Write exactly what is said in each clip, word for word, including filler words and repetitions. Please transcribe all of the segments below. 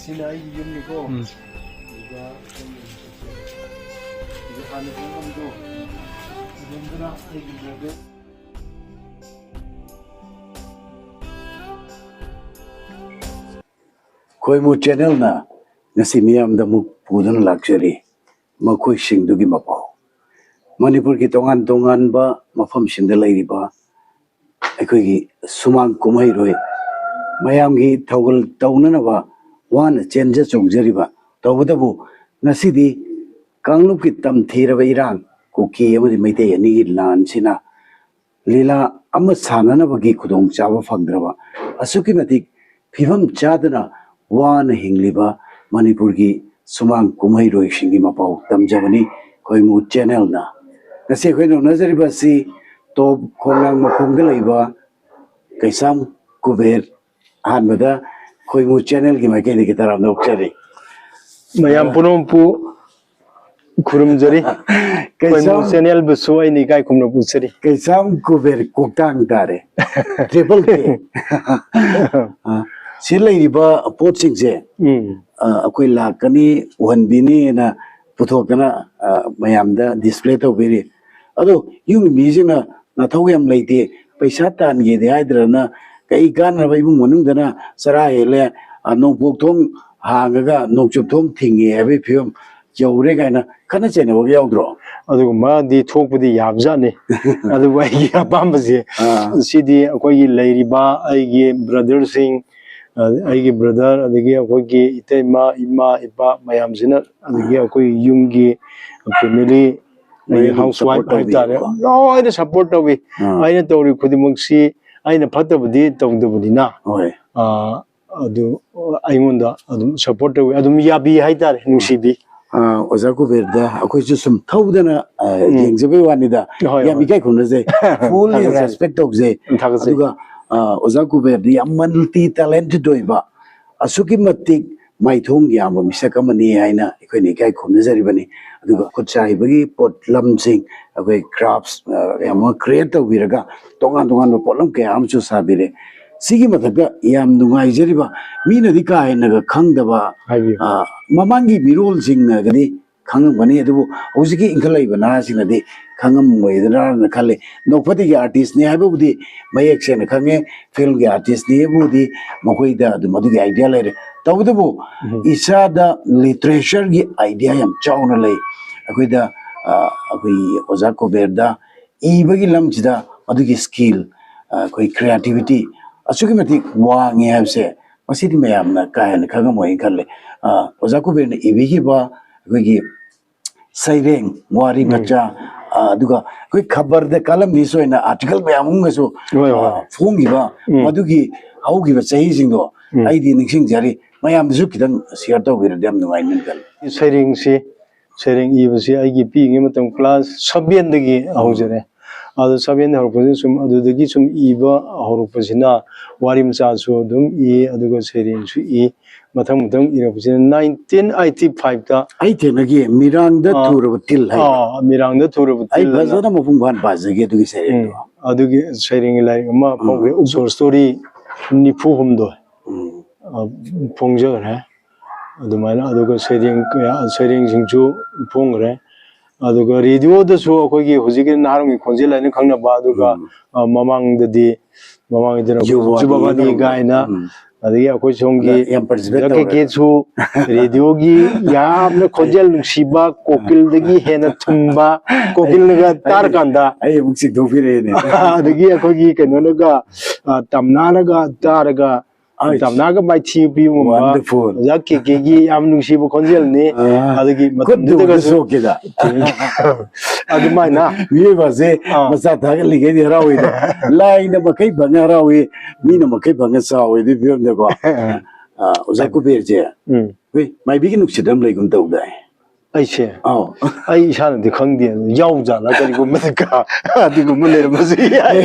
ꯁꯤꯅ ꯑꯩꯒꯤ ꯌꯨꯝꯅꯤꯀꯣ꯫ ꯎꯝ꯫ ꯑꯗꯨꯒ ꯑꯩꯒꯤ ꯌꯨꯝꯁꯦ ꯁꯤ꯫ ꯑꯗꯨ ꯍꯥꯟꯅ ꯂꯩꯐꯝꯗꯣ, ꯑꯗꯣꯝꯗꯅ ꯑꯩꯒꯤ brother꯫ ꯈꯣꯏꯃꯨ channelꯅ ꯉꯁꯤ ꯃꯤꯌꯥꯝꯗ ꯑꯃꯨꯛ ꯄꯨꯗꯨꯅ ꯂꯥꯛꯆꯔꯤ ꯃꯈꯣꯏꯁꯤꯡꯗꯨꯒꯤ ꯃꯄꯥꯎ꯫ ꯃꯅꯤꯄꯨꯔꯒꯤ ꯇꯣꯉꯥꯟ ꯇꯣꯉꯥꯟꯕ ꯃꯐꯝꯁꯤꯡꯗ ꯂꯩꯔꯤꯕ ꯑꯩꯈꯣꯏꯒꯤ ꯁꯨꯃꯥꯡ ꯀꯨꯝꯍꯩꯔꯣꯏ ꯃꯌꯥꯝꯒꯤ ꯊꯧꯒꯜ ꯇꯧꯅꯅꯕ ꯋꯥꯅ ꯆꯦꯟꯖ ꯆꯣꯡꯖꯔꯤꯕ, ꯇꯧꯕꯇꯕꯨ ꯉꯁꯤꯗꯤ ꯀꯥꯡꯂꯨꯞꯀꯤ ꯇꯝꯊꯤꯔꯕ ꯏꯔꯥꯡ, ꯀꯨꯀꯤ ꯑꯃꯗꯤ ꯃꯩꯇꯩ ꯑꯅꯤꯒꯤ ꯂꯥꯟꯁꯤꯅ ꯂꯤꯂꯥ ꯑꯃ ꯁꯥꯟꯅꯅꯕꯒꯤ ꯈꯨꯗꯣꯡꯆꯥꯕ ꯐꯪꯗ꯭ꯔꯕ, ꯑꯁꯨꯛꯀꯤ ꯃꯇꯤꯛ ꯐꯤꯕꯝ ꯆꯥꯗꯅ ꯋꯥꯅ ꯍꯤꯡꯂꯤꯕ ꯃꯅꯤꯄꯨꯔꯒꯤ ꯁꯨꯃꯥꯡ ꯀꯨꯝꯍꯩꯔꯣꯏꯁꯤꯡꯒꯤ ꯃꯄꯥꯎ ꯇꯝꯖꯕꯅꯤ ꯈꯣꯏꯃꯨ channelꯅ꯫ ꯉꯁꯤ ꯑꯩꯈꯣꯏꯅ ꯎꯅꯖꯔꯤꯕ ꯑꯁꯤ ꯇꯣꯞ ꯈꯣꯡꯅꯥꯡ ꯃꯈꯣꯡꯗ ꯂꯩꯕ ꯀꯩꯁꯥꯝ ꯀꯨꯕꯦꯔ꯫ ꯑꯍꯥꯟꯕꯗ ꯈꯣꯏꯃꯨ channelꯒꯤ ꯃꯥꯏꯀꯩꯗꯒꯤ ꯇꯔꯥꯝꯅ ꯑꯣꯛꯆꯔꯤ꯫ ꯃꯌꯥꯝ ꯄꯨꯝꯅꯃꯛꯄꯨ ꯈꯨꯔꯨꯝꯖꯔꯤ꯫ ꯀꯩꯁꯥꯝ ꯈꯣꯏꯃꯨ channelꯕꯨꯁꯨ ꯑꯩꯅ ꯏꯀꯥꯏ ꯈꯨꯝꯅꯕ ꯎꯠꯆꯔꯤ꯫ ꯀꯩꯁꯥꯝ ꯀꯨꯕꯦꯔ ꯀꯣꯛꯇꯥꯡ ꯇꯥꯔꯦ꯫ Triple K꯫ ꯑ, ꯁꯤ ꯂꯩꯔꯤꯕ ꯄꯣꯠꯁꯤꯡꯁꯦ, ꯎꯝ꯫ ꯑ, ꯑꯩꯈꯣꯏ ꯂꯥꯛꯀꯅꯤ, ꯎꯍꯟꯕꯤꯅꯤꯅ ꯄꯨꯊꯣꯛꯇꯅ, ꯑ, ꯃꯌꯥꯝꯗ display ꯇꯧꯕꯤꯔꯤ꯫ ꯑꯗꯣ ꯌꯨꯝꯒꯤ ꯃꯤꯁꯤꯡꯅ ꯅꯊꯧ ꯌꯥꯝ ꯂꯩꯇꯦ, ꯄꯩꯁꯥ ꯇꯥꯟꯒꯦꯗꯤ ꯍꯥꯏꯗ꯭ꯔꯅ ꯀꯩ ꯀꯥꯟꯅꯕ ꯏꯃꯨꯡ ꯃꯅꯨꯡꯗꯅ ꯆꯔꯥ ꯍꯦꯜꯂꯦ, ꯑ, ꯅꯣꯡꯄꯣꯛ ꯊꯣꯡ ꯍꯥꯡꯉꯒ ꯅꯣꯡꯆꯨꯞ ꯊꯣꯡ ꯊꯤꯡꯉꯦ ꯍꯥꯏꯕꯒꯤ ꯐꯤꯕꯝ ꯌꯧꯔꯦ ꯀꯥꯏꯅ ꯈꯠꯅ ꯆꯩꯅꯕꯒ ꯌꯥꯎꯗ꯭ꯔꯣ? ꯑꯗꯨꯒꯨꯝꯕꯗꯤ ꯊꯣꯛꯄꯗꯤ ꯌꯥꯕꯖꯥꯠꯅꯤ꯫ ꯑꯗꯨꯕꯨ ꯑꯩꯒꯤ ꯑꯄꯥꯝꯕꯁꯦ, ꯑꯥ꯫ ꯁꯤꯗꯤ ꯑꯩꯈꯣꯏꯒꯤ ꯂꯩꯔꯤꯕ ꯑꯩꯒꯤ brotherꯁꯤꯡ, ꯑ, ꯑꯩꯒꯤ brother, ꯑꯗꯒꯤ ꯑꯩꯈꯣꯏꯒꯤ ꯏꯇꯩꯃ, ꯏꯃꯥ, ꯏꯄꯥ ꯃꯌꯥꯝꯁꯤꯅ, ꯑꯗꯒꯤ ꯑꯩꯈꯣꯏ ꯌꯨꯝꯒꯤ family, ꯑꯩꯒꯤ ꯂꯣꯏꯅ ꯑꯗꯨꯝ housewife support ꯍꯥꯏꯕ ꯇꯥꯔꯦ, ꯇꯧꯕꯤꯌꯦꯕꯀꯣ꯫ ꯂꯣꯏꯅ support ꯇꯧꯏ꯫ ꯑꯥ꯫ ꯑꯩꯅ ꯇꯧꯔꯤ ꯈꯨꯗꯤꯡꯃꯛꯁꯤ ꯑꯩꯅ ꯐꯠꯇꯕꯗꯤ ꯇꯧꯗꯕꯅꯤꯅ, ꯍꯣꯏ꯫ ꯑ, ꯑꯗꯨ ꯑꯩꯉꯣꯟꯗ ꯑꯗꯨꯝ support ꯇꯧꯏ, ꯑꯗꯨꯝ ꯌꯥꯕꯤ ꯍꯥꯏꯇꯥꯔꯦ, ꯅꯨꯡꯁꯤꯕꯤ꯫ ꯑ, ꯑꯣꯖꯥ ꯀꯨꯕꯦꯔꯗ ꯑꯩꯈꯣꯏꯁꯨ ꯁꯨꯝ ꯊꯧꯗꯅ, ꯑ, ꯎꯝ꯫ ꯌꯦꯡꯖꯕꯩ ꯋꯥꯅꯤꯗ, ꯍꯣꯏ, ꯌꯥꯝ ꯍꯣꯏ꯫ ꯏꯀꯥꯏ ꯈꯨꯝꯅꯖꯩ꯫ Fully ꯊꯥꯒꯠꯆꯔꯤ꯫ Respect ꯇꯧꯖꯩ꯫ ꯊꯥꯒꯠꯆꯩ꯫ ꯑꯗꯨꯒ, ꯑ, ꯑꯣꯖꯥ ꯀꯨꯕꯦꯔꯗꯤ ꯌꯥꯝ multi talented ꯑꯣꯏꯕ, ꯑꯁꯨꯛꯀꯤ ꯃꯇꯤꯛ ꯃꯥꯏꯊꯣꯡ ꯌꯥꯝꯕ ꯃꯤꯁꯛ ꯑꯃꯅꯤ ꯍꯥꯏꯅ ꯑꯩꯈꯣꯏꯅ ꯏꯀꯥꯏ ꯈꯨꯝꯅꯖꯔꯤꯕꯅꯤ꯫ ꯑꯗꯨꯒ ꯈꯨꯠꯁꯥ ꯍꯩꯕꯒꯤ ꯄꯣꯠꯂꯝꯁꯤꯡ, ꯑꯩꯈꯣꯏ crafts, ꯑ, ꯌꯥꯝ ꯑꯃ create ꯇꯧꯕꯤꯔꯒ ꯇꯣꯉꯥꯟ ꯇꯣꯉꯥꯟꯕ ꯄꯣꯠꯂꯝ ꯀꯌꯥ ꯑꯃꯁꯨ ꯁꯥꯕꯤꯔꯦ꯫ ꯁꯤꯒꯤ ꯃꯊꯛꯇ ꯌꯥꯝ ꯅꯨꯡꯉꯥꯏꯖꯔꯤꯕ, ꯃꯤꯅꯗꯤ ꯀꯥ ꯍꯦꯟꯅꯒ ꯈꯪꯗꯕ, ꯍꯥꯏꯕꯤꯌꯨ꯫ ꯑ, ꯃꯃꯥꯡꯒꯤ ꯃꯤꯔꯣꯜꯁꯤꯡꯅꯒꯗꯤ ꯈꯪꯉꯝꯒꯅꯤ, ꯑꯗꯨꯕꯨ ꯍꯧꯖꯤꯛꯀꯤ ꯏꯟꯈꯠꯂꯛꯏꯕ ꯅꯍꯥꯁꯤꯡꯅꯗꯤ ꯈꯪꯉꯝꯃꯣꯏꯗ꯭ꯔꯥꯅ ꯈꯜꯂꯤ꯫ ꯅꯣꯛꯐꯗꯦꯒꯤ ꯑꯥꯔꯇꯤꯁꯅꯤ ꯍꯥꯏꯕꯕꯨꯗꯤ ꯃꯌꯦꯛ ꯁꯦꯡꯅ ꯈꯪꯉꯦ, ꯐꯤꯜꯝꯒꯤ ꯑꯥꯔꯇꯤꯁꯅꯤ ꯍꯥꯏꯕꯕꯨꯗꯤ ꯃꯈꯣꯏꯗ ꯑꯗꯨꯝ ꯑꯗꯨꯒꯤ ꯑꯥꯏꯗꯤꯌꯥ ꯂꯩꯔꯦ꯫ ꯇꯧꯕꯇꯕꯨ ꯎꯝ꯫ ꯏꯁꯥꯗ ꯂꯤꯇꯔꯦꯆꯔꯒꯤ ꯑꯥꯏꯗꯤꯌꯥ ꯌꯥꯝ ꯆꯥꯎꯅ ꯂꯩ꯫ ꯑꯩꯈꯣꯏꯗ, ꯑ, ꯑꯩꯈꯣꯏꯒꯤ ꯑꯣꯖꯥ ꯀꯨꯕꯦꯔꯗ ꯏꯕꯒꯤ ꯂꯝꯁꯤꯗ ꯑꯗꯨꯒꯤ ꯁ꯭ꯀꯤꯜ, ꯑ, ꯑꯩꯈꯣꯏ ꯀ꯭ꯔꯤꯌꯦꯇꯤꯕꯤꯇꯤ ꯑꯁꯨꯛꯀꯤ ꯃꯇꯤꯛ ꯋꯥꯡꯉꯦ ꯍꯥꯏꯕꯁꯦ ꯃꯁꯤꯗꯤ ꯃꯌꯥꯝꯅ ꯀꯥ ꯍꯦꯟꯅ ꯈꯪꯉꯝꯃꯣꯏꯅ ꯈꯜꯂꯦ꯫ ꯑ, ꯑꯣꯖꯥ ꯀꯨꯕꯦꯔꯅ ꯏꯕꯤꯈꯤꯕ ꯑꯩꯈꯣꯏꯒꯤ ꯁꯩꯔꯦꯡ, ꯋꯥꯔꯤ ꯎꯝ꯫ ꯃꯆꯥ, ꯑ, ꯑꯗꯨꯒ ꯑꯩꯈꯣꯏ ꯈꯕꯔꯗ columnist ꯑꯣꯏꯅ ꯑꯥꯔꯇꯤꯀꯜ ꯃꯌꯥꯝ ꯑꯃꯒꯁꯨ, ꯍꯣꯏ, ꯍꯣꯏ꯫ ꯑ, ꯐꯣꯡꯈꯤꯕ, ꯎꯝ꯫ ꯃꯗꯨꯒꯤ ꯍꯧꯈꯤꯕ ꯆꯍꯤꯁꯤꯡꯗꯣ ꯎꯝ꯫ ꯑꯩꯗꯤ ꯅꯤꯡꯁꯤꯡꯖꯔꯤ꯫ ꯃꯌꯥꯝꯗꯁꯨ ꯈꯤꯇꯪ ꯁꯤꯌꯔ ꯇꯧꯕꯤꯔꯗꯤ ꯌꯥꯝ ꯅꯨꯡꯉꯥꯏꯅꯦꯅ ꯈꯜꯂꯤ꯫ ꯁꯩꯔꯦꯡꯁꯤ, ꯁꯩꯔꯦꯡ ꯏꯕꯁꯤ ꯑꯩꯒꯤ ꯄꯤꯛꯏꯉꯩ ꯃꯇꯝ ꯀ꯭ꯂꯥꯁ ꯁꯚꯦꯟꯗꯒꯤ ꯎꯝ꯫ ꯍꯧꯖꯔꯦ꯫ ꯑꯗꯣ ꯁꯚꯦꯟꯗꯒꯤ ꯍꯧꯔꯛꯄꯁꯤꯅ ꯁꯨꯝ ꯑꯗꯨꯗꯒꯤ ꯁꯨꯝ ꯏꯕ ꯍꯧꯔꯛꯄꯁꯤꯅ ꯋꯥꯔꯤ ꯃꯆꯥꯁꯨ ꯑꯗꯨꯝ ꯏ, ꯑꯗꯨꯒ ꯁꯩꯔꯦꯡꯁꯨ ꯏ꯫ ꯃꯊꯪ ꯃꯊꯪ ꯏꯔꯛꯄꯁꯤꯅ nineteen eighty five ꯇ ꯑꯩ ꯊꯦꯡꯅꯈꯤ, ꯃꯤꯔꯥꯡꯗ ꯑꯥ, ꯊꯨꯔꯕ ꯇꯤꯜ ꯍꯥꯏꯕ꯫ ꯑꯥ, ꯃꯤꯔꯥꯡꯗ ꯊꯨꯔꯕ ꯑꯩ ꯇꯤꯜ ꯑꯅ꯫ ꯐꯖꯅ ꯃꯄꯨꯡ ꯐꯥꯅ ꯄꯥꯖꯒꯦ ꯑꯗꯨꯒꯤ ꯁꯩꯔꯦꯡꯗꯣ꯫ ꯎꯝ, ꯑꯗꯨꯒꯤ ꯁꯩꯔꯦꯡꯒꯤ ꯂꯥꯏꯔꯤꯛ ꯑꯃ ꯎꯝ꯫ ꯐꯣꯡꯈ꯭ꯔꯦ, short story ꯅꯤꯐꯨ ꯍꯨꯝꯗꯣꯏ꯫ ꯎꯝ꯫ ꯑ, ꯐꯣꯡꯖꯈ꯭ꯔꯦ꯫ ꯑꯗꯨꯃꯥꯏꯅ, ꯑꯗꯨꯒ ꯁꯩꯔꯦꯡ ꯀꯌꯥ, ꯁꯩꯔꯦꯡꯁꯤꯡꯁꯨ ꯐꯣꯡꯈ꯭ꯔꯦ꯫ ꯑꯗꯨꯒ ꯔꯦꯗꯤꯑꯣꯗꯁꯨ ꯑꯩꯈꯣꯏꯒꯤ ꯍꯧꯖꯤꯛꯀꯤ ꯅꯍꯥꯔꯣꯜꯒꯤ ꯈꯣꯟꯖꯦꯜ ꯍꯥꯏꯅ ꯈꯪꯅꯕ, ꯑꯗꯨꯒ, ꯎꯝ꯫ ꯑ, ꯃꯃꯥꯡꯗꯗꯤ, ꯃꯃꯥꯡꯗꯅ ꯌꯨ ꯑꯩꯈꯣꯏ ꯕꯥꯕꯥꯅꯤ ꯖꯨꯕꯥꯕꯥꯅꯤ ꯀꯥꯏꯅ, ꯎꯝ꯫ ꯑꯗꯒꯤ ꯑꯩꯈꯣꯏ ꯁꯣꯝꯒꯤ ꯌꯥꯝ participate ꯖ ꯀꯦ ꯇꯧꯔꯦ꯫ ꯀꯦꯁꯨ ꯔꯦꯗꯤꯑꯣꯒꯤ ꯌꯥꯝꯅ ꯈꯣꯟꯖꯦꯜ ꯅꯨꯡꯁꯤꯕ, ꯀꯣꯀꯤꯜꯗꯒꯤ ꯍꯦꯟꯅ ꯊꯨꯝꯕ, ꯀꯣꯀꯤꯜꯅꯒ ꯑꯩ, ꯇꯥꯔꯀꯥꯟꯗ ꯑꯩ ꯑꯃꯨꯛ ꯆꯤꯡꯊꯣꯛꯄꯤꯔꯛꯑꯦꯅꯦ꯫ ꯑꯗꯒꯤ ꯑꯩꯈꯣꯏꯒꯤ ꯀꯩꯅꯣꯅꯒ, ꯑ, ꯇꯝꯅꯥꯅꯒ ꯇꯥꯔꯒ ꯑꯩꯁ, ꯇꯝꯅꯥꯒ ꯃꯥꯏꯊꯤ ꯄꯤꯕꯒꯨꯝꯕ, wonderful꯫ ꯑꯣꯖꯥ ꯀꯦ ꯀꯦꯒꯤ ꯌꯥꯝ ꯅꯨꯡꯁꯤꯕ ꯈꯣꯟꯖꯦꯜꯅꯤ꯫ ꯑꯥ, ꯑꯗꯒꯤ ꯈꯨꯠ ꯃꯇꯝꯗꯨꯗꯒꯁꯨ ꯊꯨꯒꯥꯏꯕ ꯁꯣꯛꯀꯦꯗ꯫ ꯑꯗꯨꯃꯥꯏꯅ꯫ ꯃꯤꯑꯣꯏꯕꯁꯦ ꯑꯥ꯫ ꯃꯆꯥ ꯊꯥꯒꯠꯂꯤꯉꯩꯗꯤ ꯍꯔꯥꯎꯏꯗ꯫ ꯂꯥꯏꯅ ꯃꯈꯩ ꯐꯪꯉ ꯍꯔꯥꯎꯏ, ꯃꯤꯅ ꯃꯈꯩ ꯐꯪꯉ ꯁꯥꯎꯏ ꯑꯗꯨꯒꯤ ꯐꯤꯕꯝꯗꯀꯣ꯫ ꯑꯥ, ꯑꯣꯖꯥ ꯀꯨꯕꯦꯔꯁꯦ, ꯎꯝ꯫ ꯍꯣꯏ, ꯃꯥꯏꯕꯤꯒꯤ ꯅꯨꯡꯁꯤꯠ ꯑꯃ ꯂꯩꯒꯨꯝ ꯇꯧꯗꯥꯏ? ꯑꯩꯁꯦ? ꯑꯧ꯫ ꯑꯩ ꯏꯁꯥꯅꯗꯤ ꯈꯪꯗꯦ, ꯑꯗꯨ ꯌꯥꯎꯖꯥꯠꯂ ꯀꯔꯤꯒꯨꯝꯕꯗ ꯀ-, ꯑꯗꯨꯒꯨꯝꯕ ꯂꯩꯔꯝꯕꯁꯨ ꯌꯥꯏ꯫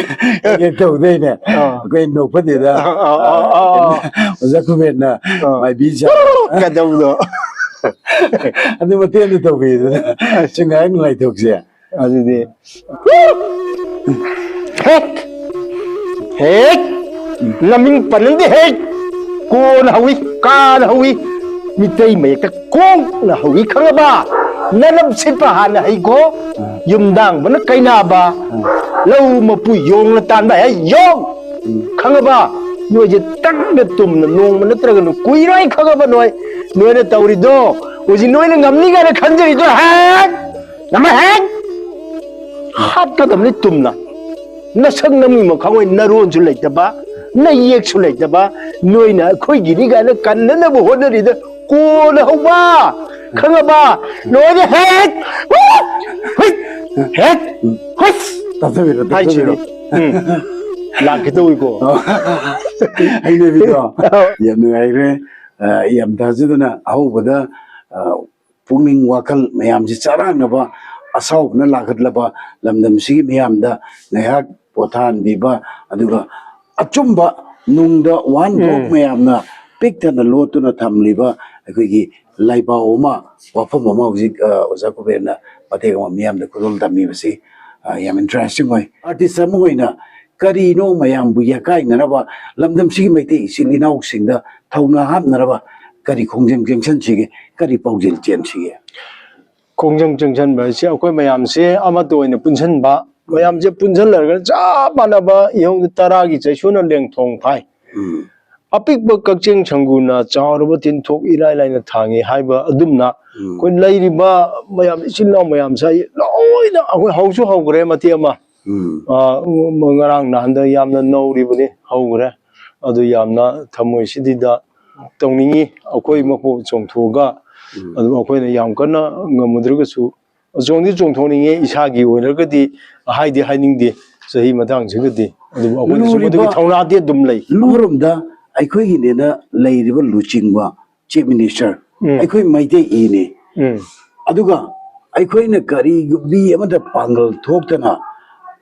ꯍꯦꯛ ꯇꯧꯗꯣꯏꯅꯦ꯫ ꯑꯥ꯫ ꯑꯩꯈꯣꯏ ꯅꯣꯛꯐꯗꯦꯗ, ꯑꯥ, ꯑꯥ, ꯑꯥ, ꯑꯥ, ꯑꯥ꯫ ꯑꯣꯖꯥ ꯀꯨꯕꯦꯔꯅ ꯑꯥ꯫ ꯃꯥꯏꯕꯤ ꯁꯥ-, ꯀꯗꯧꯗꯣ꯫ ꯑꯗꯨ ꯃꯇꯦꯡ ꯑꯃ ꯇꯧꯕꯤꯗꯅ ꯁꯤ ꯉꯥꯏꯍꯥꯛ ꯅꯨꯡꯉꯥꯏꯊꯣꯛꯁꯦ꯫ ꯑꯗꯨꯗꯤ ꯍꯦꯛ! ꯍꯦꯛ! ꯅꯃꯤꯡ ꯄꯟꯅꯗꯦ ꯍꯦ꯫ ꯀꯣꯅ ꯍꯧꯏ, ꯀꯥꯅ ꯍꯧꯏ, ꯃꯤꯇꯩ ꯃꯌꯦꯛꯇ ꯀꯣꯡꯅ ꯍꯧꯏ, ꯈꯪꯉꯕ? ꯅꯅꯞ ꯁꯤꯠꯄ ꯍꯥꯟꯅ ꯍꯩꯀꯣ꯫ ꯌꯨꯝꯗꯥꯡꯕꯅ ꯀꯩꯅꯥꯕ, ꯂꯧ ꯃꯄꯨ ꯌꯣꯡꯅ ꯇꯥꯟꯕ ꯍꯦ ꯌꯣꯡ꯫ ꯈꯪꯉꯕ? ꯅꯣꯏꯁꯦ ꯇꯪꯅ ꯇꯨꯝꯅ ꯅꯣꯡꯃ ꯅꯠꯇ꯭ꯔꯒ ꯅꯨ-, ꯀꯨꯏꯔꯣꯏ, ꯈꯪꯉꯕ? ꯅꯣꯏ, ꯅꯣꯏꯅ ꯇꯧꯔꯤꯗꯣ ꯍꯧꯖꯤꯛ ꯅꯣꯏꯅ ꯉꯝꯅꯤ ꯀꯥꯏꯅ ꯈꯟꯖꯔꯤꯗꯣ ꯍꯦꯛ ꯉꯝꯃ ꯍꯦꯛ ꯍꯥꯠꯀꯗꯕꯅꯤ ꯇꯨꯝꯅ꯫ ꯅꯁꯛ ꯅꯃꯤꯡ ꯑꯃ ꯈꯪꯉꯣꯏ, ꯅꯔꯣꯟꯁꯨ ꯂꯩꯇꯕ, ꯅꯌꯦꯛꯁꯨ ꯂꯩꯇꯕ, ꯅꯣꯏꯅ ꯑꯩꯈꯣꯏꯒꯤꯅꯤ ꯀꯥꯏꯅ ꯀꯟꯅꯅꯕ ꯍꯣꯠꯅꯔꯤꯗ ꯀꯣꯟꯅ ꯍꯧꯕ, ꯈꯪꯉꯕ? ꯂꯣꯏꯔꯦ ꯍꯦꯛ ꯍꯨꯏꯠ ꯍꯦꯛ ꯍꯨꯏꯠ ꯇꯥꯖꯕꯤꯔꯣ, ꯍꯥꯏꯁꯤꯅꯤ꯫ ꯇꯥꯖꯕꯤꯔꯣ꯫ ꯎꯝ꯫ ꯂꯥꯛꯀꯦ ꯇꯧꯏꯀꯣ꯫ ꯍꯩꯅꯕꯤꯗꯣ꯫ ꯌꯥꯝ ꯅꯨꯡꯉꯥꯏꯈ꯭ꯔꯦ꯫ ꯑ, ꯌꯥꯝ ꯊꯥꯖꯗꯅ ꯑꯍꯧꯕꯗ, ꯑ, ꯄꯨꯛꯅꯤꯡ ꯋꯥꯈꯜ ꯃꯌꯥꯝꯁꯤ ꯆꯔꯥꯡꯅꯕ ꯑꯁꯥꯎꯕꯅ ꯂꯥꯛꯍꯠꯂꯕ ꯂꯝꯗꯝꯁꯤꯒꯤ ꯃꯤꯌꯥꯝꯗ ꯉꯥꯏꯍꯥꯛ ꯄꯣꯊꯥꯍꯟꯕꯤꯕ, ꯑꯗꯨꯒ ꯑꯆꯨꯝꯕ ꯅꯨꯡꯗ ꯋꯥꯍꯟꯊꯣꯛ ꯎꯝ꯫ ꯃꯌꯥꯝꯅ ꯄꯤꯛ ꯊꯟꯅ ꯂꯣꯠꯇꯨꯅ ꯊꯝꯂꯤꯕ ꯑꯩꯈꯣꯏꯒꯤ ꯂꯥꯏꯕꯥꯎ ꯑꯃ, ꯋꯥꯐꯝ ꯑꯃ ꯍꯧꯖꯤꯛ, ꯑ, ꯑꯣꯖꯥ ꯀꯨꯕꯦꯔꯅ ꯃꯇꯦꯛ ꯑꯃ ꯃꯤꯌꯥꯝꯗ ꯈꯨꯗꯣꯜ ꯇꯝꯕꯤꯕꯁꯤ, ꯑ, ꯌꯥꯝ ꯏꯟꯇꯔꯦꯁꯇꯤꯡ ꯑꯣꯏ꯫ ꯑꯥꯔꯇꯤꯁ ꯑꯃ ꯑꯣꯏꯅ ꯀꯔꯤꯅꯣ ꯃꯌꯥꯝꯕꯨ ꯌꯥꯀꯥꯏꯅꯅꯕ, ꯂꯝꯗꯝꯁꯤꯒꯤ ꯃꯩꯇꯩ ꯏꯆꯤꯜ ꯏꯅꯥꯎꯁꯤꯡꯗ ꯊꯧꯅꯥ ꯍꯥꯞꯅꯅꯕ ꯀꯔꯤ ꯈꯣꯡꯖꯪ ꯆꯪꯁꯟꯁꯤꯒꯦ, ꯀꯔꯤ ꯄꯥꯎꯖꯦꯜ ꯆꯦꯟꯁꯤꯒꯦ? ꯈꯣꯡꯖꯪ ꯆꯪꯁꯟꯕ ꯍꯥꯏꯁꯦ ꯑꯩꯈꯣꯏ ꯃꯌꯥꯝꯁꯦ ꯑꯃꯠꯇ ꯑꯣꯏꯅ ꯄꯨꯟꯁꯤꯟꯕ, ꯃꯌꯥꯝꯁꯦ ꯄꯨꯟꯁꯤꯜꯂꯒ ꯆꯞ ꯃꯥꯟꯅꯕ ꯏꯍꯧꯗ ꯇꯔꯥꯒꯤ ꯆꯩꯁꯨꯅ ꯂꯦꯡꯊꯣꯡ ꯐꯥꯏ꯫ ꯎꯝ꯫ ꯑꯄꯤꯛꯄ ꯀꯛꯆꯦꯡ ꯁꯪꯒꯨꯅ ꯆꯥꯎꯔꯕ ꯇꯤꯟꯊꯣꯛ ꯏꯔꯥꯏ ꯂꯥꯏꯅ ꯊꯥꯡꯉꯤ ꯍꯥꯏꯕ ꯑꯗꯨꯝꯅ, ꯎꯝ꯫ ꯑꯩꯈꯣꯏ ꯂꯩꯔꯤꯕ ꯃꯌꯥꯝ, ꯏꯆꯤꯜ ꯏꯅꯥꯎ ꯃꯌꯥꯝꯁꯦ ꯂꯣꯏꯅ ꯑꯩꯈꯣꯏ ꯍꯧꯁꯨ ꯍꯧꯈ꯭ꯔꯦ ꯃꯇꯦꯛ ꯑꯃ꯫ ꯎꯝ꯫ ꯑ, ꯉꯔꯥꯡ ꯅꯍꯥꯟꯗ ꯌꯥꯝꯅ ꯅꯧꯔꯤꯕꯅꯤ, ꯍꯧꯈ꯭ꯔꯦ꯫ ꯑꯗꯨ ꯌꯥꯝꯅ ꯊꯃꯣꯏ ꯁꯤꯗꯤꯗ ꯇꯧꯅꯤꯡꯉꯤ꯫ ꯑꯩꯈꯣꯏ ꯃꯀꯣꯛ ꯆꯣꯡꯊꯣꯛꯑꯒ, ꯎꯝ꯫ ꯑꯗꯨ ꯑꯩꯈꯣꯏꯅ ꯌꯥꯝ ꯀꯟꯅ ꯉꯝꯃꯨꯗ꯭ꯔꯒꯁꯨ, ꯆꯣꯡꯗꯤ ꯆꯣꯡꯊꯣꯛꯅꯤꯡꯉꯦ, ꯏꯁꯥꯒꯤ ꯑꯣꯏꯔꯒꯗꯤ ꯍꯥꯏꯗꯤ ꯍꯥꯏꯅꯤꯡꯗꯦ ꯆꯍꯤ ꯃꯇꯥꯡꯁꯤꯒꯗꯤ꯫ ꯑꯗꯨꯕꯨ ꯑꯩꯈꯣꯏꯅ ꯁꯨꯝ ꯂꯨꯔꯤꯕ ꯑꯗꯨꯒꯤ ꯊꯧꯅꯥꯗꯤ ꯑꯗꯨꯝ ꯂꯩ꯫ ꯑꯃꯔꯣꯝꯗ ꯑꯩꯈꯣꯏꯒꯤꯅꯦꯅ ꯂꯩꯔꯤꯕ ꯂꯨꯆꯤꯡꯕ ꯆꯤꯐ ꯃꯤꯅꯤꯁꯇꯔ, ꯎꯝ꯫ ꯑꯩꯈꯣꯏ ꯃꯩꯇꯩ ꯏꯅꯤ꯫ ꯎꯝ꯫ ꯑꯗꯨꯒ ꯑꯩꯈꯣꯏꯅ ꯀꯔꯤꯒꯨꯝꯕꯤ ꯑꯃꯗ ꯄꯥꯡꯒꯜ ꯊꯣꯛꯇꯅ,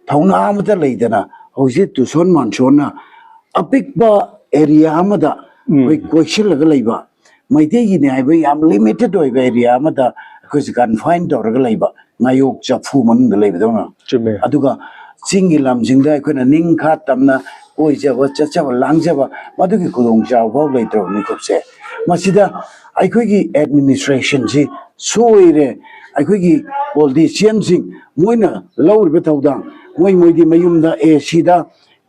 ꯊꯧꯅꯥ ꯑꯃꯠꯇ ꯂꯩꯇꯅ, ꯍꯧꯖꯤꯛ ꯇꯨꯁꯣꯟ ꯃꯥꯟꯁꯣꯟꯅ ꯑꯄꯤꯛꯄ ꯑꯦꯔꯤꯌꯥ ꯑꯃꯗ ꯎꯝ꯫ ꯑꯩꯈꯣꯏ ꯀꯣꯏꯁꯤꯜꯂꯒ ꯂꯩꯕ, ꯃꯩꯇꯩꯒꯤꯅꯤ ꯍꯥꯏꯕ ꯌꯥꯝ ꯂꯤꯃꯤꯇꯦꯠ ꯑꯣꯏꯕ ꯑꯦꯔꯤꯌꯥ ꯑꯃꯗ ꯑꯩꯈꯣꯏꯁꯦ ꯀꯟꯐꯥꯏꯟ ꯇꯧꯔꯒ ꯂꯩꯕ, ꯉꯥꯌꯣꯛ ꯆꯐꯨ ꯃꯅꯨꯡꯗ ꯂꯩꯕꯗꯧꯅ꯫ ꯆꯨꯝꯃꯦ꯫ ꯑꯗꯨꯒ ꯆꯤꯡꯒꯤ ꯂꯝꯁꯤꯡꯗ ꯑꯩꯈꯣꯏꯅ ꯅꯤꯡꯈꯥ ꯇꯝꯅ ꯀꯣꯏꯖꯕ, ꯆꯠꯆꯕ, ꯂꯥꯡꯖꯕ, ꯃꯗꯨꯒꯤ ꯈꯨꯗꯣꯡꯆꯥꯕ ꯐꯥꯎ ꯂꯩꯇ꯭ꯔꯕ ꯃꯤꯀꯨꯞꯁꯦ꯫ ꯃꯁꯤꯗ ꯑꯩꯈꯣꯏꯒꯤ administrationꯁꯤ ꯁꯣꯏꯔꯦ꯫ ꯑꯩꯈꯣꯏꯒꯤ politicianꯁꯤꯡ ꯃꯣꯏꯅ ꯂꯧꯔꯤꯕ ꯊꯧꯗꯥꯡ, ꯃꯣꯏ, ꯃꯣꯏꯗꯤ ꯃꯌꯨꯝꯗ ACꯗ,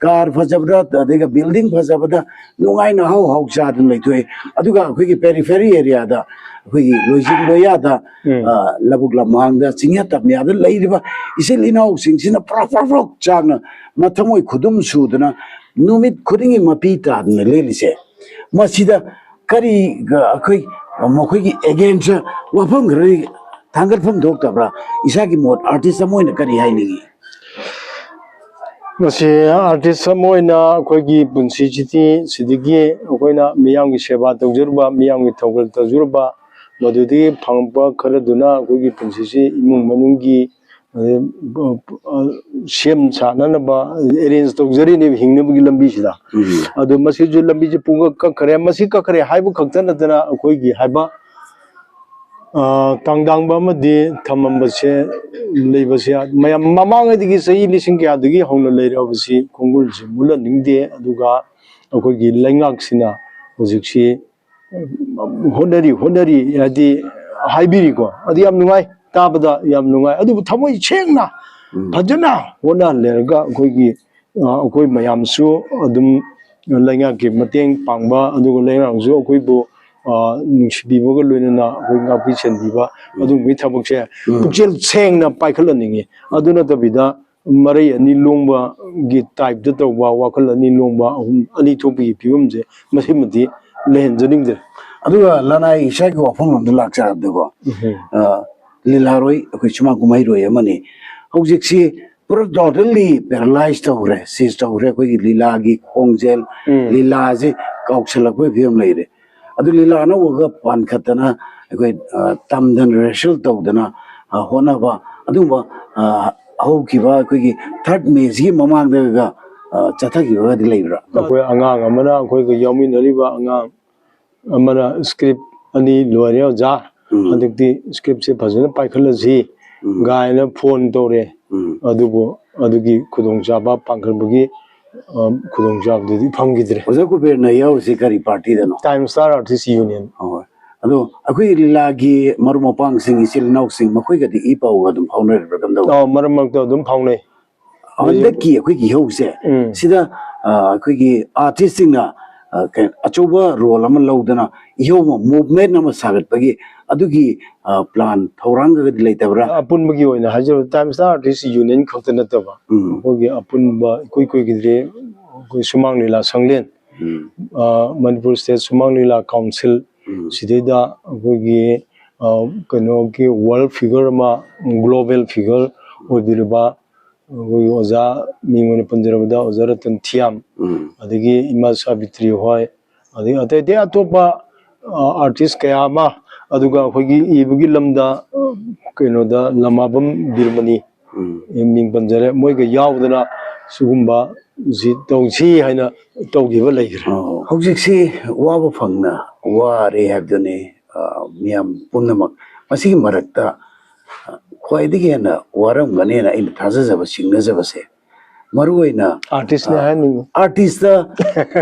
car ꯐꯖꯕꯗ, ꯑꯗꯨꯒ building ꯐꯖꯕꯗ ꯅꯨꯡꯉꯥꯏꯅ ꯍꯥꯎ ꯍꯥꯎ ꯆꯥꯗꯅ ꯂꯩꯊꯣꯛꯑꯦ꯫ ꯑꯗꯨꯒ ꯑꯩꯈꯣꯏꯒꯤ periphery areaꯗ, ꯑꯩꯈꯣꯏꯒꯤ ꯂꯣꯏꯖꯤꯡ ꯂꯣꯏꯌꯥꯗ, ꯎꯝ꯫ ꯑ, ꯂꯧꯕꯨꯛ ꯂꯝꯍꯥꯡꯗ, ꯆꯤꯡꯌꯥ ꯇꯝꯌꯥꯗ ꯂꯩꯔꯤꯕ ꯏꯆꯤꯜ ꯏꯅꯥꯎꯁꯤꯡꯁꯤꯅ ꯄ꯭ꯔꯣꯛ ꯄ꯭ꯔꯣꯛ ꯄ꯭ꯔꯣꯛ ꯆꯥꯛꯅ ꯃꯊꯃꯣꯏ ꯈꯨꯗꯨꯝ ꯁꯨꯗꯅ ꯅꯨꯃꯤꯠ ꯈꯨꯗꯤꯡꯒꯤ ꯃꯄꯤ ꯇꯥꯗꯅ ꯂꯦꯜꯂꯤꯁꯦ, ꯃꯁꯤꯗ ꯀꯔꯤ, ꯑ, ꯑꯩꯈꯣꯏ, ꯑ, ꯃꯈꯣꯏꯒꯤ against ꯋꯥꯐꯝ ꯈꯔꯗꯤ ꯊꯥꯡꯒꯠꯐꯝ ꯊꯣꯛꯇꯕ꯭ꯔꯥ? ꯏꯁꯥꯒꯤ ꯃꯣꯠ artist ꯑꯃ ꯑꯣꯏꯅ ꯀꯔꯤ ꯍꯥꯏꯅꯤꯡꯉꯤ? ꯃꯁꯤ artist ꯑꯃ ꯑꯣꯏꯅ ꯑꯩꯈꯣꯏꯒꯤ ꯄꯨꯟꯁꯤꯁꯤꯗꯤ ꯁꯤꯗꯒꯤ ꯑꯩꯈꯣꯏꯅ ꯃꯤꯌꯥꯝꯒꯤ ꯁꯦꯕꯥ ꯇꯧꯖꯔꯨꯕ, ꯃꯤꯌꯥꯝꯒꯤ ꯊꯧꯒꯜ ꯇꯧꯖꯔꯨꯕ, ꯃꯗꯨꯗꯒꯤ ꯐꯪꯉꯛꯄ ꯈꯔꯗꯨꯅ ꯑꯩꯈꯣꯏꯒꯤ ꯄꯨꯟꯁꯤꯁꯤ ꯏꯃꯨꯡ ꯃꯅꯨꯡꯒꯤ, ꯑ, ꯑ, ꯁꯦꯝ ꯁꯥꯅꯅꯕ arrange ꯇꯧꯖꯔꯤꯅꯦꯕ, ꯍꯤꯡꯅꯕꯒꯤ ꯂꯝꯕꯤꯁꯤꯗ꯫ ꯎꯝ꯫ ꯑꯗꯨ ꯃꯁꯤꯁꯨ ꯂꯝꯕꯤꯁꯦ ꯄꯨꯡꯀꯛ ꯀꯛꯈ꯭ꯔꯦ꯫ ꯃꯁꯤ ꯀꯛꯈ꯭ꯔꯦ ꯍꯥꯏꯕ ꯈꯛꯇ ꯅꯠꯇꯅ ꯑꯩꯈꯣꯏꯒꯤ ꯍꯥꯏꯕ ꯑ, ꯀꯥꯡꯗꯥꯡꯕ ꯑꯃꯗꯤ ꯊꯝꯃꯝꯕꯁꯦ ꯂꯩꯕꯁꯦ ꯃꯌꯥꯝ ꯃꯃꯥꯡꯉꯩꯗꯒꯤ ꯆꯍꯤ ꯂꯤꯁꯤꯡ ꯀꯌꯥꯗꯒꯤ ꯍꯧꯅ ꯂꯩꯔꯛꯑꯕꯁꯤ ꯈꯣꯡꯒꯨꯜꯁꯤ ꯃꯨꯠꯍꯟꯅꯤꯡꯗꯦ꯫ ꯑꯗꯨꯒ ꯑꯩꯈꯣꯏꯒꯤ ꯂꯩꯉꯥꯛꯁꯤꯅ ꯍꯧꯖꯤꯛꯁꯤ, ꯎꯝ, ꯍꯣꯠꯅꯔꯤ, ꯍꯣꯠꯅꯔꯤ ꯍꯥꯏꯗꯤ ꯍꯥꯏꯕꯤꯔꯤꯀꯣ꯫ ꯑꯗꯨ ꯌꯥꯝ ꯅꯨꯡꯉꯥꯏ, ꯇꯥꯕꯗ ꯌꯥꯝ ꯅꯨꯡꯉꯥꯏ꯫ ꯑꯗꯨꯕꯨ ꯊꯃꯣꯏ ꯁꯦꯡꯅ ꯎꯝ꯫ ꯐꯖꯅ ꯍꯣꯠꯅꯍꯜꯂꯦꯔꯒ ꯑꯩꯈꯣꯏꯒꯤ ꯑ, ꯑꯩꯈꯣꯏ ꯃꯌꯥꯝꯁꯨ ꯑꯗꯨꯝ ꯂꯩꯉꯥꯛꯀꯤ ꯃꯇꯦꯡ ꯄꯥꯡꯕ, ꯑꯗꯨꯒ ꯂꯩꯉꯥꯛꯅꯁꯨ ꯑꯩꯈꯣꯏꯕꯨ, ꯑ, ꯅꯨꯡꯁꯤꯕꯤꯕꯒ ꯂꯣꯏꯅꯅ ꯑꯩꯈꯣꯏ ꯉꯥꯛꯄꯤ ꯁꯦꯟꯕꯤꯕ, ꯎꯝ꯫ ꯑꯗꯨꯒꯨꯝꯕꯒꯤ ꯊꯕꯛꯁꯦ ꯎꯝ꯫ ꯄꯨꯛꯆꯦꯜ ꯁꯦꯡꯅ ꯄꯥꯏꯈꯠꯍꯟꯅꯤꯡꯉꯤ꯫ ꯑꯗꯨ ꯅꯠꯇꯕꯤꯗ ꯃꯔꯩ ꯑꯅꯤ ꯂꯣꯡꯕꯒꯤ typeꯇ ꯇꯧꯕ, ꯋꯥꯈꯜ ꯑꯅꯤ ꯂꯣꯡꯕ, ꯑꯍꯨꯝ, ꯑꯅꯤ ꯊꯣꯛꯄꯒꯤ ꯐꯤꯕꯝꯁꯦ ꯃꯁꯤꯃꯗꯤ ꯂꯩꯍꯟꯖꯅꯤꯡꯗ꯭ꯔꯦ꯫ ꯑꯗꯨꯒ ꯂꯅꯥꯏ ꯏꯁꯥꯒꯤ ꯋꯥꯐꯝꯂꯣꯝꯗ ꯂꯥꯛꯆꯔꯕꯗꯀꯣ, ꯎꯝ꯫ ꯑ, ꯂꯤꯂꯥꯔꯣꯏ, ꯑꯩꯈꯣꯏ ꯁꯨꯃꯥꯡ ꯀꯨꯝꯍꯩꯔꯣꯏ ꯑꯃꯅꯤ꯫ ꯍꯧꯖꯤꯛꯁꯤ ꯄꯨꯔꯥ totally paralyze ꯇꯧꯈ꯭ꯔꯦ, seize ꯇꯧꯈ꯭ꯔꯦ ꯑꯩꯈꯣꯏꯒꯤ ꯂꯤꯂꯥꯒꯤ ꯈꯣꯡꯖꯦꯜ, ꯎꯝ꯫ ꯂꯤꯂꯥꯁꯦ ꯀꯥꯎꯁꯜꯂꯛꯄꯒꯤ ꯐꯤꯕꯝ ꯂꯩꯔꯦ꯫ ꯑꯗꯨ ꯂꯤꯂꯥ ꯑꯅꯧꯕꯒ ꯄꯥꯟꯈꯠꯇꯅ ꯑꯩꯈꯣꯏ, ꯑ, ꯇꯝꯗꯅ rehearsal ꯇꯧꯗꯅ, ꯑ, ꯍꯣꯠꯅꯕ ꯑꯗꯨꯒꯨꯝꯕ, ꯑ, ꯍꯧꯈꯤꯕ ꯑꯩꯈꯣꯏꯒꯤ third Mayꯁꯤꯒꯤ ꯃꯃꯥꯡꯗꯒ, ꯑ, ꯆꯠꯊꯈꯤꯕꯒꯗꯤ ꯂꯩꯕ꯭ꯔꯥ? ꯑꯩꯈꯣꯏ ꯑꯉꯥꯡ ꯑꯃꯅ, ꯑꯩꯈꯣꯏꯒ ꯌꯥꯎꯃꯤꯟꯅꯔꯤꯕ ꯑꯉꯥꯡ ꯑꯃꯅ script ꯑꯅꯤ ꯂꯣꯏꯔꯦ ꯑꯣꯖꯥ, ꯎꯝ꯫ ꯍꯟꯗꯛꯇꯤ scriptꯁꯦ ꯐꯖꯅ ꯄꯥꯏꯈꯠꯂꯁꯤ ꯎꯝ꯫ ꯒꯥꯏꯅ phone ꯇꯧꯔꯦ꯫ ꯎꯝ꯫ ꯑꯗꯨꯕꯨ ꯑꯗꯨꯒꯤ ꯈꯨꯗꯣꯡꯆꯥꯕ ꯄꯥꯡꯈꯠꯄꯒꯤ ꯑ, ꯈꯨꯗꯣꯡꯆꯥꯕꯗꯨꯗꯤ ꯐꯪꯈꯤꯗ꯭ꯔꯦ꯫ ꯑꯣꯖꯥ ꯀꯨꯕꯦꯔꯅ ꯌꯥꯎꯔꯤꯁꯦ ꯀꯔꯤ ꯄꯥꯔꯇꯤꯗꯅꯣ? Time Star Artist Union꯫ ꯍꯣꯏ꯫ ꯑꯗꯣ ꯑꯩꯈꯣꯏ ꯂꯤꯂꯥꯒꯤ ꯃꯔꯨꯞ ꯃꯄꯥꯡꯁꯤꯡ, ꯏꯆꯤꯜ ꯏꯅꯥꯎꯁꯤꯡ, ꯃꯈꯣꯏꯒꯗꯤ ꯏ ꯄꯥꯎꯒ ꯑꯗꯨꯝ ꯐꯥꯎꯅꯔꯤꯕ꯭ꯔꯥ, ꯀꯝꯗꯧꯕ? ꯑ, ꯃꯔꯛ ꯃꯔꯛꯇ ꯑꯗꯨꯝ ꯐꯥꯎꯅꯩ꯫ ꯍꯟꯗꯛꯀꯤ ꯑꯩꯈꯣꯏꯒꯤ ꯏꯍꯧꯁꯦ, ꯎꯝ꯫ ꯁꯤꯗ, ꯑ, ꯑꯩꯈꯣꯏꯒꯤ ꯑꯥꯔꯇꯤꯁꯁꯤꯡꯅ, ꯑ, ꯀꯩ-, ꯑꯆꯧꯕ ꯔꯣꯜ ꯑꯃ ꯂꯧꯗꯅ ꯏꯍꯧ ꯑꯃ, ꯃꯨꯚꯃꯦꯟ ꯑꯃ ꯁꯥꯒꯠꯄꯒꯤ ꯑꯗꯨꯒꯤ, ꯑ, ꯄ꯭ꯂꯥꯟ, ꯊꯧꯔꯥꯡꯒꯗꯤ ꯂꯩꯇꯕ꯭ꯔꯥ? ꯑꯄꯨꯟꯕꯒꯤ ꯑꯣꯏꯅ ꯍꯥꯏꯖꯔꯕ, Time Star Artist Union ꯈꯛꯇ ꯅꯠꯇꯕ, ꯎꯝ꯫ ꯑꯩꯈꯣꯏꯒꯤ ꯑꯄꯨꯟꯕ ꯏꯀꯨꯏ ꯀꯨꯏꯈꯤꯗ꯭ꯔꯦ, ꯑꯩꯈꯣꯏ ꯁꯨꯃꯥꯡ ꯂꯤꯂꯥ ꯁꯪꯂꯦꯟ, ꯎꯝ꯫ ꯑ, ꯃꯅꯤꯄꯨꯔ ꯁ꯭ꯇꯦꯠ ꯁꯨꯃꯥꯡ ꯂꯤꯂꯥ ꯀꯥꯎꯟꯁꯤꯜ, ꯎꯝ꯫ ꯁꯤꯗꯩꯗ ꯑꯩꯈꯣꯏꯒꯤ, ꯑ, ꯀꯩꯅꯣꯒꯤ ꯋꯥꯔꯜ ꯐꯤꯒꯔ ꯑꯃ, ꯒ꯭ꯂꯣꯕꯦꯜ ꯐꯤꯒꯔ ꯑꯣꯏꯕꯤꯔꯕ ꯑꯩꯈꯣꯏꯒꯤ ꯑꯣꯖꯥ, ꯃꯤꯡ ꯑꯣꯏꯅ ꯄꯟꯖꯔꯕꯗ ꯑꯣꯖꯥ ꯔꯇꯟ ꯊꯤꯌꯥꯝ, ꯎꯝ꯫ ꯑꯗꯒꯤ ꯏꯃꯥ ꯁꯥꯕꯤꯇ꯭ꯔꯤ ꯍꯣꯏ, ꯑꯗꯒꯤ ꯑꯇꯩ ꯑꯇꯩ ꯑꯇꯣꯞꯄ, ꯑ, ꯑꯥꯔꯇꯤꯁ ꯀꯌꯥ ꯑꯃ, ꯑꯗꯨꯒ ꯑꯩꯈꯣꯏꯒꯤ ꯏꯕꯒꯤ ꯂꯝꯗ, ꯑ, ꯀꯩꯅꯣꯗ ꯂꯃꯥꯕꯝ ꯕꯤꯔꯃꯅꯤ, ꯎꯝ꯫ ꯃꯤꯡ ꯄꯟꯖꯔꯦ, ꯃꯣꯏꯒ ꯌꯥꯎꯗꯅ ꯁꯤꯒꯨꯝꯕ ꯁꯤ ꯇꯧꯁꯤ ꯍꯥꯏꯅ ꯇꯧꯈꯤꯕ ꯂꯩꯈ꯭ꯔꯦ꯫ ꯑꯣ, ꯍꯧꯖꯤꯛꯁꯤ ꯋꯥꯕ ꯐꯪꯅ ꯋꯥꯔꯦ ꯍꯥꯏꯕꯗꯨꯅꯤ, ꯑ, ꯃꯤꯌꯥꯝ ꯄꯨꯝꯅꯃꯛ꯫ ꯃꯁꯤꯒꯤ ꯃꯔꯛꯇ, ꯑ, ꯈ꯭ꯋꯥꯏꯗꯒꯤ ꯍꯦꯟꯅ ꯋꯥꯔꯝꯒꯅꯦꯅ ꯑꯩꯅ ꯊꯥꯖꯖꯕ, ꯆꯤꯡꯅꯖꯕꯁꯦ, ꯃꯔꯨꯑꯣꯏꯅ ꯑꯥꯔꯇꯤꯁꯅꯦ ꯑ, ꯍꯥꯏꯍꯟꯅꯤꯡꯉꯤ꯫ ꯑꯥꯔꯇꯤꯁꯇ,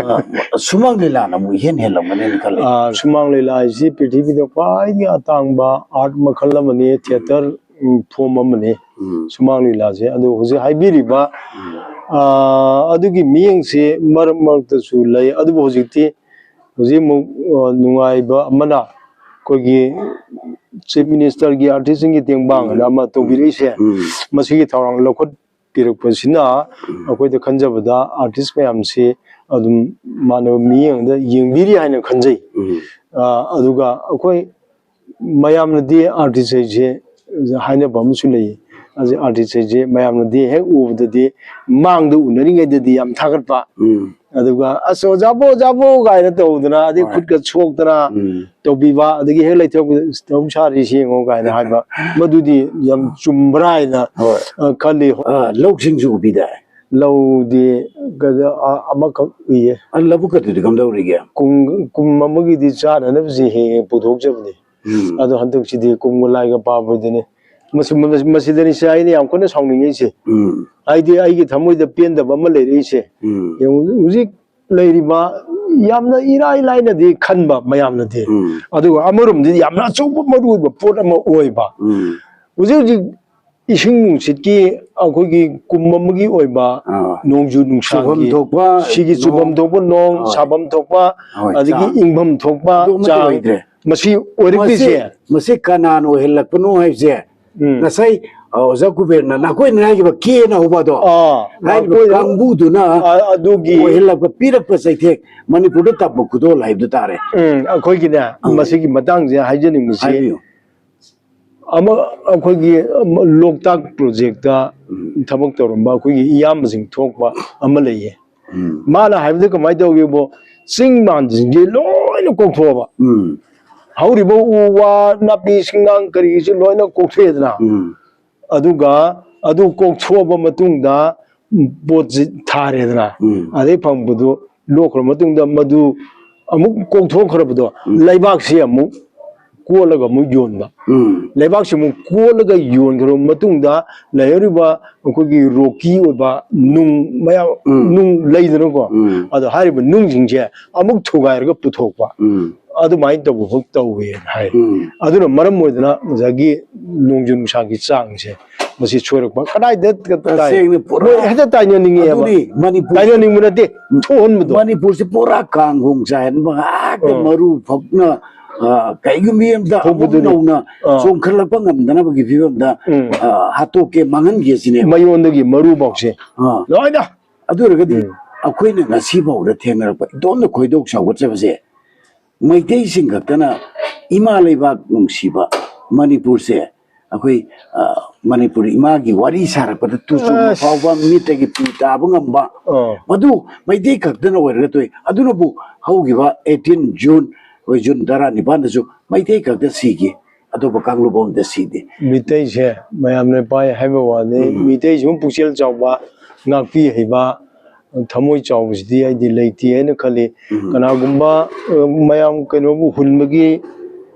ꯑ, ꯁꯨꯃꯥꯡ ꯂꯤꯂꯥꯅ ꯑꯃꯨꯛ ꯏꯍꯦꯟ ꯍꯦꯜꯂꯝꯒꯅꯦꯅ ꯈꯜꯂꯤ꯫ ꯑ, ꯁꯨꯃꯥꯡ ꯂꯤꯂꯥ ꯍꯥꯏꯁꯤ ꯄ꯭ꯔꯤꯊꯤꯕꯤꯗ ꯈ꯭ꯋꯥꯏꯗꯒꯤ ꯑꯇꯥꯡꯕ ꯑꯥꯔꯠ ꯃꯈꯜ ꯑꯃꯅꯤ, ꯊꯤꯌꯦꯇꯔ, ꯎꯝ, ꯐꯣꯝ ꯑꯃꯅꯤ꯫ ꯎꯝ꯫ ꯁꯨꯃꯥꯡ ꯂꯤꯂꯥꯁꯦ꯫ ꯑꯗꯨ ꯍꯧꯖꯤꯛ ꯍꯥꯏꯕꯤꯔꯤꯕ, ꯎꯝ꯫ ꯑ, ꯑꯗꯨꯒꯤ ꯃꯤꯠꯌꯦꯡꯁꯤ ꯃꯔꯛ ꯃꯔꯛꯇꯁꯨ ꯂꯩ, ꯑꯗꯨꯕꯨ ꯍꯧꯖꯤꯛꯇꯤ, ꯍꯧꯖꯤꯛ ꯑꯃꯨꯛ, ꯑ, ꯅꯨꯡꯉꯥꯏꯕ ꯑꯃꯅ ꯑꯩꯈꯣꯏꯒꯤ ꯆꯤꯐ ꯃꯤꯅꯤꯁꯇꯔꯒꯤ ꯑꯥꯔꯇꯤꯁꯁꯤꯡꯒꯤ ꯇꯦꯡꯕꯥꯡ ꯍꯥꯏꯅ ꯑꯃ ꯇꯧꯕꯤꯔꯛꯏꯁꯦ, ꯎꯝ꯫ ꯃꯁꯤꯒꯤ ꯊꯧꯔꯥꯡ ꯂꯧꯈꯠꯄꯤꯔꯛꯄꯁꯤꯅ ꯑꯩꯈꯣꯏꯗ ꯈꯟꯖꯕꯗ ꯑꯥꯔꯇꯤꯁ ꯃꯌꯥꯝꯁꯤ ꯑꯗꯨꯝ ꯃꯥꯟꯅꯕ ꯃꯤꯠꯌꯦꯡꯗ ꯌꯦꯡꯕꯤꯔꯤ ꯍꯥꯏꯅ ꯈꯟꯖꯩ꯫ ꯎꯝ꯫ ꯑ, ꯑꯗꯨꯒ ꯑꯩꯈꯣꯏ ꯃꯌꯥꯝꯅꯗꯤ ꯑꯥꯔꯇꯤꯁ ꯍꯥꯏꯁꯦ ꯍꯥꯏꯅꯕ ꯑꯃꯁꯨ ꯂꯩ꯫ ꯑꯗꯨ ꯑꯥꯔꯇꯤꯁ ꯍꯥꯏꯁꯦ ꯃꯌꯥꯝꯅꯗꯤ ꯍꯦꯛ ꯎꯕꯗꯗꯤ, ꯃꯥꯡꯗ ꯎꯅꯔꯤꯉꯩꯗꯗꯤ ꯌꯥꯝ ꯊꯥꯒꯠꯄ, ꯎꯝ꯫ ꯑꯗꯨꯒ "ꯑꯁ, ꯑꯣꯖꯥꯕꯨ, ꯑꯣꯖꯥꯕꯨ" ꯀꯥꯏꯅ ꯇꯧꯗꯅ, ꯑꯗꯩ ꯍꯣꯏ꯫ ꯈꯨꯠꯀ ꯁꯣꯛꯇꯅ ꯎꯝ꯫ ꯇꯧꯕꯤꯕ, ꯑꯗꯒꯤ ꯍꯦꯛ ꯂꯩꯊꯣꯛꯄꯗ "ꯑꯁ, ꯇꯧ ꯁꯥꯔꯤꯁꯤ ꯌꯦꯡꯉꯣ" ꯀꯥꯏꯅ ꯍꯥꯏꯕ, ꯃꯗꯨꯗꯤ ꯌꯥꯝ ꯆꯨꯝꯕ꯭ꯔꯥ ꯍꯥꯏꯅ, ꯍꯣꯏ꯫ ꯑ, ꯈꯜꯂꯤ꯫ ꯑ, ꯂꯧꯁꯤꯡꯁꯨ ꯎꯕꯤꯗꯥꯏ? ꯂꯧꯗꯤ ꯀꯗ-, ꯑ, ꯑꯃꯈꯛ ꯎꯏꯌꯦ꯫ ꯑ, ꯂꯧꯕꯨꯛꯀꯗꯨꯗꯤ ꯀꯝꯗꯧꯔꯤꯒꯦ? ꯀꯨꯝ, ꯀꯨꯝ ꯑꯃꯒꯤꯗꯤ ꯆꯥꯅꯅꯕꯁꯤ ꯍꯦꯛ ꯍꯦꯛ ꯄꯨꯊꯣꯛꯆꯕꯅꯤ꯫ ꯎꯝ꯫ ꯑꯗꯣ ꯍꯟꯗꯛꯁꯤꯗꯤ ꯀꯨꯝꯒ ꯂꯥꯏꯒ ꯄꯥꯕꯗꯨꯅꯤ꯫ ꯃꯁꯤ-, ꯃꯁꯤꯗꯅꯤꯁꯦ ꯑꯩꯅ ꯌꯥꯝ ꯀꯟꯅ ꯁꯥꯎꯅꯤꯡꯉꯤꯁꯦ꯫ ꯎꯝ꯫ ꯍꯥꯏꯗꯤ ꯑꯩꯒꯤ ꯊꯃꯣꯏꯗ ꯄꯦꯟꯗꯕ ꯑꯃ ꯂꯩꯔꯛꯏꯁꯦ꯫ ꯎꯝ꯫ ꯌꯦꯡꯉꯨ, ꯍꯧꯖꯤꯛ ꯂꯩꯔꯤꯕ ꯌꯥꯝꯅ ꯏꯔꯥꯏ ꯂꯥꯏꯅꯗꯤ ꯈꯟꯕ ꯃꯌꯥꯝꯅꯗꯤ꯫ ꯎꯝ꯫ ꯑꯗꯨꯒ ꯑꯃꯔꯣꯝꯗꯗꯤ ꯌꯥꯝꯅ ꯑꯆꯧꯕ ꯃꯔꯨ ꯑꯣꯏꯕ ꯄꯣꯠ ꯑꯃ ꯑꯣꯏꯕ꯫ ꯎꯝ꯫ ꯍꯧꯖꯤꯛ ꯍꯧꯖꯤꯛ ꯏꯁꯤꯡ ꯅꯨꯡꯁꯤꯠꯀꯤ ꯑꯩꯈꯣꯏꯒꯤ ꯀꯨꯝ ꯑꯃꯒꯤ ꯑꯣꯏꯕ ꯑꯥ꯫ ꯅꯣꯡꯖꯨ ꯅꯨꯡꯁꯥꯒꯤ ꯆꯨꯐꯝ ꯊꯣꯛꯄ ꯁꯤꯒꯤ ꯆꯨꯐꯝ ꯅꯣꯡ꯫ ꯊꯣꯛꯄ ꯅꯣꯡ, ꯍꯣꯏ꯫ ꯁꯥꯐꯝ ꯊꯣꯛꯄ, ꯑꯥ, ꯍꯣꯏ, ꯑꯗꯒꯤ ꯆꯥꯡ꯫ ꯏꯪꯐꯝ ꯊꯣꯛꯄ ꯑꯗꯨ ꯑꯃꯠꯇ ꯆꯥꯡ꯫ ꯑꯣꯏꯗ꯭ꯔꯦ꯫ ꯃꯁꯤ ꯑꯣꯏꯔꯛꯂꯤꯁꯦ꯫ ꯃꯁꯤ, ꯃꯁꯤ ꯀꯅꯥꯅ ꯑꯣꯏꯍꯜꯂꯛꯄꯅꯣ ꯍꯥꯏꯕꯁꯦ ꯎꯝ꯫ ꯉꯁꯥꯏ, ꯑ, ꯑꯣꯖꯥ ꯀꯨꯕꯦꯔꯅ ꯅꯈꯣꯏꯅ ꯍꯥꯏꯈꯤꯕ ꯀꯦꯅ ꯍꯧꯕ ꯑꯗꯣ, ꯑꯥ, ꯍꯥꯏꯔꯤꯕ ꯅꯈꯣꯏꯅ ꯀꯥꯡꯕꯨꯗꯨꯅ ꯑ-, ꯑꯗꯨꯒꯤ ꯑꯣꯏꯍꯜꯂꯛꯄ, ꯄꯤꯔꯛꯄ ꯆꯩꯊꯦꯛ ꯃꯅꯤꯄꯨꯔꯗ ꯇꯝꯕ ꯈꯨꯗꯣꯜ ꯍꯥꯏꯕꯗꯨ ꯇꯥꯔꯦ꯫ ꯎꯝ, ꯑꯩꯈꯣꯏꯒꯤꯅꯦ, ꯎꯝ꯫ ꯃꯁꯤꯒꯤ ꯃꯇꯥꯡꯁꯦ ꯍꯥꯏꯖꯅꯤꯡꯕꯁꯤ ꯍꯥꯏꯕꯤꯌꯨ꯫ ꯑꯃ, ꯑꯩꯈꯣꯏꯒꯤ, ꯑꯃ, ꯂꯣꯛꯇꯥꯛ ꯄ꯭ꯔꯣꯖꯦꯛꯇ ꯎꯝ꯫ ꯊꯕꯛ ꯇꯧꯔꯝꯕ ꯑꯩꯈꯣꯏꯒꯤ ꯏꯌꯥꯝꯕꯁꯤꯡ ꯊꯣꯛꯄ ꯑꯃ ꯂꯩꯌꯦ꯫ ꯎꯝ꯫ ꯃꯥꯅ ꯍꯥꯏꯕꯗ ꯀꯃꯥꯏꯅ ꯇꯧꯒꯦꯕꯨ, ꯆꯤꯡ ꯃꯥꯟꯁꯤꯡꯁꯦ ꯂꯣꯏꯅ ꯀꯣꯛꯊꯣꯛꯑꯕ꯫ ꯎꯝ꯫ ꯍꯧꯔꯤꯕ ꯎ ꯋꯥ, ꯅꯥꯄꯤ ꯁꯤꯡꯅꯥꯡ ꯀꯔꯤꯁꯤ ꯂꯣꯏꯅ ꯀꯣꯛꯊꯣꯛꯑꯦꯗꯅ꯫ ꯎꯝ꯫ ꯑꯗꯨꯒ ꯑꯗꯨ ꯀꯣꯛꯊꯣꯛꯑꯕ ꯃꯇꯨꯡꯗ ꯄꯣꯠꯁꯤ ꯊꯥꯔꯦꯗꯅ꯫ ꯎꯝ꯫ ꯑꯗꯩ ꯐꯪꯕꯗꯨ ꯂꯣꯛꯈ꯭ꯔ ꯃꯇꯨꯡꯗ ꯃꯗꯨ ꯑꯃꯨꯛ ꯀꯣꯛꯊꯣꯛꯈ꯭ꯔꯕꯗꯣ ꯎꯝ꯫ ꯂꯩꯕꯥꯛꯁꯤ ꯑꯃꯨꯛ ꯀꯣꯠꯂꯒ ꯑꯃꯨꯛ ꯌꯣꯟꯕ꯫ ꯎꯝ꯫ ꯂꯩꯕꯥꯛꯁꯤ ꯑꯃꯨꯛ ꯀꯣꯠꯂꯒ ꯌꯣꯟꯈ꯭ꯔꯕ ꯃꯇꯨꯡꯗ ꯂꯩꯍꯧꯔꯤꯕ ꯑꯩꯈꯣꯏꯒꯤ ꯔꯣꯛꯀꯤ ꯑꯣꯏꯕ ꯅꯨꯡ ꯃꯌꯥꯝ, ꯎꯝ꯫ ꯅꯨꯡ ꯂꯩꯗꯅꯀꯣ꯫ ꯎꯝ꯫ ꯑꯗꯣ ꯍꯥꯏꯔꯤꯕ ꯅꯨꯡꯁꯤꯡꯁꯦ ꯑꯃꯨꯛ ꯊꯨꯒꯥꯏꯔꯒ ꯄꯨꯊꯣꯛꯄ꯫ ꯎꯝ꯫ ꯑꯗꯨꯃꯥꯏꯅ ꯇꯧꯕ ꯐꯥꯎ ꯇꯧꯋꯦꯅ ꯍꯥꯏ꯫ ꯎꯝ꯫ ꯑꯗꯨꯅ ꯃꯔꯝ ꯑꯣꯏꯗꯅ ꯉꯁꯥꯏꯒꯤ ꯅꯣꯡꯖꯨ ꯅꯨꯡꯁꯥꯒꯤ ꯆꯥꯡꯁꯦ ꯃꯁꯤ ꯁꯣꯏꯔꯛꯄ꯫ ꯀꯗꯥꯏꯗ ꯇꯥꯏ? ꯇꯁꯦꯡꯅ ꯄꯨꯔꯥ ꯃꯣꯏ ꯍꯦꯛꯇ ꯇꯥꯏꯅꯅꯤꯡꯉꯦꯕ꯫ ꯑꯗꯨꯅꯤ ꯃꯅꯤꯄꯨꯔ ꯇꯥꯏꯅꯅꯤꯡꯕ ꯅꯠꯇꯦ, ꯊꯣꯛꯍꯟꯕꯗꯣ꯫ ꯃꯅꯤꯄꯨꯔꯁꯤ ꯄꯨꯔꯥ ꯀꯥꯡꯈꯣꯡ ꯆꯥꯏꯍꯟꯕ ꯉꯥꯛꯇ, ꯑꯥ꯫ ꯃꯔꯨ ꯐꯛꯅ, ꯑꯥ, ꯀꯩꯒꯨꯝꯕꯤ ꯑꯝꯇ ꯑꯃꯨꯛ ꯊꯣꯛꯄꯗꯨꯅꯤ꯫ ꯅꯧꯅ ꯑꯥ꯫ ꯆꯣꯡꯈꯠꯂꯛꯄ ꯉꯝꯗꯅꯕꯒꯤ ꯐꯤꯕꯝꯗ, ꯎꯝ꯫ ꯑꯥ, ꯍꯥꯠꯇꯣꯛꯀꯦ, ꯃꯥꯡꯍꯟꯒꯦ ꯁꯤꯅꯦꯕ꯫ ꯃꯌꯣꯟꯗꯒꯤ ꯃꯔꯨꯐꯥꯎꯁꯦ ꯑꯥ꯫ ꯂꯣꯏꯅ꯫ ꯑꯗꯨ ꯑꯣꯏꯔꯒꯗꯤ ꯎꯝ꯫ ꯑꯩꯈꯣꯏꯅ ꯉꯁꯤꯐꯥꯎꯗ ꯊꯦꯡꯅꯔꯛꯄ ꯏꯇꯣꯝꯇ ꯈꯣꯏꯗꯧ ꯁꯥꯎꯒꯠꯆꯕꯁꯦ, ꯃꯩꯇꯩꯁꯤꯡ ꯈꯛꯇꯅ ꯏꯃꯥ ꯂꯩꯕꯥꯛ ꯅꯨꯡꯁꯤꯕ ꯃꯅꯤꯄꯨꯔꯁꯦ ꯑꯩꯈꯣꯏ, ꯑ, ꯃꯅꯤꯄꯨꯔ ꯏꯃꯥꯒꯤ ꯋꯥꯔꯤ ꯁꯥꯔꯛꯄꯗ ꯇꯨ ꯆꯨꯝꯕ ꯑꯁ꯫ ꯐꯥꯎꯕ, ꯃꯤꯠꯇꯒꯤ ꯄꯤ ꯇꯥꯕ ꯉꯝꯕ, ꯑꯥ꯫ ꯃꯗꯨ ꯃꯩꯇꯩ ꯈꯛꯇꯅ ꯑꯣꯏꯔꯒ ꯇꯣꯛꯏ꯫ ꯑꯗꯨꯅꯕꯨ ꯍꯧꯈꯤꯕ eighteen June, ꯑꯩꯈꯣꯏ June ꯇꯔꯥꯅꯤꯄꯥꯟꯗꯁꯨ ꯃꯩꯇꯩ ꯈꯛꯇ ꯁꯤꯈꯤ, ꯑꯇꯣꯞꯄ ꯀꯥꯡꯂꯨꯞ ꯑꯃꯗ ꯁꯤꯗꯦ꯫ ꯃꯤꯇꯩꯁꯦ ꯃꯌꯥꯝꯅ ꯄꯥꯏ ꯍꯥꯏꯕ ꯋꯥꯅꯤ, ꯎꯝ꯫ ꯃꯤꯇꯩꯁꯤꯃꯨꯛ ꯄꯨꯛꯆꯦꯜ ꯆꯥꯎꯕ, ꯉꯥꯛꯄꯤ ꯍꯩꯕ, ꯊꯃꯣꯏ ꯆꯥꯎꯕꯁꯤꯗꯤ ꯑꯩꯗꯤ ꯂꯩꯇꯦ ꯍꯥꯏꯅ ꯈꯜꯂꯤ꯫ ꯎꯝ꯫ ꯀꯅꯥꯒꯨꯝꯕ, ꯑ, ꯃꯌꯥꯝ ꯀꯩꯅꯣꯕꯨ ꯍꯨꯟꯕꯒꯤ,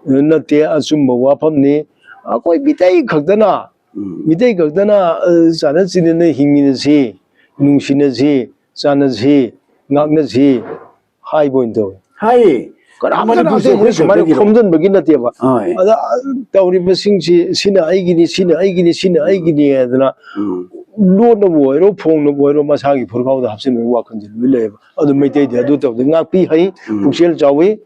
ꯑ, ꯅꯠꯇꯦ, ꯑꯆꯨꯝꯕ ꯋꯥꯐꯝꯅꯤ꯫ ꯑꯩꯈꯣꯏ ꯃꯤꯇꯩ ꯈꯛꯇꯅ, ꯎꯝ꯫ ꯃꯤꯇꯩ ꯈꯛꯇꯅ, ꯑ, ꯆꯥꯟꯅ ꯆꯤꯟꯅꯅ ꯍꯤꯡꯃꯤꯟꯅꯁꯤ, ꯅꯨꯡꯁꯤꯅꯁꯤ, ꯆꯥꯟꯅꯁꯤ, ꯉꯥꯛꯅꯁꯤ ꯍꯥꯏꯕ ꯑꯣꯏꯅ ꯇꯧꯋꯦ꯫ ꯍꯥꯏꯌꯦ꯫ ꯀꯅꯥꯝꯇꯅ ꯃꯅꯤꯄꯨꯔꯁꯦ ꯑꯇꯩ ꯑꯩꯈꯣꯏ ꯁꯨꯃꯥꯏꯅ ꯈꯛꯇꯒꯤꯔꯣ? ꯈꯣꯝꯖꯤꯟꯕꯒꯤꯅ ꯅꯠꯇꯦꯕ꯫ ꯍꯣꯏ꯫ ꯑꯗ, ꯑ, ꯇꯧꯔꯤꯕꯁꯤꯡꯁꯤ, ꯁꯤꯅ ꯑꯩꯒꯤꯅꯤ, ꯁꯤꯅ ꯑꯩꯒꯤꯅꯤ, ꯁꯤꯅ ꯎꯝ꯫ ꯑꯩꯒꯤꯅꯤ ꯍꯥꯏꯗꯅ ꯎꯝ꯫ ꯂꯣꯠꯅꯕꯨ ꯑꯣꯏꯔꯣ, ꯐꯣꯡꯅꯕꯨ ꯑꯣꯏꯔꯣ, ꯃꯁꯥꯒꯤ ꯐꯨꯔꯨꯀꯥꯎꯗ ꯍꯥꯞꯆꯤꯟꯕꯒꯤ ꯋꯥꯈꯜꯁꯦ ꯂꯣꯏ ꯂꯩꯌꯦꯕ꯫ ꯑꯗꯨ ꯃꯩꯇꯩꯗꯤ ꯑꯗꯨ ꯇꯧꯗꯦ꯫ ꯉꯥꯛꯄꯤ ꯍꯩ, ꯎꯝ꯫ ꯄꯨꯛꯆꯦꯜ ꯆꯥꯎꯏ,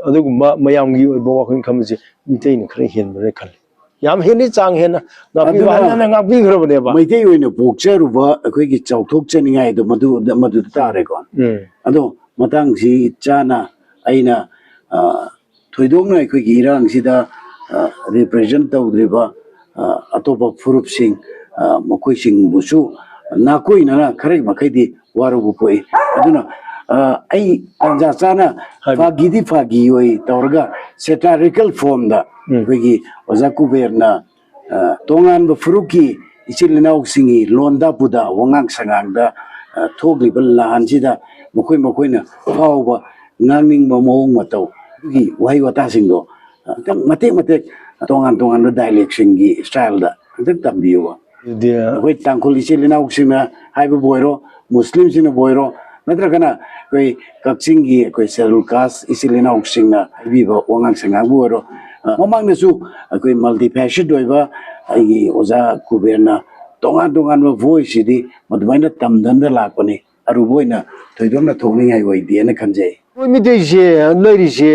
ꯑꯗꯨꯒꯨꯝꯕ ꯃꯌꯥꯝꯒꯤ ꯑꯣꯏꯕ ꯋꯥꯈꯜ ꯈꯟꯕꯁꯦ ꯃꯤꯇꯩꯅ ꯈꯔ ꯍꯦꯟꯕ꯭ꯔꯥ ꯈꯜꯂꯤ꯫ ꯌꯥꯝ ꯍꯦꯜꯂꯤ, ꯆꯥꯡ ꯍꯦꯟꯅ ꯉꯥꯛꯄꯤꯕ, ꯑꯗꯨꯅ ꯑꯍꯟ ꯍꯟꯅ ꯉꯥꯛꯄꯤꯈ꯭ꯔꯕꯅꯦꯕ꯫ ꯃꯩꯇꯩ ꯑꯣꯏꯅ ꯄꯣꯛꯆꯔꯨꯕ ꯑꯩꯈꯣꯏꯒꯤ ꯆꯥꯎꯊꯣꯛꯆꯅꯤꯡꯉꯥꯏꯗꯣ ꯃꯗꯨ, ꯃꯗꯨꯗ ꯇꯥꯔꯦꯀꯣ꯫ ꯎꯝ꯫ ꯑꯗꯣ ꯃꯇꯥꯡꯁꯤ ꯆꯥꯅ ꯑꯩꯅ, ꯑ, ꯊꯣꯏꯗꯣꯛꯅ ꯑꯩꯈꯣꯏꯒꯤ ꯏꯔꯥꯡꯁꯤꯗ, ꯑ, represent ꯇꯧꯗ꯭ꯔꯤꯕ, ꯑ, ꯑꯇꯣꯞꯄ ꯐꯨꯔꯨꯞꯁꯤꯡ, ꯑ, ꯃꯈꯣꯏꯁꯤꯡꯕꯨꯁꯨ ꯅꯥꯀꯣꯏꯅꯅ ꯈꯔ ꯃꯈꯩꯗꯤ ꯋꯥꯔꯧꯕ ꯄꯣꯛꯏ꯫ ꯑꯗꯨꯅ, ꯑ, ꯑꯩ ꯇꯥꯟꯖꯥ ꯆꯥꯅ ꯍꯥꯏꯕꯤꯌꯨ꯫ ꯐꯥꯒꯤꯗꯤ ꯐꯥꯒꯤ ꯑꯣꯏ ꯇꯧꯔꯒ satirical formꯗ ꯎꯝ꯫ ꯑꯩꯈꯣꯏꯒꯤ ꯑꯣꯖꯥ ꯀꯨꯕꯦꯔꯅ, ꯑ, ꯇꯣꯉꯥꯟꯕ ꯐꯨꯔꯨꯞꯀꯤ ꯏꯆꯤꯜ ꯏꯅꯥꯎꯁꯤꯡꯒꯤ ꯂꯣꯟꯗ ꯄꯨꯗ ꯋꯥꯉꯥꯡ ꯁꯉꯥꯡꯗ, ꯑ, ꯊꯣꯛꯂꯤꯕ ꯂꯥꯟꯁꯤꯗ ꯃꯈꯣꯏ ꯃꯈꯣꯏꯅ ꯐꯥꯎꯕ ꯉꯥꯡꯅꯤꯡꯕ ꯃꯑꯣꯡ ꯃꯇꯧ, ꯑꯗꯨꯒꯤ ꯋꯥꯍꯩ ꯋꯥꯇꯥꯁꯤꯡꯗꯣ, ꯑ, ꯈꯤꯇꯪ ꯃꯇꯦꯛ ꯃꯇꯦꯛ ꯇꯣꯉꯥꯟ ꯇꯣꯉꯥꯟꯕ dialectꯁꯤꯡꯒꯤ styleꯗ ꯈꯤꯇꯪ ꯇꯝꯕꯤꯌꯨꯕ꯫ ꯑꯗꯨꯗꯤ ꯑꯩꯈꯣꯏ ꯇꯥꯡꯈꯨꯜ ꯏꯆꯤꯜ ꯏꯅꯥꯎꯁꯤꯡꯅ ꯍꯥꯏꯕꯕꯨ ꯑꯣꯏꯔꯣ, ꯃꯨꯁꯂꯤꯝꯁꯤꯡꯅꯕꯨ ꯑꯣꯏꯔꯣ, ꯅꯠꯇ꯭ꯔꯒꯅ ꯑꯩꯈꯣꯏ ꯀꯛꯆꯤꯡꯒꯤ ꯑꯩꯈꯣꯏ schedule caste ꯏꯆꯤꯜ ꯏꯅꯥꯎꯁꯤꯡꯅ ꯍꯥꯏꯕꯤꯕ ꯋꯥꯉꯥꯡ ꯁꯉꯥꯡꯕꯨ ꯑꯣꯏꯔꯣ, ꯑ, ꯃꯃꯥꯡꯗꯁꯨ ꯑꯩꯈꯣꯏ multifaceted ꯑꯣꯏꯕ ꯑꯩꯒꯤ ꯑꯣꯖꯥ ꯀꯨꯕꯦꯔꯅ ꯇꯣꯉꯥꯟ ꯇꯣꯉꯥꯟꯕ voiceꯁꯤꯗꯤ ꯃꯗꯨꯃꯥꯏꯅ ꯇꯝꯗꯅ ꯂꯥꯛꯄꯅꯤ꯫ ꯑꯔꯨꯕ ꯑꯣꯏꯅ ꯊꯣꯏꯗꯣꯛꯅ ꯊꯣꯛꯅꯤꯡꯉꯥꯏ ꯑꯣꯏꯗꯦꯅ ꯈꯟꯖꯩ꯫ ꯑꯩꯈꯣꯏ ꯃꯤꯇꯩꯁꯦ ꯂꯩꯔꯤꯁꯦ,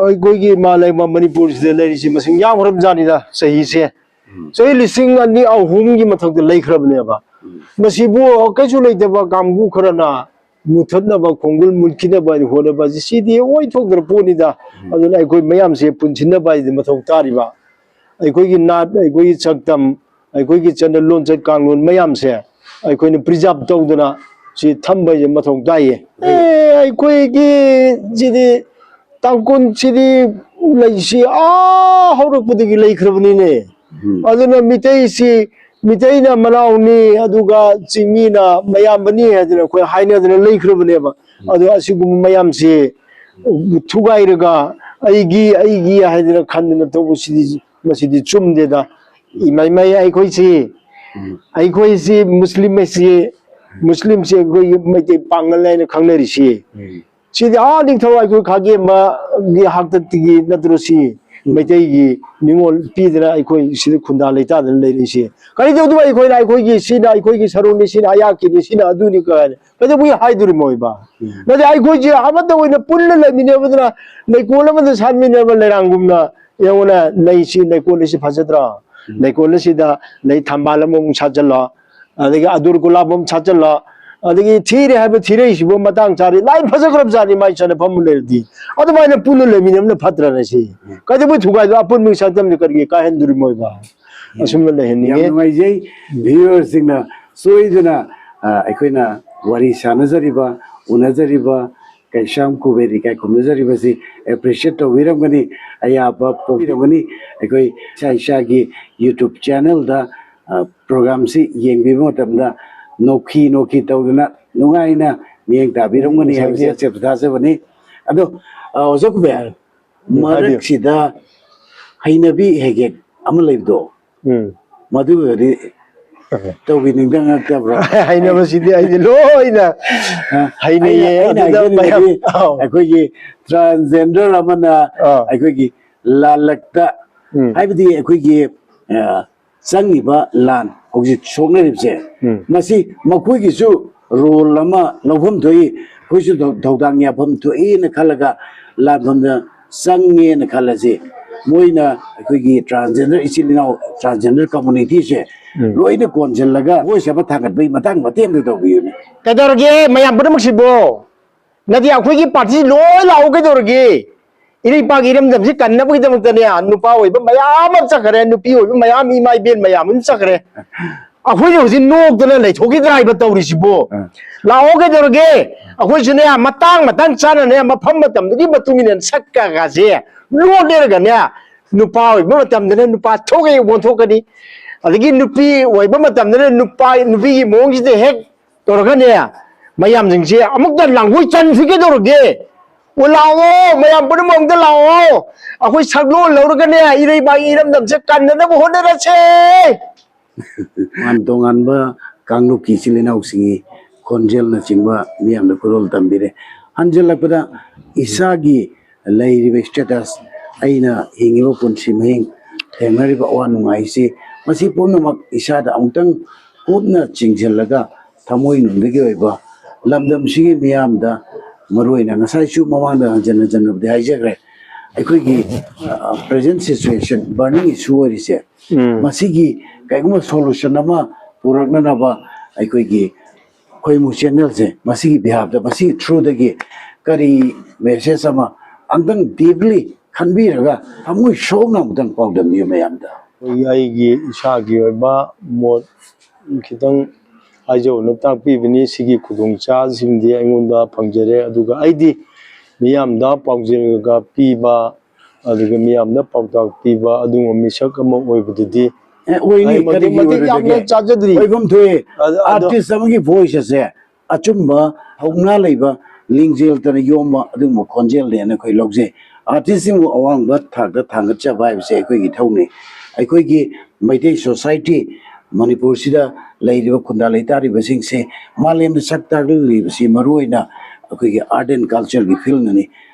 ꯑꯩꯈꯣꯏꯒꯤ ꯏꯃꯥ ꯂꯩꯕꯥꯛ ꯃꯅꯤꯄꯨꯔꯁꯤꯗ ꯂꯩꯔꯤꯁꯦ ꯃꯁꯤꯡ ꯌꯥꯝꯈ꯭ꯔꯕꯖꯥꯠꯅꯤꯗ ꯆꯍꯤꯁꯦ꯫ ꯎꯝ꯫ ꯆꯍꯤ ꯂꯤꯁꯤꯡ ꯑꯅꯤ ꯑꯍꯨꯝꯒꯤ ꯃꯊꯛꯇ ꯂꯩꯈ꯭ꯔꯕꯅꯦꯕ꯫ ꯎꯝ꯫ ꯃꯁꯤꯕꯨ ꯀꯩꯁꯨ ꯂꯩꯇꯕ ꯀꯥꯡꯕꯨ ꯈꯔꯅ ꯃꯨꯊꯠꯅꯕ, ꯈꯣꯡꯒꯨꯜ ꯃꯨꯠꯈꯤꯅꯕ ꯍꯥꯏꯅ ꯍꯣꯠꯅꯕ ꯑꯁꯤ, ꯁꯤꯗꯤ ꯑꯣꯏꯊꯣꯛꯇ꯭ꯔ ꯄꯣꯠꯅꯤꯗ꯫ ꯎꯝ꯫ ꯑꯗꯨꯅ ꯑꯩꯈꯣꯏ ꯃꯌꯥꯝꯁꯦ ꯄꯨꯟꯁꯤꯟꯅꯕ ꯍꯥꯏꯗꯤ ꯃꯊꯧ ꯇꯥꯔꯤꯕ꯫ ꯑꯩꯈꯣꯏꯒꯤ ꯅꯥꯠ, ꯑꯩꯈꯣꯏꯒꯤ ꯆꯛꯇꯝ, ꯑꯩꯈꯣꯏꯒꯤ ꯆꯠꯅ ꯂꯣꯟꯆꯠ ꯀꯥꯡꯂꯣꯟ ꯃꯌꯥꯝꯁꯦ ꯑꯩꯈꯣꯏꯅ preserve ꯇꯧꯗꯅ ꯁꯤ ꯊꯝꯕ ꯍꯥꯏꯁꯦ ꯃꯊꯧ ꯇꯥꯏꯌꯦ꯫ ꯎꯝ꯫ ꯑꯦ, ꯑꯩꯈꯣꯏꯒꯤ ꯁꯤꯗꯤ ꯇꯥꯡꯀꯨꯜꯁꯤꯗꯤ ꯂꯩꯁꯤ ꯑꯥ ꯍꯧꯔꯛꯄꯗꯒꯤ ꯂꯩꯈ꯭ꯔꯕꯅꯤꯅꯦ꯫ ꯎꯝ꯫ ꯑꯗꯨꯅ ꯃꯤꯇꯩꯁꯤ, ꯃꯤꯇꯩꯅ ꯃꯅꯥꯎꯅꯤ, ꯑꯗꯨꯒ ꯆꯤꯡꯃꯤꯅ ꯃꯌꯥꯝꯕꯅꯤ ꯍꯥꯏꯗꯅ ꯑꯩꯈꯣꯏ ꯍꯥꯏꯅꯗꯅ ꯂꯩꯈ꯭ꯔꯕꯅꯦꯕ꯫ ꯎꯝ꯫ ꯑꯗꯣ ꯑꯁꯤꯒꯨꯝꯕ ꯃꯌꯥꯝꯁꯤ ꯊꯨꯒꯥꯏꯔꯒ ꯑꯩꯒꯤ, ꯑꯩꯒꯤ ꯍꯥꯏꯗꯅ ꯈꯟꯗꯅ ꯇꯧꯕꯁꯤꯗꯤ ꯃꯁꯤꯗꯤ ꯆꯨꯝꯗꯦꯗ꯫ ꯏꯃꯥꯏ ꯃꯥꯏ ꯑꯩꯈꯣꯏꯁꯤ, ꯑꯩꯈꯣꯏꯁꯤ ꯃꯨꯁꯂꯤꯝ ꯑꯁꯤ, ꯃꯨꯁꯂꯤꯝꯁꯤ ꯑꯩꯈꯣꯏꯒꯤ ꯃꯩꯇꯩ ꯄꯥꯉꯜ ꯍꯥꯏꯅ ꯈꯪꯅꯔꯤꯁꯤ꯫ ꯁꯤꯗꯤ ꯑꯥ ꯅꯤꯡꯊꯧ ꯑꯩꯈꯣꯏ ꯈꯥꯒꯦꯝꯕꯒꯤ ꯍꯥꯛꯇꯛꯇꯒꯤ ꯅꯠꯇ꯭ꯔꯣ ꯁꯤ? ꯃꯩꯇꯩꯒꯤ ꯅꯤꯉꯣꯜ ꯄꯤꯗꯅ ꯑꯩꯈꯣꯏ ꯁꯤꯗ ꯈꯨꯟꯗꯥ ꯂꯩꯇꯥꯗꯅ ꯂꯩꯔꯛꯏꯁꯤ꯫ ꯀꯔꯤ ꯇꯧꯗꯕ ꯑꯩꯈꯣꯏꯅ ꯑꯩꯈꯣꯏꯒꯤ ꯁꯤꯅ ꯑꯩꯈꯣꯏꯒꯤ ꯁꯔꯨꯅꯤ, ꯁꯤꯅ ꯑꯌꯥꯛꯀꯤꯅꯤ, ꯁꯤꯅ ꯑꯗꯨꯅꯤ ꯀꯥꯏꯅ ꯀꯩꯗꯧꯕꯒꯤ ꯍꯥꯏꯗꯣꯔꯤꯃꯣꯏꯕ? ꯅꯠꯇꯦ, ꯑꯩꯈꯣꯏꯁꯦ ꯑꯃꯠꯇ ꯑꯣꯏꯅ ꯄꯨꯟꯅ ꯂꯩꯃꯤꯟꯅꯕꯗꯨꯅ ꯂꯩꯀꯣꯜ ꯑꯃꯗ ꯁꯥꯟꯃꯤꯟꯅꯕ ꯂꯩꯔꯥꯡꯒꯨꯝꯅ ꯌꯦꯡꯉꯨꯅ ꯂꯩꯁꯤ, ꯂꯩꯀꯣꯜ ꯑꯁꯤ ꯐꯖꯗ꯭ꯔꯣ? ꯂꯩꯀꯣꯜ ꯑꯁꯤꯗ ꯂꯩ ꯊꯝꯕꯥꯜ ꯑꯃꯃꯨꯛ ꯁꯥꯠꯆꯜꯂꯣ, ꯑꯗꯒꯤ ꯑꯗꯨꯔ ꯒꯨꯂꯥꯞ ꯑꯃ ꯁꯥꯠꯆꯜꯂꯣ, ꯑꯗꯒꯤ ꯊꯤꯔꯦ ꯍꯥꯏꯕ ꯊꯤꯔꯛꯏꯁꯤꯕꯨ ꯃꯇꯥꯡ ꯆꯥꯔꯤ, ꯂꯥꯏ ꯐꯖꯈ꯭ꯔꯕꯖꯥꯠꯅꯤ ꯃꯥꯏ ꯆꯠꯅꯐꯝ ꯂꯩꯔꯗꯤ꯫ ꯑꯗꯨꯃꯥꯏꯅ ꯄꯨꯟꯅ ꯂꯩꯃꯤꯟꯅꯕꯅ ꯐꯠꯇ꯭ꯔꯅꯦ ꯁꯤ? ꯀꯩꯗꯧꯕꯩ ꯊꯨꯒꯥꯏꯗꯣ? ꯑꯄꯨꯟꯕꯒꯤ ꯁꯛꯇꯝꯁꯦ ꯀꯔꯤꯒꯤ ꯀꯥꯏꯍꯟꯗꯣꯔꯤꯃꯣꯏꯕ? ꯑꯁꯨꯝꯅ ꯌꯥꯝ ꯂꯩꯍꯟꯅꯤꯡꯉꯤ꯫ ꯅꯨꯡꯉꯥꯏꯖꯩ꯫ ꯚꯤꯌꯨꯋꯔꯁꯤꯡꯅ ꯁꯣꯏꯗꯅ, ꯑ, ꯑꯩꯈꯣꯏꯅ ꯋꯥꯔꯤ ꯁꯥꯟꯅꯖꯔꯤꯕ, ꯎꯅꯖꯔꯤꯕ ꯀꯩꯁꯥꯝ ꯀꯨꯕꯦꯔ ꯏꯀꯥꯏ ꯈꯨꯝꯅꯖꯔꯤꯕꯁꯤ ꯑꯦꯄ꯭ꯔꯤꯁꯤꯌꯦꯠ ꯇꯧꯕꯤꯔꯝꯒꯅꯤ, ꯑꯌꯥꯕ ꯄꯣꯛꯄꯤꯔꯝꯒꯅꯤ꯫ ꯑꯩꯈꯣꯏ ꯏꯁꯥ ꯏꯁꯥꯒꯤ ꯌꯨꯇ꯭ꯌꯨꯕ ꯆꯦꯅꯦꯜꯗ, ꯑ, ꯄ꯭ꯔꯣꯒ꯭ꯔꯥꯝꯁꯤ ꯌꯦꯡꯕꯤꯕ ꯃꯇꯝꯗ ꯅꯣꯛꯈꯤ ꯅꯣꯛꯈꯤ ꯇꯧꯗꯨꯅ ꯅꯨꯡꯉꯥꯏꯅ ꯃꯤꯠꯌꯦꯡ ꯇꯥꯕꯤꯔꯝꯒꯅꯤ ꯎꯝ, ꯍꯥꯏꯕꯁꯤ ꯉꯁꯥꯏꯒꯤ ꯑꯆꯦꯠꯄ ꯊꯥꯖꯕꯅꯤ꯫ ꯑꯗꯣ, ꯑ, ꯑꯣꯖꯥ ꯀꯨꯕꯦꯔ, ꯎꯝ, ꯍꯥꯏꯕꯤꯌꯨ꯫ ꯃꯔꯛꯁꯤꯗ ꯍꯩꯅꯕꯤ ꯍꯦꯛ ꯍꯦꯛ ꯑꯃ ꯂꯩꯕꯗꯣ, ꯎꯝ꯫ ꯃꯗꯨꯒꯗꯤ ꯇꯧꯕꯤ ꯅꯤꯡꯁꯤꯡꯉꯛꯇꯕ꯭ꯔꯣ? ꯍꯩꯅꯕꯁꯤꯗꯤ ꯑꯩꯗꯤ ꯂꯣꯏꯅ ꯑ, ꯍꯩꯅꯩꯌꯦ꯫ ꯑꯩꯅ, ꯑꯩꯅ ꯑꯗꯨꯗ ꯍꯥꯏꯖꯅꯤꯡꯕꯗꯤ ꯃꯌꯥꯝ, ꯑꯥꯎ꯫ ꯑꯩꯈꯣꯏꯒꯤ ꯇ꯭ꯔꯥꯟꯁꯖꯦꯟꯗꯔ ꯑꯃꯅ ꯑꯥ꯫ ꯑꯩꯈꯣꯏꯒꯤ ꯂꯥꯜꯂꯛꯇ, ꯎꯝ꯫ ꯍꯥꯏꯕꯗꯤ ꯑꯩꯈꯣꯏꯒꯤ, ꯑ, ꯆꯪꯉꯤꯕ ꯂꯥꯟ ꯍꯧꯖꯤꯛ ꯁꯣꯛꯅꯔꯤꯕꯁꯦ, ꯎꯝ꯫ ꯃꯁꯤ ꯃꯈꯣꯏꯒꯤꯁꯨ ꯔꯣꯜ ꯑꯃ ꯂꯧꯐꯝ ꯊꯣꯛꯏ, ꯑꯩꯈꯣꯏꯁꯨ ꯊꯧ-, ꯊꯧꯗꯥꯡ ꯌꯥꯐꯝ ꯊꯣꯛꯏꯅ ꯈꯜꯂꯒ ꯂꯥꯟꯐꯝꯗ ꯆꯪꯉꯦꯅ ꯈꯜꯂꯁꯤ꯫ ꯃꯣꯏꯅ ꯑꯩꯈꯣꯏꯒꯤ ꯇ꯭ꯔꯥꯟꯁꯖꯦꯟꯗꯔ ꯏꯆꯤꯜ ꯏꯅꯥꯎ, ꯇ꯭ꯔꯥꯟꯁꯖꯦꯟꯗꯔ ꯀꯝꯃꯨꯅꯤꯇꯤꯁꯦ ꯎꯝ꯫ ꯂꯣꯏꯅ ꯀꯣꯟꯁꯤꯜꯂꯒ ꯚꯣꯏꯁ ꯑꯃ ꯊꯥꯡꯒꯠꯄꯒꯤ ꯃꯇꯥꯡ ꯃꯇꯦꯛ ꯑꯃꯇ ꯇꯧꯕꯤꯌꯨꯅꯦ꯫ ꯀꯩꯗꯧꯔꯒꯦ ꯃꯌꯥꯝ ꯄꯨꯝꯅꯃꯛꯁꯤꯕꯣ? ꯅꯠꯇꯦ, ꯑꯩꯈꯣꯏꯒꯤ ꯄꯥꯔꯇꯤ ꯂꯣꯏ ꯂꯥꯛꯑꯣ ꯀꯩꯗꯧꯔꯒꯦ? ꯏꯔꯩꯄꯥꯛꯀꯤ ꯏꯔꯝꯗꯝꯁꯤ ꯀꯟꯅꯕꯒꯤꯗꯃꯛꯇꯅꯦ ꯅꯨꯄꯥ ꯑꯣꯏꯕ ꯃꯌꯥꯝ ꯑꯃ ꯆꯠꯈ꯭ꯔꯦ, ꯅꯨꯄꯤ ꯑꯣꯏꯕ ꯃꯌꯥꯝ, ꯏꯃꯥ ꯏꯕꯦꯟ ꯃꯌꯥꯝ ꯑꯃ ꯆꯠꯈ꯭ꯔꯦ꯫ ꯑꯩꯈꯣꯏꯅ ꯍꯧꯖꯤꯛ ꯅꯣꯛꯇꯅ ꯂꯩꯊꯣꯛꯈꯤꯗ꯭ꯔꯥ ꯍꯥꯏꯕ ꯇꯧꯔꯤꯁꯤꯕꯣ? ꯑ꯫ ꯂꯥꯛꯑꯣ ꯀꯩꯗꯧꯔꯒꯦ? ꯑꯩꯈꯣꯏꯁꯨꯅꯦ ꯃꯇꯥꯡ ꯃꯇꯥꯡ ꯆꯥꯅꯅꯦ ꯃꯐꯝ ꯃꯇꯝꯗꯨꯒꯤ ꯃꯇꯨꯡ ꯏꯟꯅ ꯁꯛ ꯀꯥꯒꯥꯁꯦ ꯂꯣꯟꯅꯔꯒꯅꯦ ꯅꯨꯄꯥ ꯑꯣꯏꯕ ꯃꯇꯝꯗꯅ ꯅꯨꯄꯥ ꯊꯣꯛꯑꯦ ꯑꯣꯟꯊꯣꯛꯀꯅꯤ, ꯑꯗꯒꯤ ꯅꯨꯄꯤ ꯑꯣꯏꯕ ꯃꯇꯝꯗꯅ ꯅꯨꯄꯥ, ꯅꯨꯄꯤꯒꯤ ꯃꯑꯣꯡꯁꯤꯗ ꯍꯦꯛ ꯇꯧꯔꯒꯅꯦ ꯃꯌꯥꯝꯁꯤꯡꯁꯦ ꯑꯃꯨꯛꯇ ꯂꯥꯡꯒꯣꯏ ꯆꯟꯁꯤ ꯀꯩꯗꯧꯔꯒꯦ? ꯑꯣ, ꯂꯥꯛꯑꯣ, ꯃꯌꯥꯝ ꯄꯨꯝꯅꯃꯛ ꯑꯝꯇ ꯂꯥꯛꯑꯣ꯫ ꯑꯩꯈꯣꯏ ꯁꯛꯂꯣꯟ ꯂꯧꯔꯒꯅꯦ, ꯏꯔꯩꯕꯥꯛ ꯏꯔꯝꯗꯝꯁꯦ ꯀꯟꯅꯅꯕ ꯍꯣꯠꯅꯔꯁꯦ꯫ ꯇꯣꯉꯥꯟ ꯇꯣꯉꯥꯟꯕ ꯀꯥꯡꯂꯨꯞꯀꯤ ꯏꯆꯤꯜ ꯏꯅꯥꯎꯁꯤꯡꯒꯤ ꯈꯣꯟꯖꯦꯜꯅꯆꯤꯡꯕ ꯃꯤꯌꯥꯝꯅ ꯈꯨꯗꯣꯜ ꯇꯝꯕꯤꯔꯦ꯫ ꯍꯟꯖꯤꯜꯂꯛꯄꯗ ꯏꯁꯥꯒꯤ ꯂꯩꯔꯤꯕ status, ꯑꯩꯅ ꯍꯤꯡꯉꯤꯕ ꯄꯨꯟꯁꯤ ꯃꯍꯤꯡ, ꯊꯦꯡꯅꯔꯤꯕ ꯑꯋꯥ ꯅꯨꯡꯉꯥꯏꯁꯤ, ꯃꯁꯤ ꯄꯨꯝꯅꯃꯛ ꯏꯁꯥꯗ ꯑꯃꯨꯛꯇꯪ ꯀꯨꯞꯅ ꯆꯤꯡꯁꯤꯜꯂꯒ ꯊꯃꯣꯏꯅꯨꯡꯗꯒꯤ ꯑꯣꯏꯕ ꯂꯝꯗꯝꯁꯤꯒꯤ ꯃꯤꯌꯥꯝꯗ, ꯃꯔꯨꯑꯣꯏꯅ ꯉꯁꯥꯏꯁꯨ ꯃꯃꯥꯡꯗ ꯍꯟꯖꯤꯟ ꯍꯟꯖꯤꯟꯅꯕꯨꯗꯤ ꯍꯥꯏꯖꯈ꯭ꯔꯦ, ꯑꯩꯈꯣꯏꯒꯤ, ꯑ, present situation, burning issue ꯑꯣꯏꯔꯤꯁꯦ, ꯎꯝ꯫ ꯃꯁꯤꯒꯤ ꯀꯩꯒꯨꯝꯕ solution ꯑꯃ ꯄꯨꯔꯛꯅꯅꯕ ꯑꯩꯈꯣꯏꯒꯤ ꯈꯣꯏꯃꯨ channelꯁꯦ, ꯃꯁꯤꯒꯤ behalfꯇ, ꯃꯁꯤꯒꯤ throughꯗꯒꯤ ꯀꯔꯤ message ꯑꯃ ꯑꯝꯇꯪ deeply ꯈꯟꯕꯤꯔꯒ ꯊꯃꯣꯏ ꯁꯣꯛꯅ ꯑꯃꯨꯛꯇꯪ ꯄꯥꯎꯗꯝꯕꯤꯌꯨ ꯃꯌꯥꯝꯗ꯫ ꯑꯩꯈꯣꯏꯒꯤ, ꯑꯩꯒꯤ ꯏꯁꯥꯒꯤ ꯑꯣꯏꯕ ꯃꯣꯠ ꯈꯤꯇꯪ ꯍꯥꯏꯖꯧꯅ ꯇꯥꯛꯄꯤꯕꯅꯤ꯫ ꯁꯤꯒꯤ ꯈꯨꯗꯣꯡꯆꯥꯕꯁꯤꯃꯗꯤ ꯑꯩꯉꯣꯟꯗ ꯐꯪꯖꯔꯦ, ꯑꯗꯨꯒ ꯑꯩꯗꯤ ꯃꯤꯌꯥꯝꯗ ꯄꯥꯎꯖꯦꯜꯒ ꯄꯤꯕ, ꯑꯗꯨꯒ ꯃꯤꯌꯥꯝꯗ ꯄꯥꯎꯇꯥꯛ ꯄꯤꯕ ꯑꯗꯨꯒꯨꯝꯕ ꯃꯤꯁꯛ ꯑꯃ ꯑꯣꯏꯕꯗꯨꯗꯤ ꯑꯦ, ꯑꯣꯏꯅꯤ, ꯑꯩ ꯃꯇꯤꯛ, ꯀꯔꯤꯒꯤ ꯃꯇꯤꯛ ꯌꯥꯝꯅ ꯑꯣꯏꯔꯣꯏꯗꯒꯦ? ꯆꯥꯖꯗ꯭ꯔꯤ꯫ ꯑꯣꯏꯐꯝ ꯊꯣꯛꯑꯦ꯫ ꯑꯗ-, ꯑꯗꯣ artist ꯑꯃꯒꯤ voice ꯑꯁꯦ ꯑꯆꯨꯝꯕ, ꯍꯧꯅꯥ ꯂꯩꯕ, ꯂꯤꯡꯖꯦꯜ ꯇꯥꯅ ꯌꯣꯝꯕ ꯑꯗꯨꯒꯨꯝꯕ ꯈꯣꯟꯖꯦꯜꯅꯦꯅ ꯑꯩꯈꯣꯏ ꯂꯧꯖꯩ꯫ Artistꯁꯤꯡꯕꯨ ꯑꯋꯥꯡꯕ ꯊꯥꯛꯇ ꯊꯥꯡꯒꯠꯆꯕ ꯍꯥꯏꯕꯁꯦ ꯑꯩꯈꯣꯏꯒꯤ ꯏꯊꯧꯅꯤ꯫ ꯑꯩꯈꯣꯏꯒꯤ ꯃꯩꯇꯩ society, ꯃꯅꯤꯄꯨꯔꯁꯤꯗ ꯂꯩꯔꯤꯕ ꯈꯨꯟꯗꯥ ꯂꯩꯇꯥꯔꯤꯕꯁꯤꯡꯁꯦ ꯃꯥꯂꯦꯝꯗ ꯁꯛ ꯇꯥꯛꯂꯤꯕꯁꯤ ꯃꯔꯨꯑꯣꯏꯅ ꯑꯩꯈꯣꯏꯒꯤ art and cultureꯒꯤ fieldꯅꯅꯤ꯫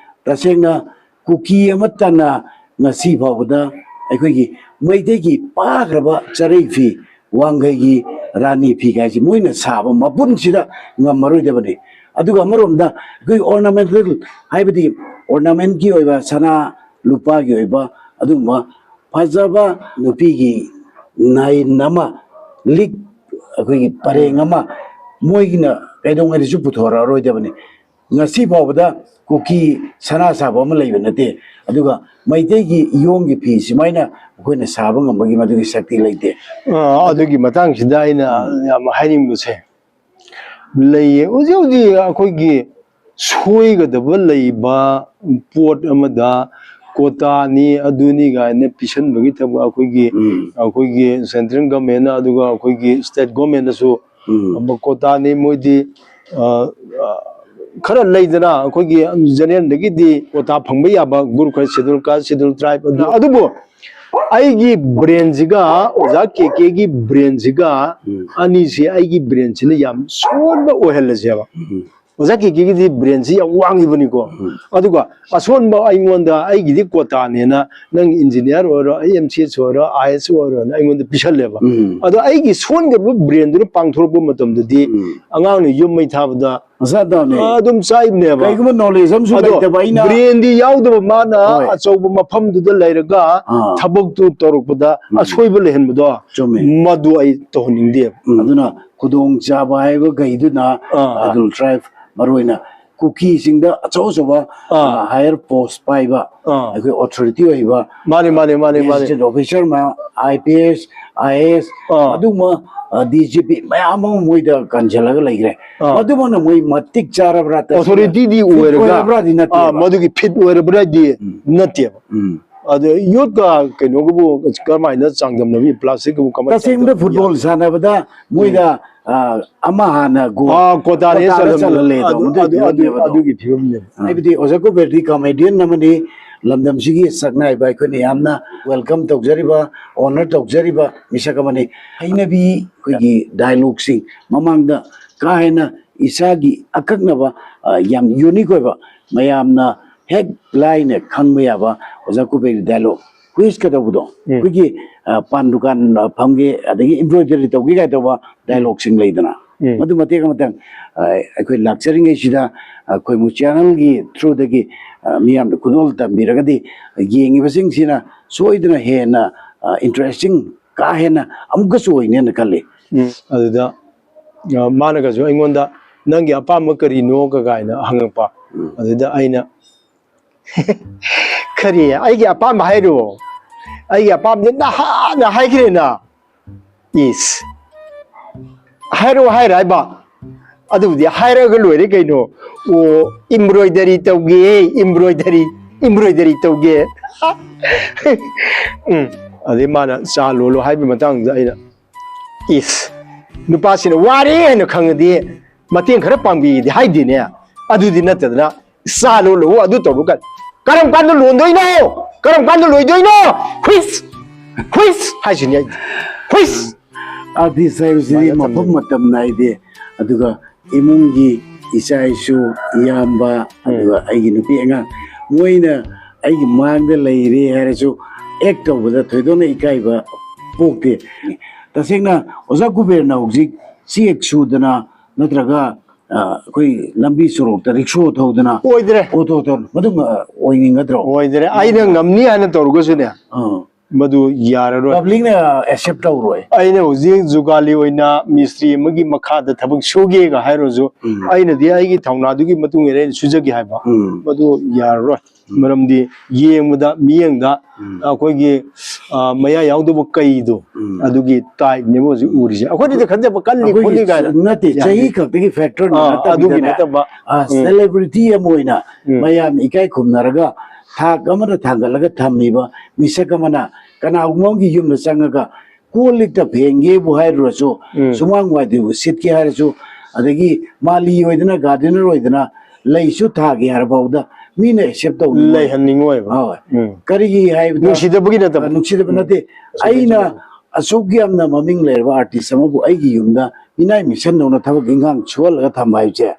ꯇꯁꯦꯡꯅ ꯀꯨꯀꯤ ꯑꯃꯠꯇꯅ ꯉꯁꯤ ꯐꯥꯎꯕꯗ ꯑꯩꯈꯣꯏꯒꯤ ꯃꯩꯇꯩꯒꯤ ꯄꯥꯈ꯭ꯔꯕ ꯆꯔꯩ ꯐꯤ, ꯋꯥꯡꯈꯩꯒꯤ ꯔꯥꯅꯤ ꯐꯤ ꯀꯥꯏꯁꯦ ꯃꯣꯏꯅ ꯁꯥꯕ ꯃꯄꯨꯟꯁꯤꯗ ꯉꯝꯃꯔꯣꯏꯗꯕꯅꯤ꯫ ꯑꯗꯨꯒ ꯑꯃꯔꯣꯝꯗ ꯑꯩꯈꯣꯏ ornamental, ꯍꯥꯏꯕꯗꯤ ornamentꯀꯤ ꯑꯣꯏꯕ ꯁꯅꯥ ꯂꯨꯄꯥꯒꯤ ꯑꯣꯏꯕ ꯑꯗꯨꯒꯨꯝꯕ ꯐꯖꯕ ꯅꯨꯄꯤꯒꯤ ꯅꯥꯏꯟ ꯑꯃ, ꯂꯤꯛ, ꯑꯩꯈꯣꯏꯒꯤ ꯄꯔꯦꯡ ꯑꯃ ꯃꯣꯏꯒꯤꯅ ꯀꯩꯗꯧꯉꯩꯗꯁꯨ ꯄꯨꯊꯣꯔꯛꯑꯔꯣꯏꯗꯕꯅꯤ꯫ ꯉꯁꯤ ꯐꯥꯎꯕꯗ ꯀꯨꯀꯤ ꯁꯅꯥ ꯁꯥꯕ ꯑꯃ ꯂꯩꯕ ꯅꯠꯇꯦ꯫ ꯑꯗꯨꯒ ꯃꯩꯇꯩꯒꯤ ꯏꯌꯣꯡꯒꯤ ꯐꯤ ꯁꯨꯃꯥꯏꯅ ꯑꯩꯈꯣꯏꯅ ꯁꯥꯕ ꯉꯝꯕꯒꯤ ꯃꯗꯨꯒꯤ ꯁꯛꯇꯤ ꯂꯩꯇꯦ꯫ ꯑ, ꯑꯗꯨꯒꯤ ꯃꯇꯥꯡꯁꯤꯗ ꯑꯩꯅ ꯌꯥꯝ ꯍꯥꯏꯅꯤꯡꯕꯁꯦ, ꯂꯩꯌꯦ, ꯍꯧꯖꯤꯛ ꯍꯧꯖꯤꯛ ꯑꯩꯈꯣꯏꯒꯤ ꯁꯣꯏꯒꯗꯕ ꯂꯩꯕ ꯄꯣꯠ ꯑꯃꯗ ꯀꯣꯇꯥꯅꯤ, ꯑꯗꯨꯅꯤ ꯀꯥꯏꯅ ꯄꯤꯁꯟꯕꯒꯤ ꯊꯕꯛ ꯑꯩꯈꯣꯏꯒꯤ, ꯎꯝ꯫ ꯑꯩꯈꯣꯏꯒꯤ central governmentꯅ, ꯑꯗꯨꯒ ꯑꯩꯈꯣꯏꯒꯤ state governmentꯅꯁꯨ ꯎꯝ꯫ ꯀꯣꯇꯥꯅꯤ, ꯃꯣꯏꯗꯤ, ꯑ, ꯑ, ꯈꯔ ꯂꯩꯗꯅ, ꯑꯩꯈꯣꯏꯒꯤ ꯖꯦꯅꯦꯔꯦꯜꯗꯒꯤꯗꯤ ꯀꯣꯇꯥ ꯐꯪꯕ ꯌꯥꯕ ꯒ꯭ꯔꯨꯞ ꯈꯔ, ꯁꯦꯗꯨꯜ ꯀꯥꯁ, ꯁꯦꯗꯨꯜ ꯇ꯭ꯔꯥꯏꯕ, ꯑꯗꯨ, ꯑꯗꯨꯕꯨ ꯑꯩꯒꯤ ꯕ꯭ꯔꯦꯟꯁꯤꯒ ꯑꯣꯖꯥ ꯀꯦ ꯀꯦꯒꯤ ꯕ꯭ꯔꯦꯟꯁꯤꯒ, ꯎꯝ꯫ ꯑꯅꯤꯁꯤ ꯑꯩꯒꯤ ꯕ꯭ꯔꯦꯟꯁꯤꯅ ꯌꯥꯝ ꯁꯣꯟꯕ ꯑꯣꯏꯍꯜꯂꯁꯦꯕ꯫ ꯎꯝ꯫ ꯑꯣꯖꯥ ꯀꯦ ꯀꯦꯒꯤꯗꯤ ꯕ꯭ꯔꯦꯟꯁꯤ ꯌꯥꯝ ꯋꯥꯡꯉꯤꯕꯅꯤꯀꯣ꯫ ꯎꯝ꯫ ꯑꯗꯨꯒ ꯑꯁꯣꯟꯕ ꯑꯩꯉꯣꯟꯗ, ꯑꯩꯒꯤꯗꯤ ꯀꯣꯇꯥꯅꯦꯅ, ꯅꯪ ꯏꯟꯖꯤꯅꯤꯌꯥꯔ ꯑꯣꯏꯔꯣ, ꯑꯩ ꯑꯦꯝ ꯁꯤ ꯑꯦꯁ ꯑꯣꯏꯔꯣ, ꯑꯥꯏ ꯑꯦꯁ ꯑꯣꯏꯔꯣꯅ ꯑꯩꯉꯣꯟꯗ ꯄꯤꯁꯜꯂꯦꯕ꯫ ꯎꯝ꯫ ꯑꯗꯣ ꯑꯩꯒꯤ ꯁꯣꯟꯈ꯭ꯔꯕ ꯕ꯭ꯔꯦꯟꯗꯨꯅ ꯄꯥꯡꯊꯣꯔꯛꯄ ꯃꯇꯝꯗꯗꯤ, ꯎꯝ꯫ ꯑꯉꯥꯡꯅ ꯌꯨꯝ ꯃꯩ ꯊꯥꯕꯗ ꯃꯁꯥꯗꯧꯅꯦ꯫ ꯑꯗꯨꯝ ꯆꯥꯏꯕꯅꯦꯕ꯫ ꯀꯩꯒꯨꯝꯕ ꯅꯣꯂꯦꯖ ꯑꯃꯁꯨ ꯑꯗꯣ ꯂꯩꯇꯕ ꯑꯩꯅ ꯕ꯭ꯔꯦꯟꯗꯤ ꯌꯥꯎꯗꯕ ꯃꯥꯅ ꯍꯣꯏ꯫ ꯑꯆꯧꯕ ꯃꯐꯝꯗꯨꯗ ꯂꯩꯔꯒ ꯑꯥ꯫ ꯊꯕꯛꯇꯨ ꯇꯧꯔꯛꯄꯗ ꯎꯝ꯫ ꯑꯁꯣꯏꯕ ꯂꯩꯍꯟꯕꯗꯣ ꯆꯨꯝꯃꯦ꯫ ꯃꯗꯨ ꯑꯩ ꯇꯧꯍꯟꯅꯤꯡꯗꯦꯕ꯫ ꯎꯝ꯫ ꯑꯗꯨꯅ ꯈꯨꯗꯣꯡꯆꯥꯕ ꯍꯥꯏꯕ ꯀꯩꯗꯨꯅ ꯑꯥ꯫ ꯁꯦꯗꯨꯜ ꯇ꯭ꯔꯥꯏꯕ, ꯃꯔꯨꯑꯣꯏꯅ ꯀꯨꯀꯤꯁꯤꯡꯗ ꯑꯆꯧ ꯑꯆꯧꯕ, ꯑꯥ꯫ ꯑ, ꯍꯥꯌꯔ ꯄꯣꯁ ꯄꯥꯏꯕ, ꯑꯥ꯫ ꯑꯩꯈꯣꯏ ꯑꯣꯊꯣꯔꯤꯇꯤ ꯑꯣꯏꯕ ꯃꯥꯅꯤ, ꯃꯥꯅꯤ, ꯃꯥꯅꯤ, ꯃꯥꯅꯤ꯫ ꯒꯦꯖꯦꯇꯦꯗ ꯑꯣꯐꯤꯁꯔ ꯃꯌꯥꯝ, I P S, I A S, ꯑꯥ꯫ ꯑꯗꯨꯒꯨꯝꯕ, ꯑ, ꯗꯤ ꯖꯤ ꯄꯤ ꯃꯌꯥꯝ ꯑꯃ ꯃꯣꯏꯗ ꯀꯟꯁꯤꯜꯂꯒ ꯂꯩꯈ꯭ꯔꯦ꯫ ꯑꯥ꯫ ꯃꯗꯨꯃꯛꯅ ꯃꯣꯏ ꯃꯇꯤꯛ ꯆꯥꯔꯕ꯭ꯔꯥ, ꯇꯁꯦꯡꯅ ꯑꯣꯊꯣꯔꯤꯇꯤꯗꯤ ꯐꯤꯠ ꯑꯣꯏꯔꯒ, ꯑꯣꯏꯔꯕ꯭ꯔꯥꯗꯤ ꯅꯠꯇꯦꯕ꯫ ꯑꯥ, ꯃꯗꯨꯒꯤ ꯐꯤꯠ ꯑꯣꯏꯔꯕ꯭ꯔꯥꯗꯤ ꯎꯝ꯫ ꯅꯠꯇꯦꯕ꯫ ꯎꯝ꯫ ꯑꯗꯣ ꯌꯣꯠꯀ ꯀꯩꯅꯣꯒꯕꯨ ꯀꯔꯝꯍꯥꯏꯅ ꯆꯥꯡꯗꯝꯅꯕꯤ? ꯄ꯭ꯂꯥꯁꯇꯤꯛꯀꯕꯨ ꯀꯃꯥꯏꯅ ꯇꯁꯦꯡꯕꯗ ꯆꯥꯡꯗꯝꯅꯕꯤ? ꯐꯨꯠꯕꯣꯜ ꯁꯥꯟꯅꯕꯗ ꯃꯣꯏꯗ, ꯎꯝ꯫ ꯑ, ꯑꯃ ꯍꯥꯟꯅ ꯒꯣꯜ ꯑꯥ, ꯀꯣꯇꯥꯗ ꯀꯣꯇꯥꯗ ꯆꯜꯂꯝꯕ꯫ ꯆꯜꯍꯜꯂꯦ ꯑꯗꯣ, ꯑꯗꯨ, ꯑꯗꯨꯒꯤ ꯑꯗꯨ, ꯑꯗꯨ, ꯐꯤꯕꯝꯅꯦꯕ꯫ ꯑꯗꯨꯒꯤ ꯐꯤꯕꯝꯅꯦꯕ꯫ ꯍꯥꯏꯕꯗꯤ ꯑꯣꯖꯥ ꯀꯨꯕꯦꯔꯗꯤ ꯀꯃꯦꯗꯤꯌꯟ ꯑꯃꯅꯤ, ꯂꯝꯗꯝꯁꯤꯒꯤ ꯁꯛꯅꯥꯏꯕ ꯑꯩꯈꯣꯏꯅ ꯌꯥꯝꯅ ꯋꯦꯜꯀꯝ ꯇꯧꯖꯔꯤꯕ, ꯑꯣꯅꯔ ꯇꯧꯖꯔꯤꯕ ꯃꯤꯁꯛ ꯑꯃꯅꯤ꯫ ꯍꯩꯅꯕꯤ ꯑꯩꯈꯣꯏꯒꯤ ꯗꯥꯏꯂꯣꯒꯁꯤꯡ ꯃꯃꯥꯡꯗ ꯀꯥ ꯍꯦꯟꯅ ꯏꯁꯥꯒꯤ ꯑꯀꯛꯅꯕ, ꯑ, ꯌꯥꯝ ꯌꯨꯅꯤꯛ ꯑꯣꯏꯕ, ꯃꯌꯥꯝꯅ ꯍꯦꯛ ꯂꯥꯏꯅ ꯈꯪꯕ ꯌꯥꯕ ꯑꯣꯖꯥ ꯀꯨꯕꯦꯔꯒꯤ ꯗꯥꯏꯂꯣꯒ꯫ ꯀ꯭ꯋꯤꯖ ꯀꯩꯗꯧꯕꯗꯣ ꯎꯝ꯫ ꯑꯩꯈꯣꯏꯒꯤ, ꯑ, ꯄꯥꯟ ꯗꯨꯀꯥꯟ, ꯑ, ꯐꯝꯒꯦ, ꯑꯗꯒꯤ ꯏꯝꯕ꯭ꯔꯣꯏꯗꯔꯤ ꯇꯧꯒꯦ ꯀꯥꯏ ꯇꯧꯕ ꯗꯥꯏꯂꯣꯒꯁꯤꯡ ꯂꯩꯗꯅ꯫ ꯎꯝ꯫ ꯃꯗꯨ ꯃꯇꯦꯛ ꯑꯃꯇꯪ, ꯑ, ꯑꯩꯈꯣꯏ ꯂꯥꯛꯆꯔꯤꯉꯩꯁꯤꯗ, ꯑ, ꯑꯩꯈꯣꯏ ꯃꯨ ꯆꯦꯅꯦꯜꯒꯤ ꯊ꯭ꯔꯨꯗꯒꯤ, ꯑ, ꯃꯤꯌꯥꯝꯅ ꯈꯨꯗꯣꯜ ꯇꯝꯕꯤꯔꯒꯗꯤ ꯌꯦꯡꯉꯤꯕꯁꯤꯡꯁꯤꯅ ꯁꯣꯏꯗꯅ ꯍꯦꯟꯅ, ꯑ, ꯏꯟꯇꯔꯦꯁꯇꯤꯡ ꯀꯥ ꯍꯦꯟꯅ ꯑꯃꯨꯛꯀꯁꯨ ꯑꯣꯏꯅꯦꯅ ꯈꯜꯂꯤ꯫ ꯎꯝ꯫ ꯑꯗꯨꯗ, ꯑ, ꯃꯥꯅꯒꯁꯨ ꯑꯩꯉꯣꯟꯗ "ꯅꯪꯒꯤ ꯑꯄꯥꯝꯕ ꯀꯔꯤꯅꯣ?" ꯀ-, ꯀꯥꯏꯅ ꯍꯪꯉꯛꯄ꯫ ꯎꯝ꯫ ꯑꯗꯨꯗ ꯑꯩꯅ "ꯀꯔꯤ? ꯑꯩꯒꯤ ꯑꯄꯥꯝꯕ ꯍꯥꯏꯔꯣ? ꯑꯩꯒꯤ ꯑꯄꯥꯝꯕꯗꯤ ꯅꯍꯥꯟꯅ ꯍꯥꯏꯈ꯭ꯔꯦꯅ꯫" ꯏꯁ꯫ "ꯍꯥꯏꯔꯣ ꯍꯥꯏꯔ ꯍꯥꯏꯕ? ꯑꯗꯨꯕꯨꯗꯤ ꯍꯥꯏꯔꯒ ꯂꯣꯏꯔꯦ ꯀꯩꯅꯣ꯫ ꯑꯣ, ꯏꯝꯕ꯭ꯔꯣꯏꯗꯔꯤ ꯇꯧꯒꯦ, ꯏꯝꯕ꯭ꯔꯣꯏꯗꯔꯤ, ꯏꯝꯕ꯭ꯔꯣꯏꯗꯔꯤ ꯇꯧꯒꯦ꯫" ꯎꯝ꯫ ꯑꯗꯩ ꯃꯥꯅ "ꯆꯥ ꯂꯣꯜꯂꯣ" ꯍꯥꯏꯕꯒꯤ ꯃꯇꯥꯡꯗꯨꯗ ꯑꯩꯅ, "ꯏꯁ, ꯅꯨꯄꯥꯁꯤꯅ ꯋꯥꯔꯦ ꯍꯥꯏꯅ ꯈꯪꯉꯗꯤ ꯃꯇꯦꯡ ꯈꯔ ꯄꯥꯡꯕꯤꯒꯦꯗꯤ ꯍꯥꯏꯗꯦꯅꯦ꯫ ꯑꯗꯨꯗꯤ ꯅꯠꯇꯗꯅ ꯆꯥ ꯂꯣꯜꯂꯨ, ꯑꯗꯨ ꯇꯧꯔꯨ ꯀꯥꯏꯅ꯫ ꯀꯔꯝ ꯀꯥꯟꯗ ꯂꯣꯟꯗꯣꯏꯅꯣ? ꯀꯔꯝ ꯀꯥꯟꯗ ꯂꯣꯏꯗꯣꯏꯅꯣ? ꯍꯨꯏꯁ! ꯍꯨꯏꯁ! ꯍꯥꯏꯁꯤꯅꯤ ꯑꯩ꯫ ꯍꯨꯏꯁ! ꯑꯥꯔꯇꯤꯁ ꯍꯥꯏꯕꯁꯤꯗꯤ ꯃꯥꯅ ꯃꯐꯝ ꯊꯝꯖꯅꯤꯡꯉꯤ꯫ ꯃꯇꯝ ꯅꯥꯏꯗꯦ꯫ ꯑꯗꯨꯒ ꯏꯃꯨꯡꯒꯤ ꯏꯆꯥ ꯏꯁꯨ, ꯏꯌꯥꯝꯕ, ꯎꯝ꯫ ꯑꯗꯨꯒ ꯑꯩꯒꯤ ꯅꯨꯄꯤ ꯑꯉꯥꯡ, ꯃꯣꯏꯅ ꯑꯩꯒꯤ ꯃꯥꯡꯗ ꯂꯩꯔꯦ ꯍꯥꯏꯔꯁꯨ ꯑꯦꯛ ꯇꯧꯕꯗ ꯊꯣꯏꯗꯣꯛꯅ ꯏꯀꯥꯏꯕ ꯄꯣꯛꯇꯦ꯫ ꯇꯁꯦꯡꯅ ꯑꯣꯖꯥ ꯀꯨꯕꯦꯔꯅ ꯍꯧꯖꯤꯛ ꯆꯦꯛ ꯁꯨꯗꯅ ꯅꯠꯇ꯭ꯔꯒ, ꯑ, ꯑꯩꯈꯣꯏ ꯂꯝꯕꯤ ꯁꯣꯔꯣꯛꯇ ꯔꯤꯛꯁꯣ ꯊꯧꯗꯅ ꯑꯣꯏꯗ꯭ꯔꯦ꯫ ꯑꯣꯇꯣ ꯊꯧꯗꯅ ꯃꯗꯨ, ꯑ, ꯑꯣꯏꯅꯤꯡꯒꯗ꯭ꯔꯣ? ꯑꯣꯏꯗ꯭ꯔꯦ꯫ ꯑꯩꯅ ꯉꯝꯅꯤ ꯍꯥꯏꯅ ꯇꯧꯔꯒꯁꯨꯅꯦ, ꯑꯥ꯫ ꯃꯗꯨ ꯌꯥꯔꯔꯣꯏ꯫ ꯄꯕ꯭ꯂꯤꯛꯅ ꯑꯦꯛꯁꯦꯞ ꯇꯧꯔꯣꯏ꯫ ꯑꯩꯅ ꯍꯧꯖꯤꯛ ꯖꯨꯒꯥꯂꯤ ꯑꯣꯏꯅ ꯃꯤꯁꯇ꯭ꯔꯤ ꯑꯃꯒꯤ ꯃꯈꯥꯗ ꯊꯕꯛ ꯁꯨꯒꯦꯒ ꯍꯥꯏꯔꯨꯔꯁꯨ, ꯎꯝ꯫ ꯑꯩꯅꯗꯤ ꯑꯩꯒꯤ ꯊꯧꯅꯥꯗꯨꯒꯤ ꯃꯇꯨꯡ ꯏꯟꯅ ꯑꯩꯅ ꯁꯨꯖꯒꯦ ꯍꯥꯏꯕ, ꯎꯝ꯫ ꯃꯗꯨ ꯌꯥꯔꯔꯣꯏ꯫ ꯎꯝ꯫ ꯃꯔꯝꯗꯤ ꯌꯦꯡꯕꯗ, ꯃꯤꯠꯌꯦꯡꯗ ꯎꯝ꯫ ꯑꯩꯈꯣꯏꯒꯤ, ꯑ, ꯃꯌꯥ ꯌꯥꯎꯗꯕ ꯀꯩꯗꯣ, ꯎꯝ꯫ ꯑꯗꯨꯒꯤ ꯇꯥꯏꯞꯅꯦꯕ ꯍꯧꯖꯤꯛ ꯎꯔꯤꯁꯦ꯫ ꯑꯩꯈꯣꯏꯅꯗꯤ ꯈꯟꯖꯕ ꯀꯜꯂꯤ ꯑꯩꯈꯣꯏꯒꯤ ꯈꯣꯠꯂꯤ ꯀꯥꯏꯅ꯫ ꯅꯠꯇꯦ, ꯌꯥꯗꯦ꯫ ꯆꯍꯤ ꯈꯛꯇꯒꯤ ꯐꯦꯛꯇꯔꯅꯤ ꯑꯥ, ꯅꯠꯇꯕꯤꯗꯅꯦ꯫ ꯑꯗꯨꯒꯤ ꯅꯠꯇꯕ꯫ ꯑ, ꯎꯝ꯫ ꯁꯦꯂꯦꯕ꯭ꯔꯤꯇꯤ ꯑꯃ ꯑꯣꯏꯅ ꯎꯝ꯫ ꯃꯌꯥꯝ ꯏꯀꯥꯏ ꯈꯨꯝꯅꯔꯒ ꯊꯥꯛ ꯑꯃꯗ ꯊꯥꯡꯒꯠꯂꯒ ꯊꯝꯃꯤꯕ ꯃꯤꯁꯛ ꯑꯃꯅ ꯀꯅꯥꯒꯨꯝꯕ ꯑꯃꯒꯤ ꯌꯨꯝꯗ ꯆꯪꯉꯒ ꯀꯣꯜ ꯂꯤꯛꯇ ꯐꯦꯡꯒꯦꯕꯨ ꯍꯥꯏꯔꯨꯔꯁꯨ, ꯎꯝ꯫ ꯁꯨꯃꯥꯡ ꯋꯥꯏꯗꯨꯕꯨ ꯁꯤꯠꯀꯦ ꯍꯥꯏꯔꯁꯨ, ꯑꯗꯒꯤ ꯃꯥꯂꯤ ꯑꯣꯏꯗꯅ, ꯒꯥꯔꯗꯦꯅꯔ ꯑꯣꯏꯗꯅ ꯂꯩꯁꯨ ꯊꯥꯒꯦ ꯍꯥꯏꯔ ꯐꯥꯎꯗ ꯃꯤꯅ ꯑꯦꯛꯁꯦꯞ ꯇꯧꯅꯤꯡꯉꯣꯏ꯫ ꯂꯩꯍꯟꯅꯤꯡꯉꯣꯏꯕ꯫ ꯍꯣꯏ꯫ ꯎꯝ꯫ ꯀꯔꯤꯒꯤ ꯍꯥꯏꯕꯗ ꯅꯨꯡꯁꯤꯗꯕꯒꯤ ꯅꯠꯇꯕ꯫ ꯅꯨꯡꯁꯤꯗꯕ ꯎꯝ꯫ ꯅꯠꯇꯦ꯫ ꯅꯨꯡꯁꯤꯗꯕꯒꯤ ꯑꯩꯅ ꯅꯠꯇꯕ꯫ ꯑꯁꯨꯛ ꯌꯥꯝꯅ ꯃꯃꯤꯡ ꯂꯩꯔꯕ ꯑꯥꯔꯇꯤꯁ ꯑꯃꯕꯨ ꯑꯩꯒꯤ ꯌꯨꯝꯗ ꯃꯤꯅꯥꯏ ꯃꯤꯁꯟꯗꯧꯅ ꯊꯕꯛ ꯏꯟꯈꯥꯡ ꯁꯨꯍꯜꯂꯒ ꯊꯝꯕ ꯍꯥꯏꯕꯁꯦ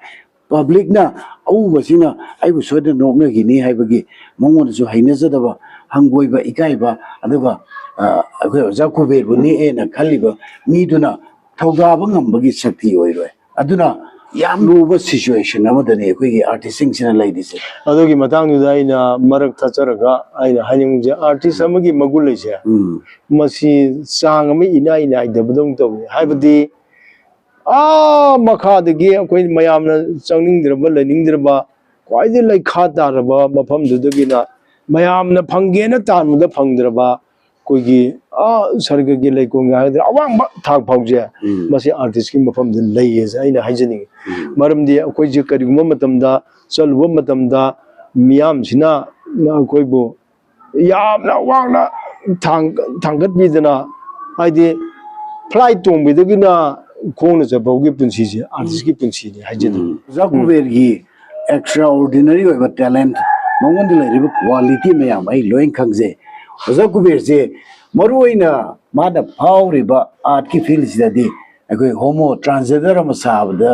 ꯄꯕ꯭ꯂꯤꯛꯅ ꯑꯎꯕꯁꯤꯅ ꯑꯩꯕꯨ ꯁꯣꯏꯗꯅ ꯅꯣꯛꯅꯈꯤꯅꯤ ꯍꯥꯏꯕꯒꯤ ꯃꯉꯣꯟꯗꯁꯨ ꯍꯩꯅꯖꯗꯕ, ꯍꯪꯒꯣꯏꯕ, ꯏꯀꯥꯏꯕ, ꯑꯗꯨꯒ, ꯑ, ꯑꯩꯈꯣꯏ ꯑꯣꯖꯥ ꯀꯨꯕꯦꯔꯕꯨ ꯅꯦꯛꯑꯦꯅ ꯈꯜꯂꯤꯕ ꯃꯤꯗꯨꯅ ꯊꯧꯒꯥꯕ ꯉꯝꯕꯒꯤ ꯁꯛꯇꯤ ꯑꯣꯏꯔꯣꯏ꯫ ꯑꯗꯨꯅ ꯌꯥꯝ ꯂꯨꯕ ꯁꯤꯆꯨꯋꯦꯁꯟ ꯑꯃꯗꯅꯤ ꯑꯩꯈꯣꯏꯒꯤ ꯑꯥꯔꯇꯤꯁꯁꯤꯡꯁꯤꯅ ꯂꯩꯔꯤꯁꯦ꯫ ꯑꯗꯨꯒꯤ ꯃꯇꯥꯡꯗꯨꯗ ꯑꯩꯅ ꯃꯔꯛ ꯊꯠꯆꯔꯒ ꯑꯩꯅ ꯍꯥꯏꯅꯤꯡꯕꯁꯦ, ꯑꯥꯔꯇꯤꯁ ꯑꯃꯒꯤ ꯃꯒꯨꯟ ꯂꯩꯁꯦ, ꯎꯝ꯫ ꯃꯁꯤ ꯆꯥꯡ ꯑꯃ ꯏꯅꯥꯏ ꯅꯥꯏꯗꯕꯗꯧꯅ ꯇꯧꯏ꯫ ꯍꯥꯏꯕꯗꯤ ꯑꯥ ꯃꯈꯥꯗꯒꯤ ꯑꯩꯈꯣꯏ ꯃꯌꯥꯝꯅ ꯆꯪꯅꯤꯡꯗ꯭ꯔꯕ, ꯂꯩꯅꯤꯡꯗ꯭ꯔꯕ, ꯈ꯭ꯋꯥꯏꯗꯒꯤ ꯂꯩꯈꯥ ꯇꯥꯔꯕ ꯃꯐꯝꯗꯨꯗꯒꯤꯅ ꯃꯌꯥꯝꯅ ꯐꯪꯒꯦꯅ ꯇꯥꯟꯕꯗ ꯐꯪꯗ꯭ꯔꯕ, ꯑꯩꯈꯣꯏꯒꯤ, ꯑꯥ, ꯁꯔꯒꯒꯤ ꯂꯩꯀꯣꯜꯒ ꯍꯥꯏꯒꯗ꯭ꯔꯥ, ꯑꯋꯥꯡꯕ ꯊꯥꯛ ꯐꯥꯎꯁꯦ, ꯎꯝ꯫ ꯃꯁꯤ ꯑꯥꯔꯇꯤꯁꯀꯤ ꯃꯐꯝꯗ ꯂꯩꯌꯦꯁꯦ ꯑꯩꯅ ꯍꯥꯏꯖꯅꯤꯡꯉꯤ꯫ ꯎꯝ꯫ ꯃꯔꯝꯗꯤ ꯑꯩꯈꯣꯏꯁꯦ ꯀꯔꯤꯒꯨꯝꯕ ꯃꯇꯝꯗ ꯆꯠꯂꯨꯕ ꯃꯇꯝꯗ ꯃꯤꯌꯥꯝꯁꯤꯅ ꯑꯩꯈꯣꯏꯕꯨ ꯌꯥꯝꯅ ꯋꯥꯡꯅ ꯊꯥꯡ-, ꯊꯥꯡꯒꯠꯄꯤꯗꯅ, ꯍꯥꯏꯗꯤ ꯐ꯭ꯂꯥꯏꯠ ꯇꯣꯡꯕꯗꯒꯤꯅ ꯈꯣꯡꯅ ꯆꯠꯄꯒꯤ ꯄꯨꯟꯁꯤꯁꯦ ꯑꯥꯔꯇꯤꯁꯀꯤ ꯄꯨꯟꯁꯤꯅꯤ ꯍꯥꯏꯖꯅꯤꯡꯉꯤ꯫ ꯎꯝ꯫ ꯑꯣꯖꯥ ꯎꯝ꯫ ꯀꯨꯕꯦꯔꯒꯤ ꯑꯦꯛꯁꯇ꯭ꯔꯥ ꯑꯣꯔꯗꯤꯅꯔꯤ ꯑꯣꯏꯕ ꯇꯦꯂꯦꯟꯠ, ꯃꯉꯣꯟꯗ ꯂꯩꯔꯤꯕ ꯀ꯭ꯋꯥꯂꯤꯇꯤ ꯃꯌꯥꯝ ꯑꯩ ꯂꯣꯏ ꯈꯪꯖꯩ꯫ ꯑꯣꯖꯥ ꯀꯨꯕꯦꯔꯁꯦ ꯃꯔꯨꯑꯣꯏꯅ ꯃꯥꯅ ꯐꯥꯎꯔꯤꯕ ꯑꯥꯔꯠꯀꯤ ꯐꯤꯜꯁꯤꯗꯗꯤ ꯑꯩꯈꯣꯏ ꯍꯣꯃꯣ ꯇ꯭ꯔꯥꯟꯁꯖꯦꯟꯗꯔ ꯑꯃ ꯁꯥꯕꯗ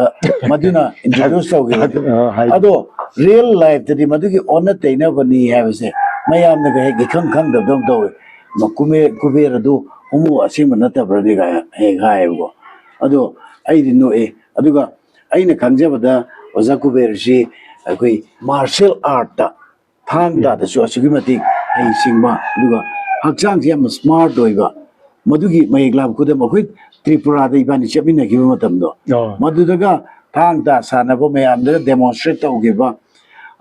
ꯃꯗꯨꯅ ꯏꯟꯇ꯭ꯔꯣꯗ꯭ꯌꯨꯁ ꯇꯧꯈꯤꯕ꯫ ꯑꯗꯨ, ꯑ, ꯍꯥꯏ- ꯑꯗꯣ ꯔꯤꯌꯦꯜ ꯂꯥꯏꯐꯇꯗꯤ ꯃꯗꯨꯒꯤ ꯑꯣꯟꯅ ꯇꯩꯅꯕꯅꯤ ꯍꯥꯏꯕꯁꯦ ꯃꯌꯥꯝꯅꯒ ꯍꯦꯛ ꯏꯈꯪ ꯈꯪꯗꯕꯗꯧꯅ ꯇꯧꯋꯦ꯫ ꯃ-, ꯀꯨꯃꯦ-, ꯀꯨꯕꯦꯔ ꯑꯗꯨ ꯍꯣꯃꯣ ꯑꯁꯦꯡꯕ ꯅꯠꯇꯕ꯭ꯔꯅꯦ ꯀꯥꯏꯅ ꯍꯦꯛ ꯍꯥꯏꯌꯦꯕꯀꯣ꯫ ꯑꯗꯣ ꯑꯩꯗꯤ ꯅꯣꯛꯑꯦ꯫ ꯑꯗꯨꯒ ꯑꯩꯅ ꯈꯪꯖꯕꯗ ꯑꯣꯖꯥ ꯀꯨꯕꯦꯔꯁꯤ ꯑꯩꯈꯣꯏ ꯃꯥꯔꯁꯦꯜ ꯑꯥꯔꯠꯇ, ꯊꯥꯡ ꯇꯥꯗꯁꯨ ꯑꯁꯨꯛꯀꯤ ꯃꯇꯤꯛ ꯍꯩꯁꯤꯡꯕ, ꯑꯗꯨꯒ ꯍꯛꯆꯥꯡꯁꯤ ꯌꯥꯝꯅ ꯁ꯭ꯃꯥꯔꯠ ꯑꯣꯏꯕ, ꯃꯗꯨꯒꯤ ꯃꯌꯦꯛ ꯂꯥꯕ ꯈꯨꯗꯝ ꯑꯩꯈꯣꯏ ꯇ꯭ꯔꯤꯄꯨꯔꯥꯗ ꯏꯕꯥꯅꯤ ꯆꯠꯃꯤꯟꯅꯈꯤꯕ ꯃꯇꯝꯗꯣ, ꯑꯣ꯫ ꯃꯗꯨꯗꯒ ꯊꯥꯡ ꯇꯥ ꯁꯥꯟꯅꯕ ꯃꯌꯥꯝꯗꯒ ꯗꯦꯃꯣꯟꯁꯇ꯭ꯔꯦꯠ ꯇꯧꯈꯤꯕ꯫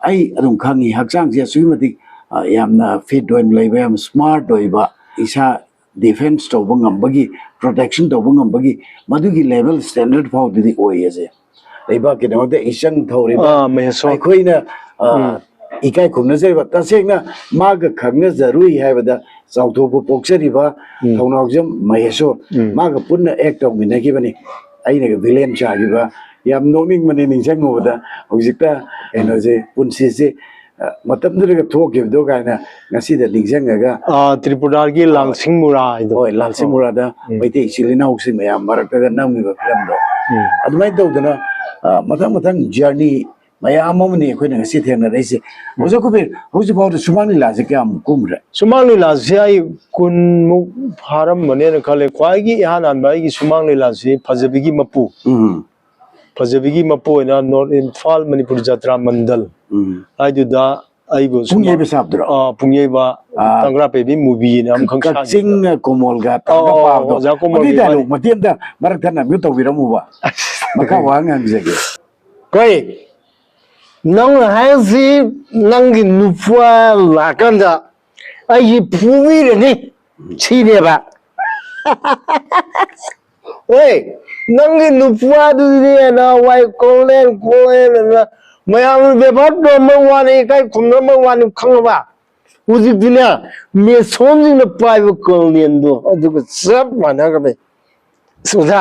ꯑꯩ ꯑꯗꯨꯝ ꯈꯪꯉꯤ, ꯍꯛꯆꯥꯡꯁꯤ ꯑꯁꯨꯛꯀꯤ ꯃꯇꯤꯛ, ꯑ, ꯌꯥꯝꯅ ꯐꯤꯠ ꯑꯣꯏꯅ ꯂꯩꯕ, ꯌꯥꯝ ꯁ꯭ꯃꯥꯔꯠ ꯑꯣꯏꯕ, ꯏꯁꯥ ꯗꯤꯐꯦꯟꯁ ꯇꯧꯕ ꯉꯝꯕꯒꯤ, ꯄ꯭ꯔꯣꯇꯦꯛꯁꯟ ꯇꯧꯕ ꯉꯝꯕꯒꯤ, ꯃꯗꯨꯒꯤ ꯂꯦꯚꯦꯜ ꯁ꯭ꯇꯦꯟꯗꯔꯠ ꯐꯥꯎꯗꯗꯤ ꯑꯣꯏꯌꯦꯁꯦ꯫ ꯂꯩꯕꯥꯛꯀꯤꯗꯃꯛꯇ ꯏꯆꯪ ꯊꯧꯔꯤꯕ ꯑꯥ, ꯃꯍꯦꯁꯣꯔ꯫ ꯑꯩꯈꯣꯏꯅ, ꯑ, ꯎꯝ꯫ ꯏꯀꯥꯏ ꯈꯨꯝꯅꯖꯔꯤꯕ, ꯇꯁꯦꯡꯅ ꯃꯥꯒ ꯈꯪꯅꯖꯔꯨꯏ ꯍꯥꯏꯕꯗ ꯆꯥꯎꯊꯣꯛꯄ ꯄꯣꯛꯆꯔꯤꯕ ꯎꯝ꯫ ꯊꯧꯅꯥꯎꯖꯝ ꯃꯍꯦꯁꯣꯔ, ꯎꯝ꯫ ꯃꯥꯒ ꯄꯨꯟꯅ ꯑꯦꯛ ꯇꯧꯃꯤꯟꯅꯈꯤꯕꯅꯤ꯫ ꯑꯩꯅꯒ ꯚꯤꯂꯦꯟ ꯁꯥꯈꯤꯕ, ꯌꯥꯝ ꯅꯣꯛꯅꯤꯡꯕꯅꯤ ꯅꯤꯡꯁꯤꯡꯉꯨꯕꯗ꯫ ꯍꯧꯖꯤꯛꯇ ꯀꯩꯅꯣꯁꯦ, ꯄꯨꯟꯁꯤꯁꯦ, ꯑ, ꯃꯇꯝꯗꯨꯗꯒ ꯊꯣꯛꯈꯤꯕꯗꯣ ꯀꯥꯏꯅ ꯉꯁꯤꯗ ꯅꯤꯡꯁꯤꯡꯉꯒ꯫ ꯑ, ꯇ꯭ꯔꯤꯄꯨꯔꯥꯒꯤ ꯑ, ꯂꯥꯡꯁꯤꯡ ꯃꯨꯔꯥ ꯍꯥꯏꯗꯣ꯫ ꯍꯣꯏ, ꯂꯥꯡꯁꯤꯡ ꯑꯣ꯫ ꯃꯨꯔꯥꯗ ꯎꯝ꯫ ꯃꯩꯇꯩ ꯏꯆꯤꯜ ꯏꯅꯥꯎꯁꯤꯡ ꯃꯌꯥꯝ ꯃꯔꯛꯇꯒ ꯅꯝꯃꯤꯕ ꯐꯤꯂꯝꯗꯣ꯫ ꯎꯝ꯫ ꯑꯗꯨꯃꯥꯏꯅ ꯇꯧꯗꯅ, ꯑ, ꯃꯊꯪ ꯃꯊꯪ ꯖꯔꯅꯤ ꯃꯌꯥꯝ ꯑꯃꯅꯤ ꯑꯩꯈꯣꯏꯅ ꯉꯁꯤ ꯊꯦꯡꯅꯔꯛꯏꯁꯦ꯫ ꯎꯝ꯫ ꯑꯣꯖꯥ ꯀꯨꯕꯦꯔ, ꯍꯧꯖꯤꯛ ꯐꯥꯎꯗ ꯁꯨꯃꯥꯡ ꯂꯤꯂꯥꯁꯦ ꯀꯌꯥꯝ ꯀꯨꯝꯈ꯭ꯔꯦ? ꯁꯨꯃꯥꯡ ꯂꯤꯂꯥꯁꯦ ꯑꯩ ꯀꯨꯟꯃꯨꯛ ꯐꯥꯔꯝꯕꯅꯦꯅ ꯈꯜꯂꯦ꯫ ꯈ꯭ꯋꯥꯏꯒꯤ ꯏꯍꯥꯟ ꯍꯥꯟꯕ ꯑꯩꯒꯤ ꯁꯨꯃꯥꯡ ꯂꯤꯂꯥꯁꯤ ꯐꯖꯕꯤꯒꯤ ꯃꯄꯨ꯫ ꯎꯝ꯫ ꯐꯖꯕꯤꯒꯤ ꯃꯄꯨ ꯑꯣꯏꯅ ꯅꯣꯔꯠ ꯏꯝꯐꯥꯜ ꯃꯅꯤꯄꯨꯔ ꯖꯇ꯭ꯔꯥ ꯃꯟꯗꯜ ꯎꯝ꯫ ꯍꯥꯏꯗꯨꯗ ꯑꯩꯕꯨ ꯄꯨꯡ ꯁꯨꯃꯥꯡ-, ꯌꯩꯕ ꯁꯥꯕꯗꯨꯔꯣ? ꯑꯥ, ꯄꯨꯡ ꯌꯩꯕ ꯑꯥ꯫ ꯇꯪꯒ꯭ꯔꯥ ꯄꯩꯕꯤ ꯃꯨꯚꯤꯅ ꯑꯃꯈꯛ ꯀꯛꯆꯤꯡ ꯁꯥꯈꯤꯕꯗꯣ꯫ ꯀꯣꯃꯣꯜꯒ ꯑꯧ, ꯇꯧꯔꯒ ꯑꯧ, ꯄꯥꯕꯗꯣ꯫ ꯑꯣꯖꯥ ꯀꯣꯃꯣꯜꯒꯤ ꯑꯗꯨꯒꯤ ꯗꯥꯏꯂꯣꯛ ꯏꯕꯥꯅꯤ꯫ ꯃꯇꯦꯛ ꯑꯝꯇ ꯃꯔꯛ ꯊꯠꯅ ꯑꯝꯇ ꯇꯧꯕꯤꯔꯝꯃꯨꯕ꯫ ꯃꯈꯥ ꯋꯥꯍꯪ ꯍꯪꯖꯒꯦ꯫ ꯀꯩ? ꯅꯪꯅ ꯍꯥꯏꯔꯤꯁꯤ ꯅꯪꯒꯤ ꯅꯨꯄꯥ ꯂꯥꯛꯀꯥꯟꯗ ꯑꯩꯁꯤ ꯐꯨꯕꯤꯔꯅꯤ ꯁꯤꯅꯦꯕ꯫ ꯍꯣꯏ, ꯅꯪꯒꯤ ꯅꯨꯄꯥꯗꯨꯗꯤ ꯅꯍꯥꯟꯋꯥꯏ ꯀꯣꯜꯂꯦꯟ ꯀꯣꯜꯂꯦꯟ ꯑꯅ ꯃꯌꯥꯝꯅ ꯕꯦꯕꯥꯔ ꯇꯧꯔꯝꯕ ꯋꯥꯅꯤ, ꯏꯀꯥꯏ ꯈꯨꯝꯅꯔꯝꯕ ꯋꯥꯅꯤ, ꯈꯪꯉꯕ? ꯍꯧꯖꯤꯛꯇꯤꯅꯦ, ꯃꯦꯁꯣꯟꯁꯤꯡꯅ ꯄꯥꯏꯕ ꯀꯣꯜꯂꯦꯟꯗꯣ ꯑꯗꯨꯒ ꯆꯞ ꯃꯥꯟꯅꯈ꯭ꯔꯕꯅꯤ꯫ ꯑꯁ, ꯑꯣꯖꯥ,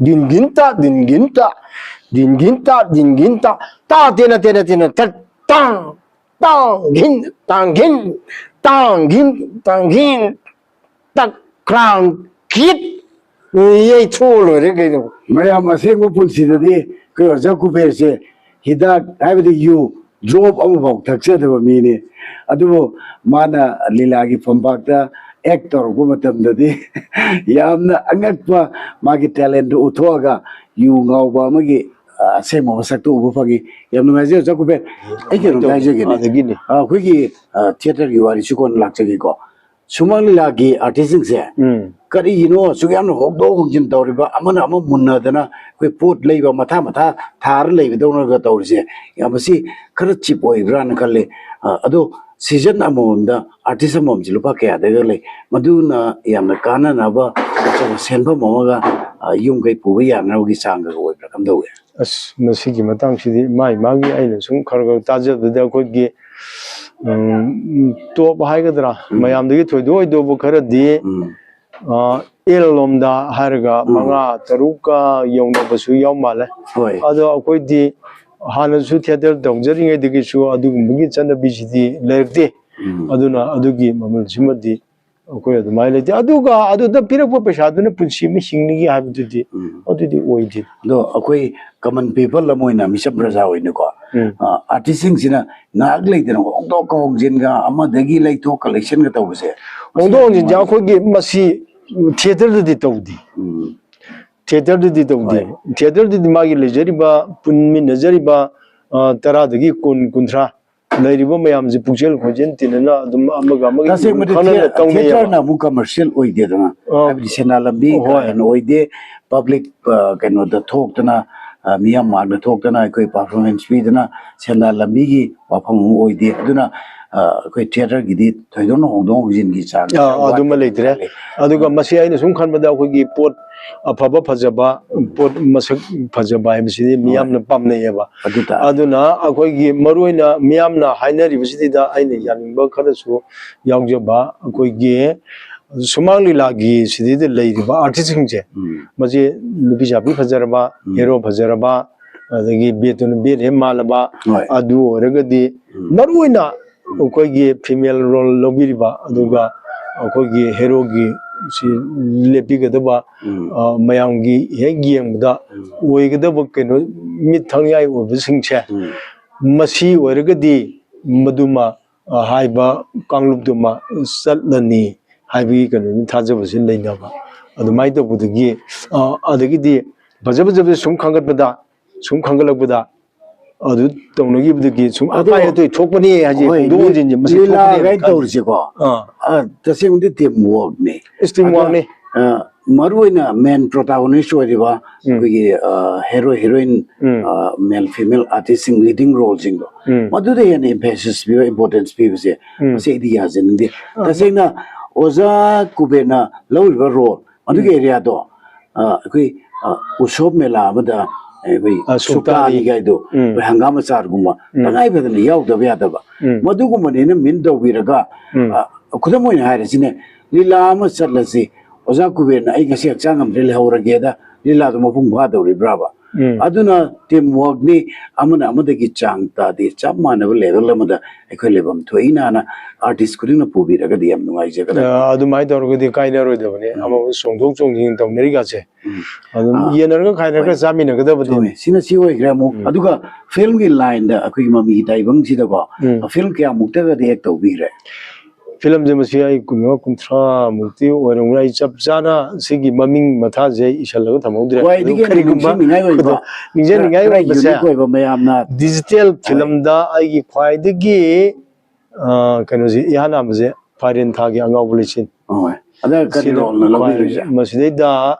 ꯗꯤꯟꯒꯤꯟ ꯇꯥ, ꯗꯤꯟꯒꯤꯟ ꯇꯥ, ꯗꯤꯟꯒꯤꯟ ꯇꯥ, ꯗꯤꯟꯒꯤꯟ ꯇꯥ, ꯇꯥ ꯇꯦꯅ ꯇꯦꯅ ꯇꯦꯅ ꯇꯠ ꯇꯥꯡ, ꯇꯥꯡꯒꯤꯟ, ꯇꯥꯡꯒꯤꯟ, ꯇꯥꯡꯒꯤꯟ, ꯇꯥꯡꯒꯤꯟ, ꯇꯛ ꯀ꯭ꯔꯥꯡ ꯀꯤꯠ ꯌꯩꯊꯣꯛꯑ ꯂꯣꯏꯔꯦ ꯀꯩꯅꯣ꯫ ꯃꯌꯥꯝ ꯑꯁꯦꯡꯕ ꯄꯨꯟꯁꯤꯗꯗꯤ ꯑꯩꯈꯣꯏ ꯑꯣꯖꯥ ꯀꯨꯕꯦꯔꯁꯦ ꯍꯤꯗꯥꯛ ꯍꯥꯏꯕꯗꯤ ꯌꯨ ꯗ꯭ꯔꯣꯞ ꯑꯃꯐꯥꯎ ꯊꯛꯆꯗꯕ ꯃꯤꯅꯤ꯫ ꯑꯗꯨꯕꯨ ꯃꯥꯅ ꯂꯤꯂꯥꯒꯤ ꯐꯝꯄꯥꯛꯇ ꯑꯦꯛ ꯇꯧꯔꯛꯄ ꯃꯇꯝꯗꯗꯤ ꯌꯥꯝꯅ ꯑꯉꯛꯄ ꯃꯥꯒꯤ ꯇꯦꯂꯦꯟꯗꯨ ꯎꯠꯊꯣꯛꯑꯒ ꯌꯨ ꯉꯥꯎꯕ ꯑꯃꯒꯤ, ꯑ, ꯑꯁꯦꯡꯕ ꯃꯁꯛꯇꯨ ꯎꯕ ꯐꯪꯉꯤ꯫ ꯌꯥꯝ ꯅꯨꯡꯉꯥꯏꯖꯩ ꯑꯣꯖꯥ ꯀꯨꯕꯦꯔ꯫ ꯑꯩ ꯀꯩꯅꯣꯝꯇ ꯍꯥꯏꯖꯒꯦꯅꯦ꯫ ꯑꯗꯒꯤꯅꯦ꯫ ꯑ, ꯑꯩꯈꯣꯏꯒꯤ, ꯑ, ꯊꯤꯌꯦꯇꯔꯒꯤ ꯋꯥꯔꯤꯁꯨ ꯀꯣꯟꯅ ꯂꯥꯛꯆꯒꯦꯀꯣ꯫ ꯁꯨꯃꯥꯡ ꯂꯤꯂꯥꯒꯤ ꯑꯥꯔꯇꯤꯁꯁꯤꯡꯁꯦ ꯎꯝ꯫ ꯀꯔꯤꯒꯤꯅꯣ ꯑꯁꯨꯛ ꯌꯥꯝꯅ ꯍꯣꯡꯗꯣꯛ ꯍꯣꯡꯖꯤꯟ ꯇꯧꯔꯤꯕ, ꯑꯃꯅ ꯑꯃ ꯃꯨꯟꯅꯗꯅ ꯑꯩꯈꯣꯏ ꯄꯣꯠ ꯂꯩꯕ ꯃꯊꯥ ꯃꯊꯥ ꯊꯥꯔ ꯂꯩꯕꯗꯧꯅꯒ ꯇꯧꯔꯤꯁꯦ? ꯌꯥꯝ ꯃꯁꯤ ꯈꯔ ꯆꯤꯞ ꯑꯣꯏꯕ꯭ꯔꯥꯅ ꯈꯜꯂꯤ꯫ ꯑ, ꯑꯗꯣ ꯁꯤꯖꯟ ꯑꯃꯃꯝꯗ ꯑꯥꯔꯇꯤꯁ ꯑꯃꯃꯝꯁꯦ ꯂꯨꯄꯥ ꯀꯌꯥꯗꯒ ꯂꯩ? ꯃꯗꯨꯅ ꯌꯥꯝꯅ ꯀꯥꯟꯅꯅꯕ ꯑꯆꯧꯕ ꯁꯦꯟꯐꯝ ꯑꯃꯒ, ꯑ, ꯌꯨꯝ ꯀꯩ ꯄꯨꯕ ꯌꯥꯅꯕꯒꯤ ꯆꯥꯡꯒ ꯑꯣꯏꯕ꯭ꯔꯥ? ꯀꯝꯗꯧꯋꯦ? ꯑꯁ, ꯃꯁꯤꯒꯤ ꯃꯇꯥꯡꯁꯤꯗꯤ ꯃꯥꯒꯤ ꯃꯥꯒꯤ, ꯑꯩꯅ ꯁꯨꯝ ꯈꯔ ꯈꯔ ꯇꯥꯖꯕꯗ ꯑꯩꯈꯣꯏꯒꯤ, ꯎꯝ, ꯇꯣꯞ ꯍꯥꯏꯒꯗ꯭ꯔꯥ, ꯎꯝ꯫ ꯃꯌꯥꯝꯗꯒꯤ ꯊꯣꯏꯗꯣꯛ ꯍꯦꯟꯗꯣꯛꯄ ꯈꯔꯗꯤ, ꯎꯝ꯫ ꯑ, ꯑꯦꯜ ꯂꯣꯝꯗ ꯍꯥꯏꯔꯒ ꯎꯝ꯫ ꯃꯉꯥ ꯇꯔꯨꯛꯀ ꯌꯧꯅꯕꯁꯨ ꯌꯥꯎ ꯃꯥꯜꯂꯦ꯫ ꯍꯣꯏ꯫ ꯑꯗꯣ ꯑꯩꯈꯣꯏꯗꯤ ꯍꯥꯟꯅꯁꯨ ꯊꯤꯌꯦꯇꯔ ꯇꯧꯖꯔꯤꯉꯩꯗꯒꯤꯁꯨ ꯑꯗꯨꯒꯨꯝꯕꯒꯤ ꯆꯠꯅꯕꯤꯁꯤꯗꯤ ꯂꯩꯔꯛꯇꯦ꯫ ꯎꯝ꯫ ꯑꯗꯨꯅ ꯑꯗꯨꯒꯤ ꯃꯃꯜꯁꯤꯃꯗꯤ ꯑꯩꯈꯣꯏ ꯑꯗꯨꯃꯥꯏꯅ ꯂꯩꯇꯦ꯫ ꯑꯗꯨꯒ ꯑꯗꯨꯗ ꯄꯤꯔꯛꯄ ꯄꯩꯁꯥꯗꯨꯅ ꯄꯨꯟꯁꯤ ꯑꯃ ꯍꯤꯡꯅꯤꯒꯦ ꯍꯥꯏꯕꯗꯨꯗꯤ ꯎꯝ꯫ ꯑꯗꯨꯗꯤ ꯑꯣꯏꯗꯦ꯫ ꯑꯗꯣ ꯑꯩꯈꯣꯏ ꯀꯃꯟ ꯄꯤꯄꯜ ꯑꯃ ꯑꯣꯏꯅ, ꯃꯤꯆꯝ ꯄ꯭ꯔꯖꯥ ꯑꯣꯏꯅꯀꯣ, ꯎꯝ꯫ ꯑ, ꯑꯥꯔꯇꯤꯁꯁꯤꯡꯁꯤꯅ ꯉꯥꯏꯍꯥꯛ ꯂꯩꯇꯅ ꯍꯣꯡꯗꯣꯛꯀ ꯍꯣꯡꯖꯤꯟꯒ, ꯑꯃꯗꯒꯤ ꯂꯩꯊꯣꯛꯀ ꯂꯩꯁꯤꯟꯒ ꯇꯧꯕꯁꯦ꯫ ꯍꯣꯡꯗꯣꯛ ꯍꯣꯡꯖꯤꯟꯁꯦ ꯑꯩꯈꯣꯏꯒꯤ ꯃꯁꯤ ꯊꯤꯌꯦꯇꯔꯗꯗꯤ ꯇꯧꯗꯦ꯫ ꯎꯝ꯫ ꯊꯤꯌꯦꯇꯔꯗꯗꯤ ꯇꯧꯗꯦ꯫ ꯍꯣꯏ꯫ ꯊꯤꯌꯦꯇꯔꯗꯗꯤ ꯃꯥꯒꯤ ꯂꯩꯖꯔꯤꯕ, ꯄꯨꯟꯃꯤꯟꯅꯖꯔꯤꯕ, ꯑ, ꯇꯔꯥꯗꯒꯤ ꯀꯨꯟ, ꯀꯨꯟꯊ꯭ꯔꯥ ꯂꯩꯔꯤꯕ ꯃꯌꯥꯝꯁꯦ ꯄꯨꯛꯆꯦꯜ ꯈꯣꯏꯖꯦꯜ ꯇꯤꯟꯅꯅ ꯑꯗꯨꯝ ꯑꯃꯒ ꯑꯃꯒꯤ ꯇꯁꯦꯡꯕꯗꯤ ꯈꯪꯅꯅ ꯊꯤꯌꯦ-, ꯇꯧꯅꯩꯌꯦꯕ꯫ ꯊꯤꯌꯦꯇꯔꯅ ꯑꯃꯨꯛ ꯀꯃꯔꯁꯤꯌꯦꯜ ꯑꯣꯏꯗꯦꯗꯅ꯫ ꯑ, ꯍꯥꯏꯕꯗꯤ ꯁꯦꯟꯗꯥꯟ ꯂꯝꯕꯤ ꯀꯥ ꯍꯣꯏ꯫ ꯍꯦꯟꯅ ꯑꯣꯏꯗꯦ꯫ ꯄꯕ꯭ꯂꯤꯛ, ꯑ, ꯀꯩꯅꯣꯗ ꯊꯣꯛꯇꯅ, ꯑ, ꯃꯤꯌꯥꯝ ꯃꯥꯡꯗ ꯊꯣꯛꯇꯅ ꯑꯩꯈꯣꯏ ꯄꯔꯐꯣꯔꯃꯦꯟꯁ ꯄꯤꯗꯅ ꯁꯦꯟꯗꯥꯟ ꯂꯝꯕꯤꯒꯤ ꯋꯥꯐꯝ ꯑꯃ ꯑꯣꯏꯗꯦ꯫ ꯑꯗꯨꯅ ꯑ, ꯑꯩꯈꯣꯏ ꯊꯤꯌꯦꯇꯔꯒꯤꯗꯤ ꯊꯣꯏꯗꯣꯛꯅ ꯍꯣꯡꯗꯣꯛ ꯍꯣꯡꯖꯤꯟꯒꯤ ꯆꯥꯡ ꯑꯥ, ꯑꯗꯨꯃ ꯋꯥꯠꯄ ꯂꯩꯇ꯭ꯔꯦ꯫ ꯂꯩ꯫ ꯑꯗꯨꯒ ꯃꯁꯤ ꯑꯩꯅ ꯁꯨꯝ ꯈꯟꯕꯗ ꯑꯩꯈꯣꯏꯒꯤ ꯄꯣꯠ ꯑꯐꯕ ꯐꯖꯕ, ꯄꯣꯠ ꯃꯁꯛ ꯐꯖꯕ ꯍꯥꯏꯕꯁꯤꯗꯤ ꯃꯤꯌꯥꯝꯅ ꯄꯥꯝꯅꯩꯌꯦꯕ꯫ ꯑꯗꯨ ꯇꯥ- ꯑꯗꯨꯅ ꯑꯩꯈꯣꯏꯒꯤ ꯃꯔꯨꯑꯣꯏꯅ ꯃꯤꯌꯥꯝꯅ ꯍꯥꯏꯅꯔꯤꯕꯁꯤꯗ ꯑꯩꯅ ꯌꯥꯅꯤꯡꯕ ꯈꯔꯁꯨ ꯌꯥꯎꯖꯕ, ꯑꯩꯈꯣꯏꯒꯤ ꯁꯨꯃꯥꯡ ꯂꯤꯂꯥꯒꯤ ꯁꯤꯗꯩꯗ ꯂꯩꯔꯤꯕ ꯑꯥꯔꯇꯤꯁꯁꯤꯡꯁꯦ, ꯎꯝ꯫ ꯃꯁꯤ ꯅꯨꯄꯤ ꯖꯥꯄꯤ ꯐꯖꯔꯕ, ꯎꯝ꯫ ꯍꯦꯔꯣ ꯐꯖꯔꯕ, ꯑꯗꯒꯤ ꯕꯦꯠꯇꯨꯅ ꯕꯦꯠ ꯍꯦꯛ ꯃꯥꯜꯂꯕ, ꯍꯣꯏ꯫ ꯑꯗꯨ ꯑꯣꯏꯔꯒꯗꯤ ꯎꯝ꯫ ꯃꯔꯨꯑꯣꯏꯅ ꯑꯩꯈꯣꯏꯒꯤ ꯐꯤꯃꯦꯜ ꯔꯣꯜ ꯂꯧꯕꯤꯔꯤꯕ, ꯑꯗꯨꯒ ꯑꯩꯈꯣꯏꯒꯤ ꯍꯦꯔꯣꯒꯤ ꯁꯤ ꯂꯦꯞꯄꯤꯒꯗꯕ, ꯎꯝ꯫ ꯑ, ꯃꯌꯥꯝꯒꯤ ꯍꯦꯛ ꯌꯦꯡꯕꯗ ꯎꯝ꯫ ꯑꯣꯏꯒꯗꯕ ꯀꯩꯅꯣ ꯃꯤꯠ ꯊꯛꯅꯤꯡꯉꯥꯏ ꯑꯣꯏꯕꯁꯤꯡꯁꯦ, ꯎꯝ꯫ ꯃꯁꯤ ꯑꯣꯏꯔꯒꯗꯤ ꯃꯗꯨꯃ, ꯑ, ꯍꯥꯏꯕ ꯀꯥꯡꯂꯨꯞꯇꯨꯃ ꯆꯠꯂꯅꯤ ꯍꯥꯏꯕꯒꯤ ꯀꯩꯅꯣꯅꯤ ꯊꯥꯖꯕꯁꯤ ꯂꯩꯅꯕ꯫ ꯑꯗꯨꯃꯥꯏꯅ ꯇꯧꯕꯗꯒꯤ, ꯑ, ꯑꯗꯒꯤꯗꯤ ꯐꯖ ꯐꯖꯕ ꯁꯨꯝ ꯈꯟꯒꯠꯄꯗ, ꯁꯨꯝ ꯈꯟꯒꯠꯂꯛꯄꯗ ꯑꯗꯨ ꯇꯧꯅꯈꯤꯕꯗꯒꯤ ꯁꯨꯝ ꯑꯗꯣ ꯑꯀꯥꯏ ꯑꯇꯣꯏ ꯊꯣꯛꯄꯅꯤ ꯍꯥꯏꯁꯦ ꯍꯣꯏ, ꯍꯣꯡꯗꯣꯛ ꯍꯣꯡꯖꯤꯟꯁꯦ ꯃꯁꯤ ꯂꯤꯂꯥ ꯊꯣꯛꯄꯅꯦꯅ ꯀꯥꯏꯅ ꯈꯜꯂꯤ꯫ ꯇꯧꯔꯤꯁꯦꯀꯣ꯫ ꯑꯥ, ꯑ, ꯇꯁꯦꯡꯕꯗꯤ ꯇꯤꯝ ꯋꯥꯔꯛꯅꯦ꯫ ꯏꯁ ꯇꯤꯝ ꯋꯥꯔꯛꯅꯤ꯫ ꯑ, ꯃꯔꯨꯑꯣꯏꯅ ꯃꯦꯟ ꯄ꯭ꯔꯣꯇꯥꯒꯣꯅꯤꯁ ꯑꯣꯏꯔꯤꯕ ꯎꯝ꯫ ꯑꯩꯈꯣꯏꯒꯤ, ꯑ, ꯍꯦꯔꯣ ꯍꯦꯔꯣꯏꯟ, ꯎꯝ꯫ ꯑ, ꯃꯦꯜ ꯐꯤꯃꯦꯜ ꯑꯥꯔꯇꯤꯁꯁꯤꯡ, ꯂꯤꯗꯤꯡ ꯔꯣꯜꯁꯤꯡꯗꯣ, ꯎꯝ꯫ ꯃꯗꯨꯗ ꯍꯦꯟꯅ ꯏꯝꯐꯦꯁꯤꯁ ꯄꯤꯕ, ꯏꯝꯄꯣꯔꯇꯦꯟꯁ ꯄꯤꯕꯁꯦ, ꯎꯝ꯫ ꯃꯁꯤ ꯑꯩꯗꯤ ꯌꯥꯖꯅꯤꯡꯗꯦ꯫ ꯑ, ꯇꯁꯦꯡꯅ ꯑꯣꯖꯥ ꯀꯨꯕꯦꯔꯅ ꯂꯧꯔꯤꯕ ꯔꯣꯜ ꯃꯗꯨꯒꯤ ꯎꯝ꯫ ꯑꯦꯔꯤꯌꯥꯗꯣ, ꯑ, ꯑꯩꯈꯣꯏ, ꯑ, ꯎꯁꯣꯞ ꯃꯦꯂꯥ ꯑꯃꯗ ꯑꯩꯈꯣꯏ ꯑ, ꯁꯨꯛꯇꯥꯅꯤ꯫ ꯁꯨꯛꯇꯥꯅꯤ ꯀꯥꯏꯗꯣ, ꯎꯝ꯫ ꯑꯩꯈꯣꯏ ꯍꯪꯒꯥꯝ ꯑꯆꯥꯔꯒꯨꯝꯕ ꯎꯝ꯫ ꯇꯉꯥꯏ ꯐꯗꯅ ꯌꯥꯎꯗꯕ ꯌꯥꯗꯕ꯫ ꯎꯝ꯫ ꯃꯗꯨꯒꯨꯝꯕꯅꯤꯅ ꯃꯤꯟ ꯇꯧꯕꯤꯔꯒ, ꯎꯝ꯫ ꯑ, ꯈꯨꯗꯝ ꯑꯣꯏꯅ ꯍꯥꯏꯔꯁꯤꯅꯦ, ꯂꯤꯂꯥ ꯑꯃ ꯆꯠꯂꯁꯤ, ꯑꯣꯖꯥ ꯀꯨꯕꯦꯔꯅ "ꯑꯩ ꯉꯁꯤ ꯍꯛꯆꯥꯡ ꯉꯝꯗ꯭ꯔꯦ, ꯂꯩꯍꯧꯔꯒꯦꯗ" ꯂꯤꯂꯥꯗꯣ ꯃꯄꯨꯡ ꯐꯥꯗꯧꯔꯤꯕ꯭ꯔꯥꯕ? ꯎꯝ꯫ ꯑꯗꯨꯅ ꯇꯤꯝ ꯋꯥꯔꯛꯅꯤ, ꯑꯃꯅ ꯑꯃꯗꯒꯤ ꯆꯥꯡ ꯇꯥꯗꯦ, ꯆꯞ ꯃꯥꯟꯅꯕ ꯂꯦꯚꯦꯜ ꯑꯃꯗ ꯑꯩꯈꯣꯏ ꯂꯩꯐꯝ ꯊꯣꯛꯏꯅ ꯍꯥꯏꯅ ꯑꯥꯔꯇꯤꯁ ꯈꯨꯗꯤꯡꯅ ꯄꯨꯕꯤꯔꯒꯗꯤ ꯌꯥꯝ ꯅꯨꯡꯉꯥꯏꯖꯒꯗꯕ꯫ ꯑ, ꯑꯗꯨꯃꯥꯏꯅ ꯇꯧꯔꯒꯗꯤ ꯀꯥꯏꯅꯔꯣꯏꯗꯕꯅꯤ꯫ ꯎꯝ꯫ ꯑꯃ ꯆꯣꯡꯊꯣꯛ ꯆꯣꯡꯁꯤꯟ ꯇꯧꯅꯔꯤꯒꯁꯦ꯫ ꯎꯝ꯫ ꯑꯗꯨꯝ ꯑꯥ꯫ ꯌꯦꯟꯅꯔꯒ ꯈꯥꯏꯅꯔꯒ ꯍꯣꯏ꯫ ꯆꯥꯃꯤꯟꯅꯒꯗꯕꯗꯨꯅꯤ꯫ ꯆꯨꯝꯃꯦ꯫ ꯁꯤꯅ ꯁꯤ ꯑꯣꯏꯈ꯭ꯔꯦ꯫ ꯑꯃꯨꯛ ꯎꯝ꯫ ꯑꯗꯨꯒ ꯐꯤꯂꯝꯒꯤ ꯂꯥꯏꯟꯗ ꯑꯩꯈꯣꯏꯒꯤ ꯃꯃꯤ ꯇꯥꯏꯕꯪꯁꯤꯗꯀꯣ, ꯎꯝ꯫ ꯐꯤꯂꯝ ꯀꯌꯥꯃꯨꯛꯇꯒꯗꯤ ꯑꯦꯛ ꯇꯧꯕꯤꯈ꯭ꯔꯦ? ꯐꯤꯂꯝꯁꯦ ꯃꯁꯤ ꯑꯩ ꯀꯨꯟꯃꯉꯥ ꯀꯨꯟꯊ꯭ꯔꯥ ꯃꯨꯛꯇꯤ ꯑꯣꯏꯔꯝꯒꯅꯤ꯫ ꯑꯩ ꯆꯞ ꯆꯥꯅ ꯁꯤꯒꯤ ꯃꯃꯤꯡ ꯃꯊꯥꯁꯦ ꯑꯩ ꯏꯁꯜꯂꯒ ꯊꯝꯍꯧꯗ꯭ꯔꯦ꯫ ꯈ꯭ꯋꯥꯏꯗꯒꯤ ꯑꯗꯨ ꯍꯦꯟꯅ ꯀꯔꯤꯒꯨꯝꯕ ꯅꯤꯡꯁꯤꯡꯅꯤꯡꯉꯥꯏ ꯑꯣꯏꯕ, ꯅꯤꯡꯁꯤꯡꯅꯤꯡꯉꯥꯏ ꯈꯔ ꯑꯣꯏꯕꯁꯦ ꯌꯨꯅꯤꯛ ꯑꯣꯏꯕ ꯃꯌꯥꯝꯅ, ꯗꯤꯖꯤꯇꯦꯜ ꯐꯤꯂꯝꯗ ꯑꯩꯒꯤ ꯈ꯭ꯋꯥꯏꯗꯒꯤ, ꯑ, ꯀꯩꯅꯣꯁꯤ ꯏꯍꯥꯟ ꯍꯥꯟꯕꯁꯦ ꯐꯥꯏꯔꯦꯟ ꯊꯥꯒꯤ ꯑꯉꯥꯎꯕ ꯂꯩꯆꯤꯟ꯫ ꯍꯣꯏ꯫ ꯑꯗ ꯀꯔꯤ ꯁꯤꯅ ꯔꯣꯜꯅ ꯈ꯭ꯋꯥꯏ ꯂꯧꯕꯤꯔꯤꯁꯦ? ꯃꯁꯤꯗꯩꯗ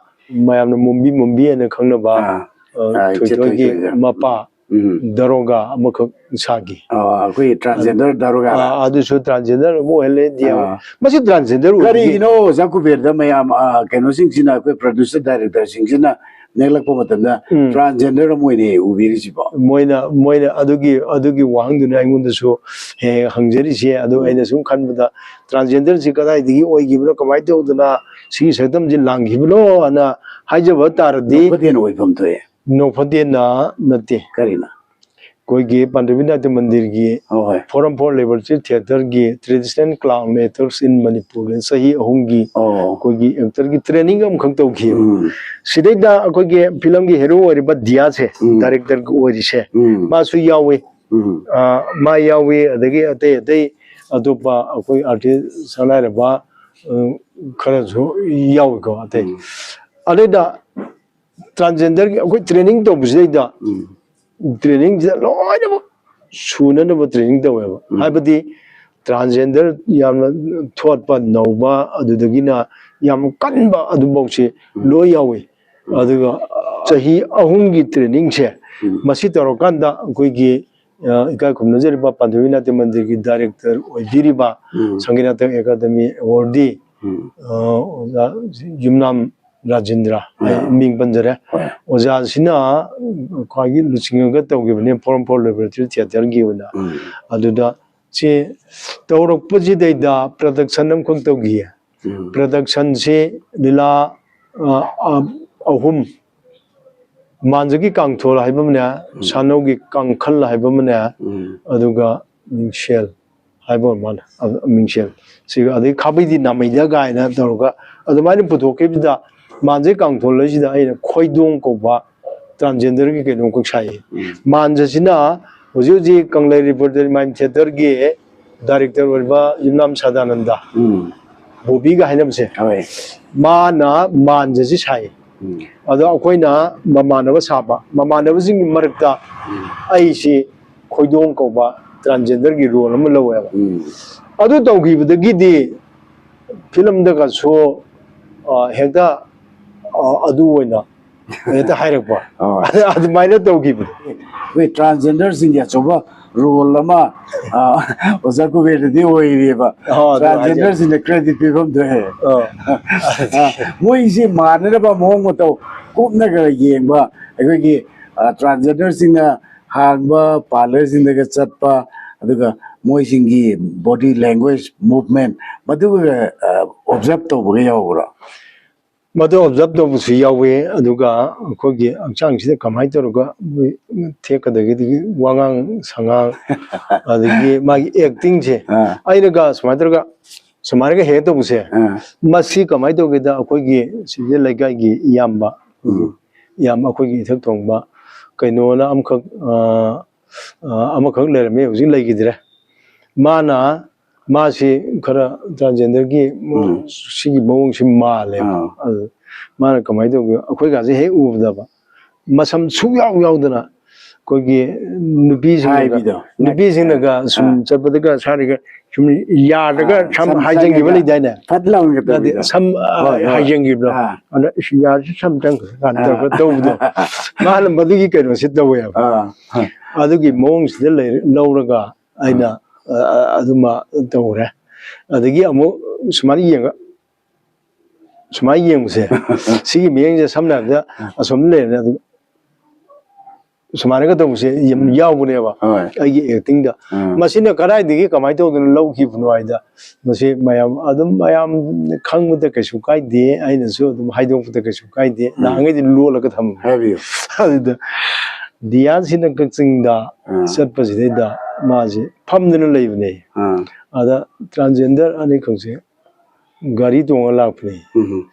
ꯃꯌꯥꯝꯅ ꯃꯣꯝꯕꯤ ꯃꯣꯝꯕꯤ ꯍꯥꯏꯅ ꯈꯪꯅꯕ, ꯑꯥ꯫ ꯑ, ꯑꯥ, ꯏꯆꯦ ꯊꯣꯏꯊꯣꯏꯒꯤ ꯊꯣꯏꯊꯣꯏꯒ꯫ ꯃꯄꯥ꯫ ꯎꯝ꯫ ꯗꯔꯣꯒꯥ ꯑꯃꯈꯛ ꯁꯥꯈꯤ꯫ ꯑꯥ, ꯑꯩꯈꯣꯏ transgender ꯗꯥꯔꯣꯒꯥ꯫ ꯑꯥ, ꯑꯗꯨꯁꯨ transgender ꯑꯃ ꯑꯣꯏꯍꯜꯂꯦ ꯗꯤ ꯑꯦꯝ꯫ ꯑꯥ꯫ ꯃꯁꯤ transgender ꯑꯣꯏꯕꯒꯤ ꯀꯔꯤꯒꯤꯅꯣ ꯑꯣꯖꯥ ꯀꯨꯕꯦꯔꯗ ꯃꯌꯥꯝ, ꯑꯥ, ꯀꯩꯅꯣꯁꯤꯡꯁꯤꯅ, ꯑꯩꯈꯣꯏ producer directorꯁꯤꯡꯁꯤꯅ ꯅꯦꯛꯂꯛꯄ ꯃꯇꯝꯗ ꯎꯝ꯫ transgender ꯑꯃ ꯑꯣꯏꯅ ꯎꯕꯤꯔꯤꯁꯤꯕꯣ? ꯃꯣꯏꯅ ꯃꯣꯏꯅ ꯑꯗꯨꯒꯤ ꯑꯗꯨꯒꯤ ꯋꯥꯍꯪꯗꯨꯅ ꯑꯩꯉꯣꯟꯗꯁꯨ ꯍꯦꯛ ꯍꯦꯛ ꯍꯪꯖꯔꯤꯁꯦ꯫ ꯑꯗꯨ ꯎꯝ꯫ ꯑꯩꯅ ꯁꯨꯝ ꯈꯟꯕꯗ transgenderꯁꯤ ꯀꯗꯥꯏꯗꯒꯤ ꯑꯣꯏꯈꯤꯕꯅꯣ, ꯀꯃꯥꯏꯅ ꯇꯧꯗꯅ ꯁꯤꯒꯤ ꯁꯛꯇꯝꯁꯤ ꯂꯥꯡꯈꯤꯕꯅꯣ ꯍꯥꯏꯅ ꯍꯥꯏꯖꯕ ꯇꯥꯔꯗꯤ ꯅꯣꯛꯐꯗꯦꯅ ꯑꯣꯏꯐꯝ ꯊꯣꯛꯑꯦ꯫ ꯅꯣꯛꯐꯗꯦꯅ ꯅꯠꯇꯦ꯫ ꯀꯔꯤꯅ? ꯑꯩꯈꯣꯏꯒꯤ ꯄꯥꯟꯗꯕꯤ ꯅꯥꯇ꯭ꯌ ꯃꯟꯗꯤꯔꯒꯤ ꯍꯣꯏ, ꯍꯣꯏ꯫ Forum for Liberty Theatreꯒꯤ traditional clown actors in Manipur ꯆꯍꯤ ꯑꯍꯨꯝꯒꯤ ꯑꯣ꯫ ꯑꯩꯈꯣꯏꯒꯤ actorꯒꯤ training ꯑꯃꯈꯛ ꯇꯧꯈꯤꯕ꯫ ꯎꯝ꯫ ꯁꯤꯗꯩꯗ ꯑꯩꯈꯣꯏꯒꯤ ꯐꯤꯂꯝꯒꯤ hero ꯑꯣꯏꯔꯤꯕ ꯗꯤꯌꯥꯁꯦ, ꯎꯝ꯫ directorꯒ ꯑꯣꯏꯔꯤꯁꯦ, ꯎꯝ꯫ ꯃꯥꯁꯨ ꯌꯥꯎꯋꯤ꯫ ꯎꯝ꯫ ꯑ, ꯃꯥ ꯌꯥꯎꯋꯤ, ꯑꯗꯒꯤ ꯑꯇꯩ ꯑꯇꯩ ꯑꯇꯣꯞꯄ ꯑꯩꯈꯣꯏ artist ꯁꯛꯅꯥꯏꯔꯕ, ꯑ, ꯈꯔꯁꯨ ꯌꯥꯎꯋꯤꯀꯣ ꯑꯇꯩ꯫ ꯎꯝ꯫ ꯑꯗꯩꯗ transgenderꯒꯤ ꯑꯩꯈꯣꯏ training ꯇꯧꯕꯁꯤꯗꯩꯗ ꯎꯝ꯫ trainingꯁꯤꯗ ꯂꯣꯏꯅꯃꯛ ꯁꯨꯅꯅꯕ training ꯇꯧꯋꯦꯕ꯫ ꯎꯝ꯫ ꯍꯥꯏꯕꯗꯤ transgender ꯌꯥꯝꯅ ꯊꯣꯠꯄ ꯅꯧꯕ, ꯑꯗꯨꯗꯒꯤꯅ ꯌꯥꯝ ꯀꯟꯕ ꯑꯗꯨꯐꯥꯎꯁꯤ ꯎꯝ꯫ ꯂꯣꯏ ꯌꯥꯎꯋꯤ꯫ ꯎꯝ꯫ ꯑꯗꯨꯒ ꯆꯍꯤ ꯑꯍꯨꯝꯒꯤ trainingꯁꯦ ꯎꯝ꯫ ꯃꯁꯤ ꯇꯧꯔꯀꯥꯟꯗ ꯑꯩꯈꯣꯏꯒꯤ, ꯑ, ꯏꯀꯥꯏ ꯈꯨꯝꯅꯖꯔꯤꯕ ꯄꯥꯟꯊꯣꯏꯕꯤ ꯅꯥꯇ꯭ꯌ ꯃꯟꯗꯤꯔꯒꯤ director ꯑꯣꯏꯕꯤꯔꯤꯕ ꯎꯝ꯫ ꯁꯪꯒꯤꯠ ꯅꯥꯇꯛ ꯑꯦꯀꯥꯗꯃꯤ awardee, ꯎꯝ꯫ ꯑ, ꯑꯣꯖꯥ ꯌꯨꯝꯅꯥꯝ ꯔꯥꯖꯦꯟꯗ꯭ꯔ, ꯑꯩ ꯑꯥ꯫ ꯃꯤꯡ ꯄꯟꯖꯔꯦ꯫ ꯍꯣꯏ꯫ ꯑꯣꯖꯥꯁꯤꯅ ꯈ꯭ꯋꯥꯏꯒꯤ ꯂꯨꯆꯤꯡꯉꯒ ꯇꯧꯈꯤꯕꯅꯦ Forum for Liberty Theatreꯒꯤ ꯑꯣꯏꯅ꯫ ꯎꯝ꯫ ꯑꯗꯨꯗ ꯁꯤ ꯇꯧꯔꯛꯄꯁꯤꯗꯩꯗ production ꯑꯃꯈꯛ ꯇꯧꯈꯤꯌꯦ꯫ ꯎꯝ꯫ Productionꯁꯤ ꯂꯤꯂꯥ, ꯑ, ꯑ, ꯑꯍꯨꯝ, ꯃꯥꯟꯖꯒꯤ ꯀꯥꯡꯊꯣꯜ ꯍꯥꯏꯕ ꯑꯃꯅꯦ, ꯎꯝ꯫ ꯁꯥꯅꯧꯒꯤ ꯀꯥꯡꯈꯜ ꯍꯥꯏꯕ ꯑꯃꯅꯦ, ꯎꯝ꯫ ꯑꯗꯨꯒ ꯃꯤꯡꯁꯦꯜ ꯍꯥꯏꯕ ꯑꯣꯏꯔ ꯃꯥꯜꯂꯦ꯫ ꯑ, ꯃꯤꯡꯁꯦꯜ꯫ ꯁꯤꯒ ꯑꯗꯩ ꯈꯥꯕꯩꯗꯤ ꯅꯥꯃꯩꯗ ꯀꯥꯏꯅ ꯇꯧꯔꯒ ꯑꯗꯨꯃꯥꯏꯅ ꯄꯨꯊꯣꯛꯈꯤꯕꯁꯤꯗ ꯃꯥꯟꯖꯩ ꯀꯥꯡꯊꯣꯜ ꯍꯥꯏꯁꯤꯗ ꯑꯩꯅ ꯈꯣꯏꯗꯣꯡ ꯀꯧꯕ transgenderꯒꯤ ꯀꯩꯅꯣꯝꯈꯛ ꯁꯥꯏꯌꯦ꯫ ꯎꯝ꯫ ꯃꯥꯟꯖꯁꯤꯅ ꯍꯧꯖꯤꯛ ꯍꯧꯖꯤꯛ ꯀꯪꯂꯩ Repertory Mime Theatreꯒꯤ director ꯑꯣꯏꯔꯤꯕ ꯌꯨꯝꯅꯥꯝ ꯁꯗꯥꯅꯟꯗ, ꯎꯝ꯫ ꯕꯣꯕꯤꯒ ꯍꯥꯏꯅꯕꯁꯦ, ꯍꯣꯏ꯫ ꯃꯥꯅ ꯃꯥꯟꯖꯁꯤ ꯁꯥꯏ꯫ ꯎꯝ꯫ ꯑꯗꯣ ꯑꯩꯈꯣꯏꯅ ꯃꯃꯥꯟꯅꯕ ꯁꯥꯕ, ꯃꯃꯥꯟꯅꯕꯁꯤꯡꯒꯤ ꯃꯔꯛꯇ ꯎꯝ꯫ ꯑꯩꯁꯤ ꯈꯣꯏꯗꯣꯡ ꯀꯧꯕ transgenderꯒꯤ role ꯑꯃ ꯂꯧꯋꯦꯕ꯫ ꯎꯝ꯫ ꯑꯗꯨ ꯇꯧꯈꯤꯕꯗꯒꯤꯗꯤ ꯐꯤꯂꯝꯗꯒꯁꯨ, ꯑ, ꯍꯦꯛꯇ, ꯑ, ꯑꯗꯨ ꯑꯣꯏꯅ ꯍꯦꯛꯇ ꯍꯥꯏꯔꯛꯄ꯫ ꯑꯣ꯫ ꯑꯗꯨꯃꯥꯏꯅ ꯇꯧꯈꯤꯕꯅꯤ꯫ ꯑꯩꯈꯣꯏ ꯇ꯭ꯔꯥꯟꯁꯖꯦꯟꯗꯔꯁꯤꯡꯒꯤ ꯑꯆꯧꯕ ꯔꯣꯜ ꯑꯃ, ꯑ, ꯑꯣꯖꯥ ꯀꯨꯕꯦꯔꯗꯗꯤ ꯑꯣꯏꯔꯤꯑꯕ꯫ ꯑꯣ, ꯑꯗꯨ ꯍꯥꯏꯖꯩ꯫ ꯇ꯭ꯔꯥꯟꯁꯖꯦꯟꯗꯔꯁꯤꯡꯗ ꯀ꯭ꯔꯦꯗꯤꯠ ꯄꯤꯐꯝ ꯊꯣꯛꯑꯦ꯫ ꯑꯣ꯫ ꯑ, ꯃꯣꯏꯁꯤ ꯃꯥꯟꯅꯗꯕ ꯃꯑꯣꯡ ꯃꯇꯧ ꯀꯨꯞꯅꯒ ꯌꯦꯡꯕ ꯑꯩꯈꯣꯏꯒꯤ, ꯑ, ꯇ꯭ꯔꯥꯟꯁꯖꯦꯟꯗꯔꯁꯤꯡꯅ ꯍꯥꯡꯕ ꯄꯥꯔꯂꯔꯁꯤꯡꯗꯒ ꯆꯠꯄ, ꯑꯗꯨꯒ ꯃꯣꯏꯁꯤꯡꯒꯤ ꯕꯣꯗꯤ ꯂꯦꯡꯒ꯭ꯋꯦꯖ ꯃꯨꯚꯃꯦꯟ, ꯃꯗꯨꯒ, ꯑ, ꯑꯣꯕꯖꯥꯔꯕ ꯇꯧꯕꯒ ꯌꯥꯎꯕ꯭ꯔꯣ? ꯃꯗꯨ ꯑꯣꯕꯖꯥꯔꯕ ꯇꯧꯕꯁꯨ ꯌꯥꯎꯋꯤ꯫ ꯑꯗꯨꯒ ꯑꯩꯈꯣꯏꯒꯤ ꯍꯛꯆꯥꯡꯁꯤꯗ ꯀꯃꯥꯏꯅ ꯇꯧꯔꯒ ꯃꯣꯏ ꯊꯦꯛꯀꯗꯒꯦ, ꯋꯥꯉꯥꯡ ꯁꯉꯥꯡ, ꯑꯗꯒꯤ ꯃꯥꯒꯤ ꯑꯦꯛꯇꯤꯡꯁꯦ, ꯑꯥ꯫ ꯑꯩꯅꯒ ꯁꯨꯃꯥꯏꯅ ꯇꯧꯔꯒ, ꯁꯨꯃꯥꯏꯅꯒ ꯍꯦꯛ ꯇꯧꯕꯁꯦ, ꯑꯥ꯫ ꯃꯁꯤ ꯀꯃꯥꯏꯅ ꯇꯧꯒꯦꯗ, ꯑꯩꯈꯣꯏꯒꯤ ꯁꯤꯗ ꯂꯩꯀꯥꯏꯒꯤ ꯏꯌꯥꯝꯕ, ꯎꯝ꯫ ꯏꯌꯥꯝꯕ ꯑꯩꯈꯣꯏꯒꯤ ꯏꯊꯛ ꯊꯣꯡꯕ ꯀꯩꯅꯣꯅ ꯑꯃꯈꯛ, ꯑ, ꯑ, ꯑꯃꯈꯛ ꯂꯩꯔꯝꯃꯤ, ꯍꯧꯖꯤꯛ ꯂꯩꯈꯤꯗ꯭ꯔꯦ꯫ ꯃꯥꯅ, ꯃꯥꯁꯤ ꯈꯔ ꯇ꯭ꯔꯥꯟꯁꯖꯦꯟꯗꯔꯒꯤ ꯎꯝ꯫ ꯁꯤꯒꯤ ꯃꯑꯣꯡꯁꯤ ꯃꯥꯜꯂꯦꯕ꯫ ꯑꯥ꯫ ꯑꯗꯨ ꯃꯥꯅ ꯀꯃꯥꯏꯅ ꯇꯧꯒꯦ, ꯑꯩꯈꯣꯏꯒꯥꯁꯦ ꯍꯦꯛ ꯎꯕꯗꯕ ꯃꯁꯝ ꯁꯨꯛ ꯌꯥꯎ ꯌꯥꯎꯗꯅ, ꯑꯩꯈꯣꯏꯒꯤ ꯅꯨꯄꯤꯁꯤꯡꯅꯒ, ꯍꯥꯏꯕꯤꯗꯣ꯫ ꯅꯨꯄꯤꯁꯤꯡꯅꯒ ꯁꯨꯝ ꯑꯥ꯫ ꯆꯠꯄꯗꯒ ꯁꯥꯔꯤꯒ ꯁꯨꯝ ꯌꯥꯔꯒ ꯑꯥ, ꯁꯝ ꯁꯝ ꯍꯥꯏꯖꯟꯈꯤꯕ ꯆꯪꯉꯒ ꯂꯩꯗꯥꯏꯅꯦ? ꯐꯠ ꯂꯥꯎꯅꯒ ꯅꯠꯇꯦ, ꯇꯧꯕꯤꯗꯣ꯫ ꯁꯝ, ꯑ, ꯍꯣꯏ, ꯍꯣꯏ꯫ ꯍꯥꯏꯖꯟꯈꯤꯕꯗꯣ꯫ ꯑꯥ꯫ ꯑꯗ, "ꯏꯁ, ꯌꯥꯔꯁꯤ ꯁꯝ ꯆꯪꯈ꯭ꯔꯦ" ꯀꯥꯏꯅ ꯑꯥ꯫ ꯇꯧꯔꯒ ꯇꯧꯕꯗꯣ꯫ ꯃꯥꯅ ꯃꯗꯨꯒꯤ ꯀꯩꯅꯣꯁꯤ ꯇꯧꯋꯦꯕ꯫ ꯑꯥ꯫ ꯑꯗꯨꯒꯤ ꯃꯑꯣꯡꯁꯤꯗ ꯂꯩ-, ꯂꯧꯔꯒ ꯑꯩꯅ, ꯑ, ꯑ, ꯑꯗꯨꯃ ꯇꯧꯔꯦ꯫ ꯑꯗꯒꯤ ꯑꯃꯨꯛ ꯁꯨꯃꯥꯏꯅ ꯌꯦꯡꯉ-, ꯁꯨꯃꯥꯏꯅ ꯌꯦꯡꯕꯁꯦ, ꯁꯤꯒꯤ ꯃꯤꯠꯌꯦꯡꯁꯦ ꯁꯝꯅ ꯍꯥꯏꯔꯕꯗ ꯑꯁꯣꯝꯗ ꯂꯩꯔꯦ, ꯑꯗꯨ ꯁꯨꯃꯥꯏꯅꯒ ꯇꯧꯕꯁꯦ ꯌꯥꯝ ꯌꯥꯎꯕꯅꯦꯕ ꯍꯣꯏ꯫ ꯑꯩꯒꯤ ꯑꯦꯛꯇꯤꯡꯗ꯫ ꯑꯥ꯫ ꯃꯁꯤꯅ ꯀꯗꯥꯏꯗꯒꯤ ꯀꯃꯥꯏꯅ ꯇꯧꯗꯅ ꯂꯧꯈꯤꯕꯅꯣ ꯍꯥꯏꯗ, ꯃꯁꯤ ꯃꯌꯥꯝ ꯑꯗꯨꯝ, ꯃꯌꯥꯝ ꯈꯪꯕꯗ ꯀꯩꯁꯨ ꯀꯥꯏꯗꯦ, ꯑꯩꯅꯁꯨ ꯑꯗꯨꯝ ꯍꯥꯏꯗꯣꯛꯄꯗ ꯀꯩꯁꯨ ꯀꯥꯏꯗꯦ꯫ ꯅꯍꯥꯟꯈꯩꯗꯤ ꯂꯣꯜꯂꯒ ꯊꯝꯃꯦ꯫ ꯍꯥꯏꯕꯤꯌꯨ꯫ ꯑꯗꯨꯗ ꯗꯤꯌꯥꯁꯤꯅ ꯀꯛꯆꯤꯡꯗ ꯑꯥ꯫ ꯆꯠꯄꯁꯤꯗꯩꯗ ꯃꯥꯁꯦ ꯐꯝꯗꯅ ꯂꯩꯕꯅꯦ꯫ ꯑꯥ꯫ ꯑꯗ ꯇ꯭ꯔꯥꯟꯁꯖꯦꯟꯗꯔ ꯑꯅꯤꯈꯛꯁꯦ ꯒꯥꯔꯤ ꯇꯣꯡꯉ ꯂꯥꯛꯄꯅꯦ꯫ ꯎꯝ꯫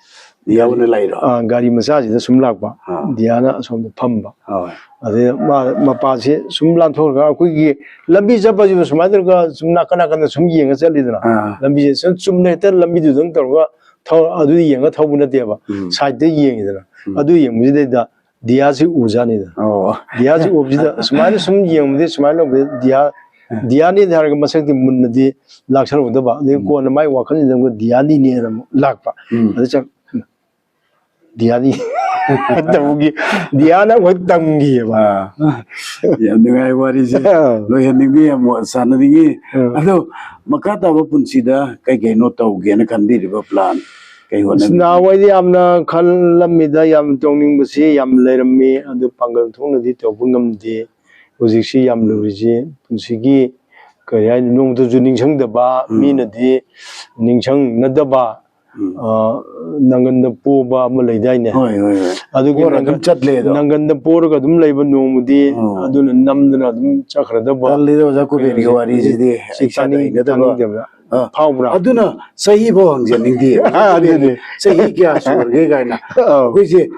ꯌꯥꯎꯅ ꯂꯩꯔꯣ? ꯑꯥ, ꯒꯥꯔꯤ ꯃꯆꯥꯁꯤꯗ ꯁꯨꯝ ꯂꯥꯛꯄ꯫ ꯑꯥ꯫ ꯗꯤꯌꯥꯅ ꯑꯁꯣꯝꯗ ꯐꯝꯕ꯫ ꯍꯣꯏ꯫ ꯑꯗꯩ ꯃꯥ ꯃꯄꯥꯁꯦ ꯁꯨꯝ ꯂꯥꯟꯊꯣꯛꯑꯒ ꯑꯩꯈꯣꯏꯒꯤ ꯂꯝꯕꯤ ꯆꯠꯄꯁꯤꯕꯨ ꯁꯨꯃꯥꯏꯅ ꯇꯧꯔꯒ ꯁꯨꯝ ꯅꯥꯀꯟ ꯅꯥꯀꯟꯗ ꯁꯨꯝ ꯌꯦꯡꯉ ꯆꯠꯂꯤꯗꯅ꯫ ꯑꯥ꯫ ꯂꯝꯕꯤꯁꯦ ꯁꯨꯝ ꯆꯨꯝꯅ ꯍꯦꯛꯇ ꯂꯝꯕꯤꯗꯨꯗꯪ ꯇꯧꯔꯒ ꯊꯧ-, ꯑꯗꯨ ꯌꯦꯡꯉ ꯊꯧꯕ ꯅꯠꯇꯦꯕ꯫ ꯎꯝ꯫ ꯁꯥꯏꯗꯇ ꯌꯦꯡꯉꯤꯗꯅ꯫ ꯎꯝ꯫ ꯑꯗꯨ ꯌꯦꯡꯕꯁꯤꯗꯩꯗ ꯗꯤꯌꯥꯁꯤ ꯎꯖꯥꯠꯅꯤꯗ꯫ ꯑꯣ꯫ ꯗꯤꯌꯥꯁꯤ ꯎꯕꯁꯤꯗ ꯁꯨꯃꯥꯏꯅ ꯁꯨꯝ ꯌꯦꯡꯕꯗꯤ ꯁꯨꯃꯥꯏꯅ ꯎꯕꯗꯤ ꯗꯤꯌꯥ, ꯗꯤꯌꯥꯅꯤꯗ ꯍꯥꯏꯔꯒ ꯃꯁꯛꯇꯤ ꯃꯨꯟꯅꯗꯤ ꯂꯥꯛꯁꯜꯂꯨꯗꯕ꯫ ꯑꯗꯩ ꯀꯣꯟꯅ ꯃꯥꯏ ꯋꯥꯈꯜꯁꯤꯗ ꯑꯃꯨꯛ ꯗꯤꯌꯥꯅꯤꯅꯦꯅ ꯑꯃꯨꯛ ꯂꯥꯛꯄ꯫ ꯎꯝ꯫ ꯑꯗ ꯆꯠ-, ꯙ꯭ꯌꯥꯟ ꯇꯧꯒꯤ, ꯙ꯭ꯌꯥꯟ ꯑꯃꯈꯛ ꯇꯝꯈꯤꯑꯕ꯫ ꯑꯥ, ꯌꯥꯝ ꯅꯨꯡꯉꯥꯏ ꯋꯥꯔꯤꯁꯦ꯫ ꯂꯣꯏꯍꯟꯅꯤꯡꯉꯤ, ꯌꯥꯝ ꯁꯥꯟꯅꯅꯤꯡꯉꯤ꯫ ꯎꯝ꯫ ꯑꯗꯣ ꯃꯈꯥ ꯇꯥꯕ ꯄꯨꯟꯁꯤꯗ ꯀꯩ ꯀꯩꯅꯣ ꯇꯧꯒꯦꯅ ꯈꯟꯕꯤꯔꯤꯕ ꯄ꯭ꯂꯥꯟ? ꯀꯩ ꯍꯣꯠꯅꯕꯤ? ꯅꯍꯥꯟꯋꯥꯏꯗꯤ ꯌꯥꯝꯅ ꯈꯜꯂꯝꯃꯤꯗ, ꯌꯥꯝ ꯇꯧꯅꯤꯡꯕꯁꯤ ꯌꯥꯝ ꯂꯩꯔꯝꯃꯤ, ꯑꯗꯨ ꯄꯥꯡꯒꯜ ꯊꯣꯛꯅꯗꯤ ꯇꯧꯕ ꯉꯝꯗꯦ꯫ ꯍꯧꯖꯤꯛꯁꯤ ꯌꯥꯝ ꯂꯨꯔꯤꯁꯤ ꯄꯨꯟꯁꯤꯒꯤ, ꯀꯔꯤ ꯍꯥꯏꯅꯤ, ꯅꯣꯡꯃꯇꯁꯨ ꯅꯤꯡꯁꯤꯡꯗꯕ, ꯎꯝ꯫ ꯃꯤꯅꯗꯤ ꯅꯤꯡꯁꯤꯡꯅꯗꯕ, ꯎꯝ꯫ ꯑ, ꯅꯪꯒꯟꯗ ꯄꯣꯕ ꯑꯃ ꯂꯩꯗꯥꯏꯅꯦ? ꯍꯣꯏ, ꯍꯣꯏ, ꯍꯣꯏ꯫ ꯑꯗꯨꯒꯤ ꯄꯣꯔ ꯑꯗꯨꯝ ꯅꯪꯒꯟ-, ꯆꯠꯂꯦ ꯑꯗꯣ꯫ ꯅꯪꯒꯟꯗ ꯄꯣꯔꯒ ꯑꯗꯨꯝ ꯂꯩꯕ ꯅꯣꯡꯃꯗꯤ, ꯎꯝ꯫ ꯑꯗꯨꯅ ꯅꯝꯗꯅ ꯑꯗꯨꯝ ꯆꯠꯈ꯭ꯔꯗꯕ꯫ ꯇꯜꯂꯤꯗ ꯑꯣꯖꯥ ꯀꯨꯕꯦꯔꯒꯤ ꯀꯩꯅꯣꯁꯦ, ꯋꯥꯔꯤꯁꯤꯗꯤ ꯁꯤ ꯑꯩ ꯏꯁꯥꯗ ꯇꯥꯅꯤꯡ-, ꯍꯩꯅꯗꯕ꯫ ꯇꯥꯅꯤꯡꯗꯕ꯭ꯔꯥ? ꯑ, ꯐꯥꯎꯕ꯭ꯔꯥ? ꯑꯗꯨꯅ ꯆꯍꯤ ꯐꯥꯎ ꯍꯪꯖꯅꯤꯡꯗꯦ꯫ ꯑꯗꯨꯅꯦ꯫ ꯆꯍꯤ ꯀꯌꯥ ꯁꯨꯔꯒꯦ ꯀꯥꯏꯅ꯫ ꯑꯧ꯫ ꯑꯩꯈꯣꯏꯁꯦ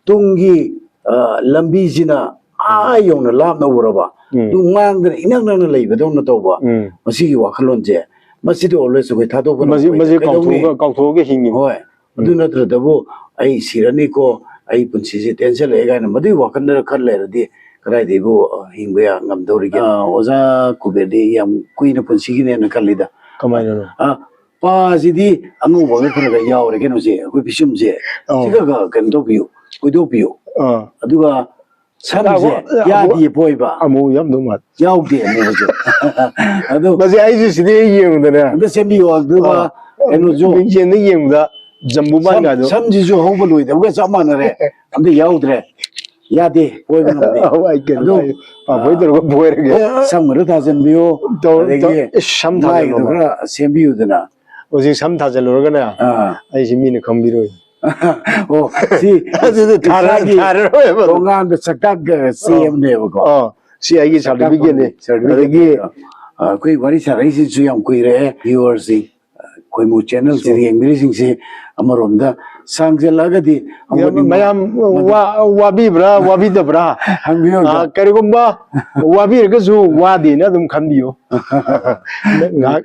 ꯇꯨꯡꯒꯤ, ꯑ, ꯂꯝꯕꯤꯁꯤꯅ ꯑꯥ ꯌꯧꯅ ꯂꯥꯞꯅ ꯎꯔꯕ, ꯎꯝ꯫ ꯇꯨꯡ ꯃꯥꯡꯗꯅ ꯏꯅꯛ ꯅꯛꯅ ꯂꯩꯕꯗꯧꯅ ꯇꯧꯕ, ꯎꯝ꯫ ꯃꯁꯤꯒꯤ ꯋꯥꯈꯜꯂꯣꯟꯁꯦ, ꯃꯁꯤꯗꯤ always ꯑꯩꯈꯣꯏ ꯊꯥꯗꯣꯛꯄ ꯃꯁꯤ, ꯉꯝꯃꯣꯏ꯫ ꯃꯁꯤ ꯀꯩꯗꯧꯅꯤ? ꯀꯥꯎꯊꯣꯛꯑꯒ, ꯀꯥꯎꯊꯣꯛꯑꯒ ꯍꯤꯡꯉꯤꯕ꯫ ꯍꯣꯏ꯫ ꯑꯗꯨ ꯅꯠꯇ꯭ꯔꯗꯕꯨ ꯑꯩ ꯁꯤꯔꯅꯤꯀꯣ, ꯑꯩ ꯄꯨꯟꯁꯤꯁꯦ ꯇꯦꯟꯁꯤꯜꯂꯛꯑꯦ ꯀꯥꯏꯅ ꯃꯗꯨꯒꯤ ꯋꯥꯈꯜꯗ ꯈꯔ ꯂꯩꯔꯗꯤ ꯀꯗꯥꯏꯗꯒꯤꯕꯨ, ꯑ, ꯍꯤꯡꯕ ꯌꯥ-, ꯉꯝꯗꯧꯔꯤꯒꯦ? ꯑ, ꯑꯣꯖꯥ ꯀꯨꯕꯦꯔꯗꯤ ꯌꯥꯝ ꯀꯨꯏꯅ ꯄꯨꯟꯁꯤꯒꯤꯅꯦꯅ ꯈꯜꯂꯤꯗ꯫ ꯀꯃꯥꯏꯅꯅꯣ? ꯑ, ꯄꯥꯁꯤꯗꯤ ꯑꯉꯧꯕ ꯑꯃ ꯈꯔ ꯈꯔ ꯌꯥꯎꯔꯦ ꯀꯩꯅꯣꯁꯦ, ꯑꯩꯈꯣꯏ ꯄꯤꯁꯨꯝꯁꯦ꯫ ꯑꯧ꯫ ꯁꯤ ꯈꯔ ꯈꯔ ꯀꯩꯅꯣ ꯇꯧꯕꯤꯌꯨ, ꯀꯣꯏꯗꯣꯛꯄꯤꯌꯨ꯫ ꯑꯥ꯫ ꯑꯗꯨꯒ ꯁꯝꯁꯦ ꯑꯍꯣ-, ꯌꯥꯗꯤꯌꯦ ꯐꯣꯏꯕ꯫ ꯑꯃꯨꯛ ꯌꯥꯝꯗꯧ ꯃꯥꯜꯂꯦ꯫ ꯌꯥꯎꯗꯦ ꯑꯃꯨꯕꯁꯦ꯫ ꯑꯗꯣ ꯃꯁꯤ ꯑꯩꯁꯨ ꯁꯤꯗꯤ ꯑꯩ ꯌꯦꯡꯕꯗꯅꯦ꯫ ꯑꯝꯇ ꯁꯦꯝꯕꯤꯌꯣ꯫ ꯑꯗꯨꯒ ꯑꯥ꯫ ꯀꯩꯅꯣꯁꯨ, ꯃꯤꯡꯁꯦꯟꯗ ꯌꯦꯡꯕꯗ ꯖꯝꯕꯨ ꯁꯝ-, ꯕꯥꯟꯒꯥꯗꯣ꯫ ꯁꯝꯁꯤꯁꯨ ꯍꯧꯕ ꯂꯣꯏꯗꯕꯒ ꯆꯞ ꯃꯥꯟꯅꯔꯦ꯫ ꯑꯝꯇ ꯌꯥꯎꯗ꯭ꯔꯦ꯫ ꯌꯥꯗꯦ, ꯐꯣꯏꯕ ꯉꯝꯗꯦ꯫ ꯑꯧ, ꯑꯩ ꯀꯩꯅꯣ, ꯑꯗꯨ, ꯑꯩ ꯄꯥꯐꯣꯏ ꯇꯧꯔꯒ ꯐꯣꯏꯔꯒꯦ꯫ ꯁꯝ ꯈꯔ ꯊꯥꯖꯟꯕꯤꯌꯣ꯫ ꯇꯧ-, ꯑꯗꯒꯤ ꯇꯧ-, ꯏꯁ, ꯁꯝ ꯃꯥꯏꯒꯤꯗꯣ ꯊꯥꯖꯜꯂꯣ꯫ ꯈꯔ ꯁꯦꯝꯕꯤꯌꯨꯗꯅ꯫ ꯍꯧꯖꯤꯛ ꯁꯝ ꯊꯥꯖꯜꯂꯨꯔꯒꯅꯦ, ꯑꯥ꯫ ꯑꯩꯁꯤ ꯃꯤꯅ ꯈꯪꯕꯤꯔꯣꯏ꯫ ꯑꯣ, ꯁꯤ ꯑꯗꯨꯗꯤ ꯊꯥꯔ-, ꯏꯁꯥꯒꯤ ꯊꯥꯔꯔꯣꯏꯕ꯫ ꯇꯣꯉꯥꯟꯕ ꯁꯛꯇꯥꯛ ꯆꯦ ꯑꯣ꯫ ꯑꯃꯅꯦꯕꯀꯣ꯫ ꯑꯣ, ꯁꯤ ꯑꯩꯒꯤ certificate ꯅꯦ꯫ Certificate꯫ ꯑꯗꯒꯤ ꯑ, ꯑꯩꯈꯣꯏ ꯋꯥꯔꯤ ꯁꯥꯔꯛꯏꯁꯤꯁꯨ ꯌꯥꯝ ꯀꯨꯏꯔꯦ꯫ Viewersꯁꯤꯡ, ꯑꯩꯈꯣꯏ ꯃꯣꯏ channelꯁꯤꯗ ꯌꯦꯡꯕꯤꯔꯤꯁꯤꯡꯁꯤ ꯑꯃꯔꯣꯝꯗ ꯁꯥꯡꯖꯜꯂꯛꯑꯒꯗꯤ ꯑꯃꯨꯛ ꯃꯌꯥꯝ ꯋꯥ-, ꯋꯥꯕꯤꯕ꯭ꯔꯥ, ꯋꯥꯕꯤꯗꯕ꯭ꯔꯥ? ꯍꯪꯕꯤꯌꯨ ꯑꯝꯇ꯫ ꯑꯥ, ꯀꯔꯤꯒꯨꯝꯕ ꯋꯥꯕꯤꯔꯒꯁꯨ ꯋꯥꯗꯦꯅ ꯑꯗꯨꯝ ꯈꯟꯕꯤꯌꯨ꯫ ꯉꯥꯏꯍꯥꯛ꯫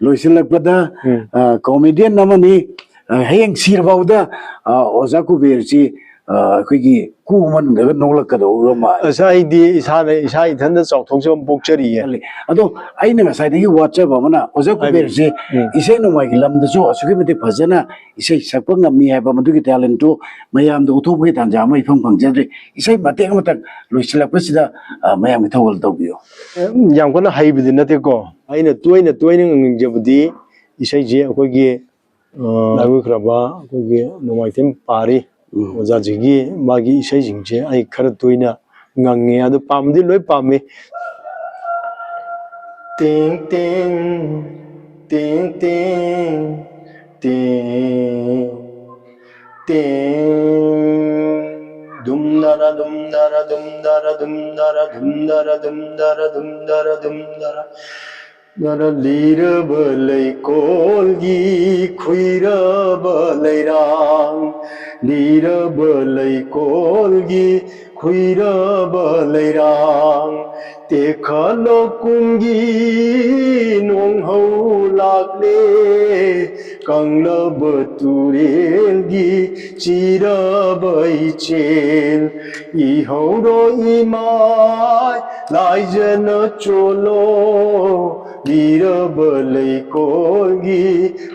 ꯂꯣꯏꯁꯤꯜꯂꯛꯄꯗ, ꯎꯝ꯫ ꯑ, comedian ꯑꯃꯅꯤ, ꯑ, ꯍꯌꯦꯡ ꯁꯤꯔꯐꯥꯎꯗ, ꯑ, ꯑꯣꯖꯥ ꯀꯨꯕꯦꯔꯁꯤ ꯑ, ꯑꯩꯈꯣꯏꯒꯤ ꯀꯨ ꯃꯅꯨꯡꯗꯒ ꯅꯣꯛꯂꯛꯀꯗꯧꯕ ꯃꯥꯜꯂꯦ꯫ ꯑꯁ, ꯑꯩꯗꯤ ꯏꯁꯥꯅ ꯏꯁꯥ ꯏꯊꯟꯇ ꯆꯥꯎꯊꯣꯛꯆꯕ ꯄꯣꯛꯆꯔꯤꯌꯦ꯫ ꯈꯜꯂꯤ꯫ ꯑꯗꯣ ꯑꯩꯅ ꯉꯁꯥꯏꯗꯒꯤ ꯋꯥꯠꯆꯕ ꯑꯃꯅ, ꯑꯣꯖꯥ ꯍꯥꯏꯕꯤꯌꯨ꯫ ꯀꯨꯕꯦꯔꯁꯦ ꯎꯝ꯫ ꯏꯁꯩ ꯅꯣꯡꯃꯥꯏꯒꯤ ꯂꯝꯗꯁꯨ ꯑꯁꯨꯛꯀꯤ ꯃꯇꯤꯛ ꯐꯖꯅ ꯏꯁꯩ ꯁꯛꯄ ꯉꯝꯃꯤ ꯍꯥꯏꯕ ꯃꯗꯨꯒꯤ talent ꯇꯨ ꯃꯌꯥꯝꯗ ꯎꯠꯊꯣꯛꯄꯒꯤ ꯇꯥꯟꯖꯥ ꯑꯃ ꯏꯐꯪ ꯐꯪꯖꯗ꯭ꯔꯤ꯫ ꯏꯁꯩ ꯃꯇꯦꯛ ꯑꯃꯇꯪ ꯂꯣꯏꯁꯤꯜꯂꯛꯄꯁꯤꯗ, ꯑ, ꯃꯌꯥꯝꯒꯤ ꯊꯧꯒꯜ ꯇꯧꯕꯤꯌꯨ꯫ ꯌꯥꯝ ꯀꯟꯅ ꯍꯩꯕꯗꯤ ꯅꯠꯇꯦꯀꯣ꯫ ꯑꯩꯅ ꯇꯣꯏꯅ ꯇꯣꯏꯅ ꯉꯪꯖꯕꯗꯤ ꯏꯁꯩꯁꯦ ꯑꯩꯈꯣꯏꯒꯤ, ꯑ, ꯂꯥꯏꯑꯣꯏꯈ꯭ꯔꯕ ꯑꯩꯈꯣꯏꯒꯤ ꯅꯣꯡꯃꯥꯏꯊꯦꯝ ꯄꯥꯔꯤ ꯎꯝ꯫ ꯑꯣꯖꯥꯁꯤꯒꯤ ꯃꯥꯒꯤ ꯏꯁꯩꯁꯤꯡꯁꯦ ꯑꯩ ꯈꯔ ꯇꯣꯏꯅ ꯉꯪꯉꯦ꯫ ꯑꯗꯨ ꯄꯥꯝꯗꯤ ꯂꯣꯏ ꯄꯥꯝꯃꯤ꯫ ꯇꯦꯡ ꯇꯦꯡ, ꯇꯦꯡ ꯇꯦꯡ, ꯇꯦꯡ ꯇꯦꯡ꯫ ꯗꯨꯝ ꯗꯔ ꯗꯨꯝ ꯗꯔ ꯗꯨꯝ ꯗꯔ ꯗꯨꯝ ꯗꯔ ꯗꯨꯝ ꯗꯔ ꯗꯨꯝ ꯗꯔ ꯗꯨꯝ ꯗꯔ ꯗꯨꯝ ꯗꯔ꯫ ꯅꯔ ꯂꯤꯔꯕ ꯂꯩꯀꯣꯜꯒꯤ ꯈꯨꯏꯔꯕ ꯂꯩꯔꯥꯡ, ꯂꯤꯔꯕ ꯂꯩꯀꯣꯜꯒꯤ ꯈꯨꯏꯔꯕ ꯂꯩꯔꯥꯡ, ꯇꯦꯛꯈꯠꯂꯣ ꯀꯨꯝꯒꯤ ꯅꯣꯡꯍꯧ ꯂꯥꯛꯂꯦ, ꯀꯪꯂꯕ ꯇꯨꯔꯦꯜꯒꯤ ꯆꯤꯔꯕ ꯏꯆꯦꯜ, ꯏꯍꯧꯔꯣ ꯏꯃꯥꯏ ꯂꯥꯏꯖꯅ ꯆꯣꯜꯂꯣ, ꯂꯤꯔꯕ ꯂꯩꯀꯣꯜꯒꯤ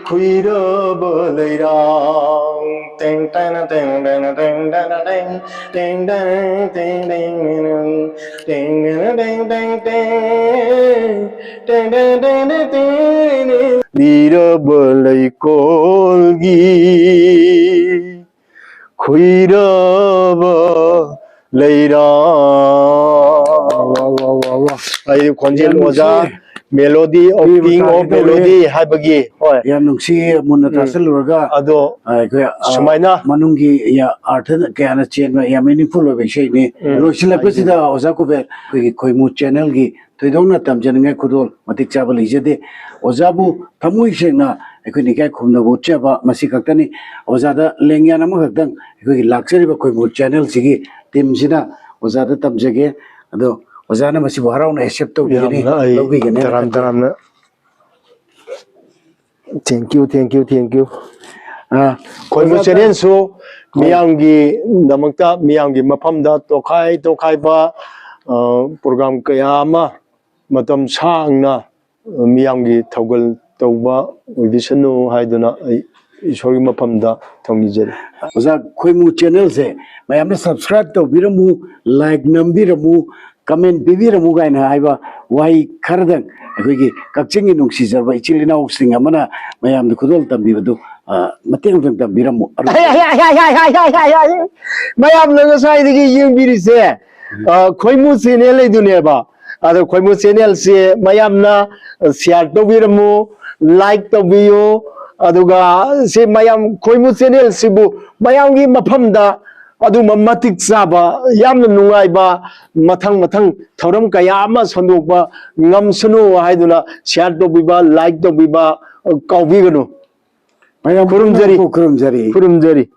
ꯈꯨꯏꯔꯕ ꯂꯩꯔꯥꯡ꯫ ꯇꯦꯡ ꯇꯦꯡ ꯇꯦꯡ ꯇꯦꯡ ꯇꯦꯡ ꯇꯦꯡ ꯇꯦꯡ ꯇꯦꯡ ꯇꯦꯡ ꯇꯦꯡ ꯇꯦꯡ ꯇꯦꯡ ꯇꯦꯡ ꯇꯦꯡ ꯇꯦꯡ ꯇꯦꯡ ꯇꯦꯡ ꯇꯦꯡ ꯇꯦꯡ꯫ ꯂꯤꯔꯕ ꯂꯩꯀꯣꯜꯒꯤ ꯈꯨꯏꯔꯕ ꯂꯩꯔꯥꯡ꯫ ꯋꯥ, ꯋꯥ, ꯋꯥ, ꯋꯥ꯫ ꯑꯩ ꯈꯣꯟꯖꯦꯜ ꯌꯥꯝ ꯑꯣꯖꯥ ꯅꯨꯡꯁꯤꯌꯦ꯫ Melody of ꯄꯤꯕ King of ꯇꯥꯒꯦ ꯇꯧꯋꯦ꯫ Melody ꯍꯥꯏꯕꯒꯤ, ꯍꯣꯏ꯫ ꯌꯥꯝ ꯅꯨꯡꯁꯤꯌꯦ, ꯃꯨꯟꯅ ꯎꯝ꯫ ꯇꯥꯁꯜꯂꯨꯔꯒ꯫ ꯑꯗꯣ ꯑ, ꯑꯩꯈꯣꯏ, ꯑ, ꯁꯨꯃꯥꯏꯅ ꯃꯅꯨꯡꯒꯤ ꯌꯥ-, ꯑꯥꯔꯊ ꯀꯌꯥꯅ ꯆꯦꯟꯕ ꯌꯥꯝ meaningful ꯑꯣꯏꯕ ꯏꯁꯩꯅꯤ꯫ ꯎꯝ꯫ ꯂꯣꯏꯁꯤꯜꯂꯛꯄꯁꯤꯗ ꯑꯣꯖꯥ ꯀꯨꯕꯦꯔ, ꯑꯩꯈꯣꯏꯒꯤ ꯈꯣꯏꯃꯨ channelꯒꯤ ꯊꯣꯏꯗꯣꯛꯅ ꯇꯝꯖꯅꯤꯡꯉꯥꯏ ꯈꯨꯗꯣꯜ ꯃꯇꯤꯛ ꯆꯥꯕ ꯂꯩꯖꯗꯦ꯫ ꯑꯣꯖꯥꯕꯨ ꯊꯃꯣꯏ ꯁꯦꯡꯅ ꯑꯩꯈꯣꯏꯅ ꯏꯀꯥꯏ ꯈꯨꯝꯅꯕ ꯎꯠꯆꯕ ꯃꯁꯤ ꯈꯛꯇꯅꯤ꯫ ꯑꯣꯖꯥꯗ ꯂꯦꯡꯌꯥꯟ ꯑꯃꯈꯛꯇꯪ ꯑꯩꯈꯣꯏꯒꯤ ꯂꯥꯛꯆꯔꯤꯕ ꯈꯣꯏꯃꯨ channelꯁꯤꯒꯤ teamꯁꯤꯅ ꯑꯣꯖꯥꯗ ꯇꯝꯖꯒꯦ꯫ ꯑꯗꯣ ꯑꯣꯖꯥꯅ ꯃꯁꯤꯕꯨ ꯍꯔꯥꯎꯅ accept ꯇꯧꯕꯤꯒꯅꯤ, ꯌꯥꯝꯅ ꯑꯩ ꯂꯧꯕꯤꯒꯅꯤ ꯍꯥꯏꯅ ꯇꯔꯥꯝ ꯈꯟꯖꯩ꯫ ꯇꯔꯥꯝꯅ Thank you, thank you, thank you꯫ ꯑꯥ, ꯈꯣꯏꯃꯨ ꯑꯣꯖꯥ, ꯆꯦꯅꯦꯜꯁꯨ ꯍꯣꯏ꯫ ꯃꯤꯌꯥꯝꯒꯤꯗꯃꯛꯇ, ꯃꯤꯌꯥꯝꯒꯤ ꯃꯐꯝꯗ ꯇꯣꯈꯥꯏ ꯇꯣꯈꯥꯏꯕ, ꯑ, ꯄ꯭ꯔꯣꯒ꯭ꯔꯥꯝ ꯀꯌꯥ ꯑꯃ ꯃꯇꯝ ꯁꯥꯡꯅ, ꯑ, ꯃꯤꯌꯥꯝꯒꯤ ꯊꯧꯒꯜ ꯇꯧꯕ ꯑꯣꯏꯕꯤꯁꯅꯨ ꯍꯥꯏꯗꯨꯅ ꯑꯩ ꯏꯁꯣꯔꯒꯤ ꯃꯐꯝꯗ ꯊꯧꯅꯤꯖꯔꯤ꯫ ꯑꯣꯖꯥ, ꯈꯣꯏꯃꯨ ꯆꯦꯅꯦꯜꯁꯦ ꯃꯌꯥꯝꯅ ꯁꯕꯁꯀ꯭ꯔꯥꯏꯕ ꯇꯧꯕꯤꯔꯝꯃꯨ, ꯂꯥꯏꯛ ꯅꯝꯕꯤꯔꯝꯃꯨ, ꯀꯃꯦꯟ ꯄꯤꯕꯤꯔꯝꯃꯨ ꯀꯥꯏꯅ ꯍꯥꯏꯕ ꯋꯥꯍꯩ ꯈꯔꯗꯪ ꯑꯩꯈꯣꯏꯒꯤ ꯀꯛꯆꯤꯡꯒꯤ ꯅꯨꯡꯁꯤꯖꯔꯕ ꯏꯆꯤꯜ ꯏꯅꯥꯎꯁꯤꯡ ꯑꯃꯅ ꯃꯌꯥꯝꯗ ꯈꯨꯗꯣꯜ ꯇꯝꯕꯤꯕꯗꯨ, ꯑ, ꯃꯇꯦꯛ ꯑꯃꯇꯪ ꯇꯝꯕꯤꯔꯝꯃꯨ꯫ ꯃꯌꯥꯝꯅ ꯉꯁꯥꯏꯗꯒꯤ ꯌꯦꯡꯕꯤꯔꯤꯁꯦ, ꯑ, ꯈꯣꯏꯃꯨ ꯆꯦꯅꯦꯜ ꯂꯩꯗꯨꯅꯦꯕ꯫ ꯑꯗꯣ ꯈꯣꯏꯃꯨ ꯆꯦꯅꯦꯜꯁꯦ ꯃꯌꯥꯝꯅ ꯁꯤꯌꯥꯔ ꯇꯧꯕꯤꯔꯝꯃꯨ, ꯂꯥꯏꯛ ꯇꯧꯕꯤꯌꯨ, ꯑꯗꯨꯒ ꯁꯤ ꯃꯌꯥꯝ ꯈꯣꯏꯃꯨ ꯆꯦꯅꯦꯜꯁꯤꯕꯨ ꯃꯌꯥꯝꯒꯤ ꯃꯐꯝꯗ ꯑꯗꯨꯝꯕ ꯃꯇꯤꯛ ꯆꯥꯕ, ꯌꯥꯝꯅ ꯅꯨꯡꯉꯥꯏꯕ, ꯃꯊꯪ ꯃꯊꯪ ꯊꯧꯔꯝ ꯀꯌꯥ ꯑꯃ ꯁꯟꯗꯣꯛꯄ ꯉꯝꯁꯅꯨ ꯍꯥꯏꯗꯨꯅ ꯁꯤꯌꯥꯔ ꯇꯧꯕꯤꯕ, ꯂꯥꯏꯛ ꯇꯧꯕꯤꯕ, ꯑ, ꯀꯥꯎꯕꯤꯒꯅꯨ꯫ ꯃꯌꯥꯝ ꯈꯨꯔꯨꯝꯖꯔꯤ꯫ ꯈꯨꯔꯨꯝꯖꯔꯤ꯫ ꯈꯨꯔꯨꯝꯖꯔꯤ꯫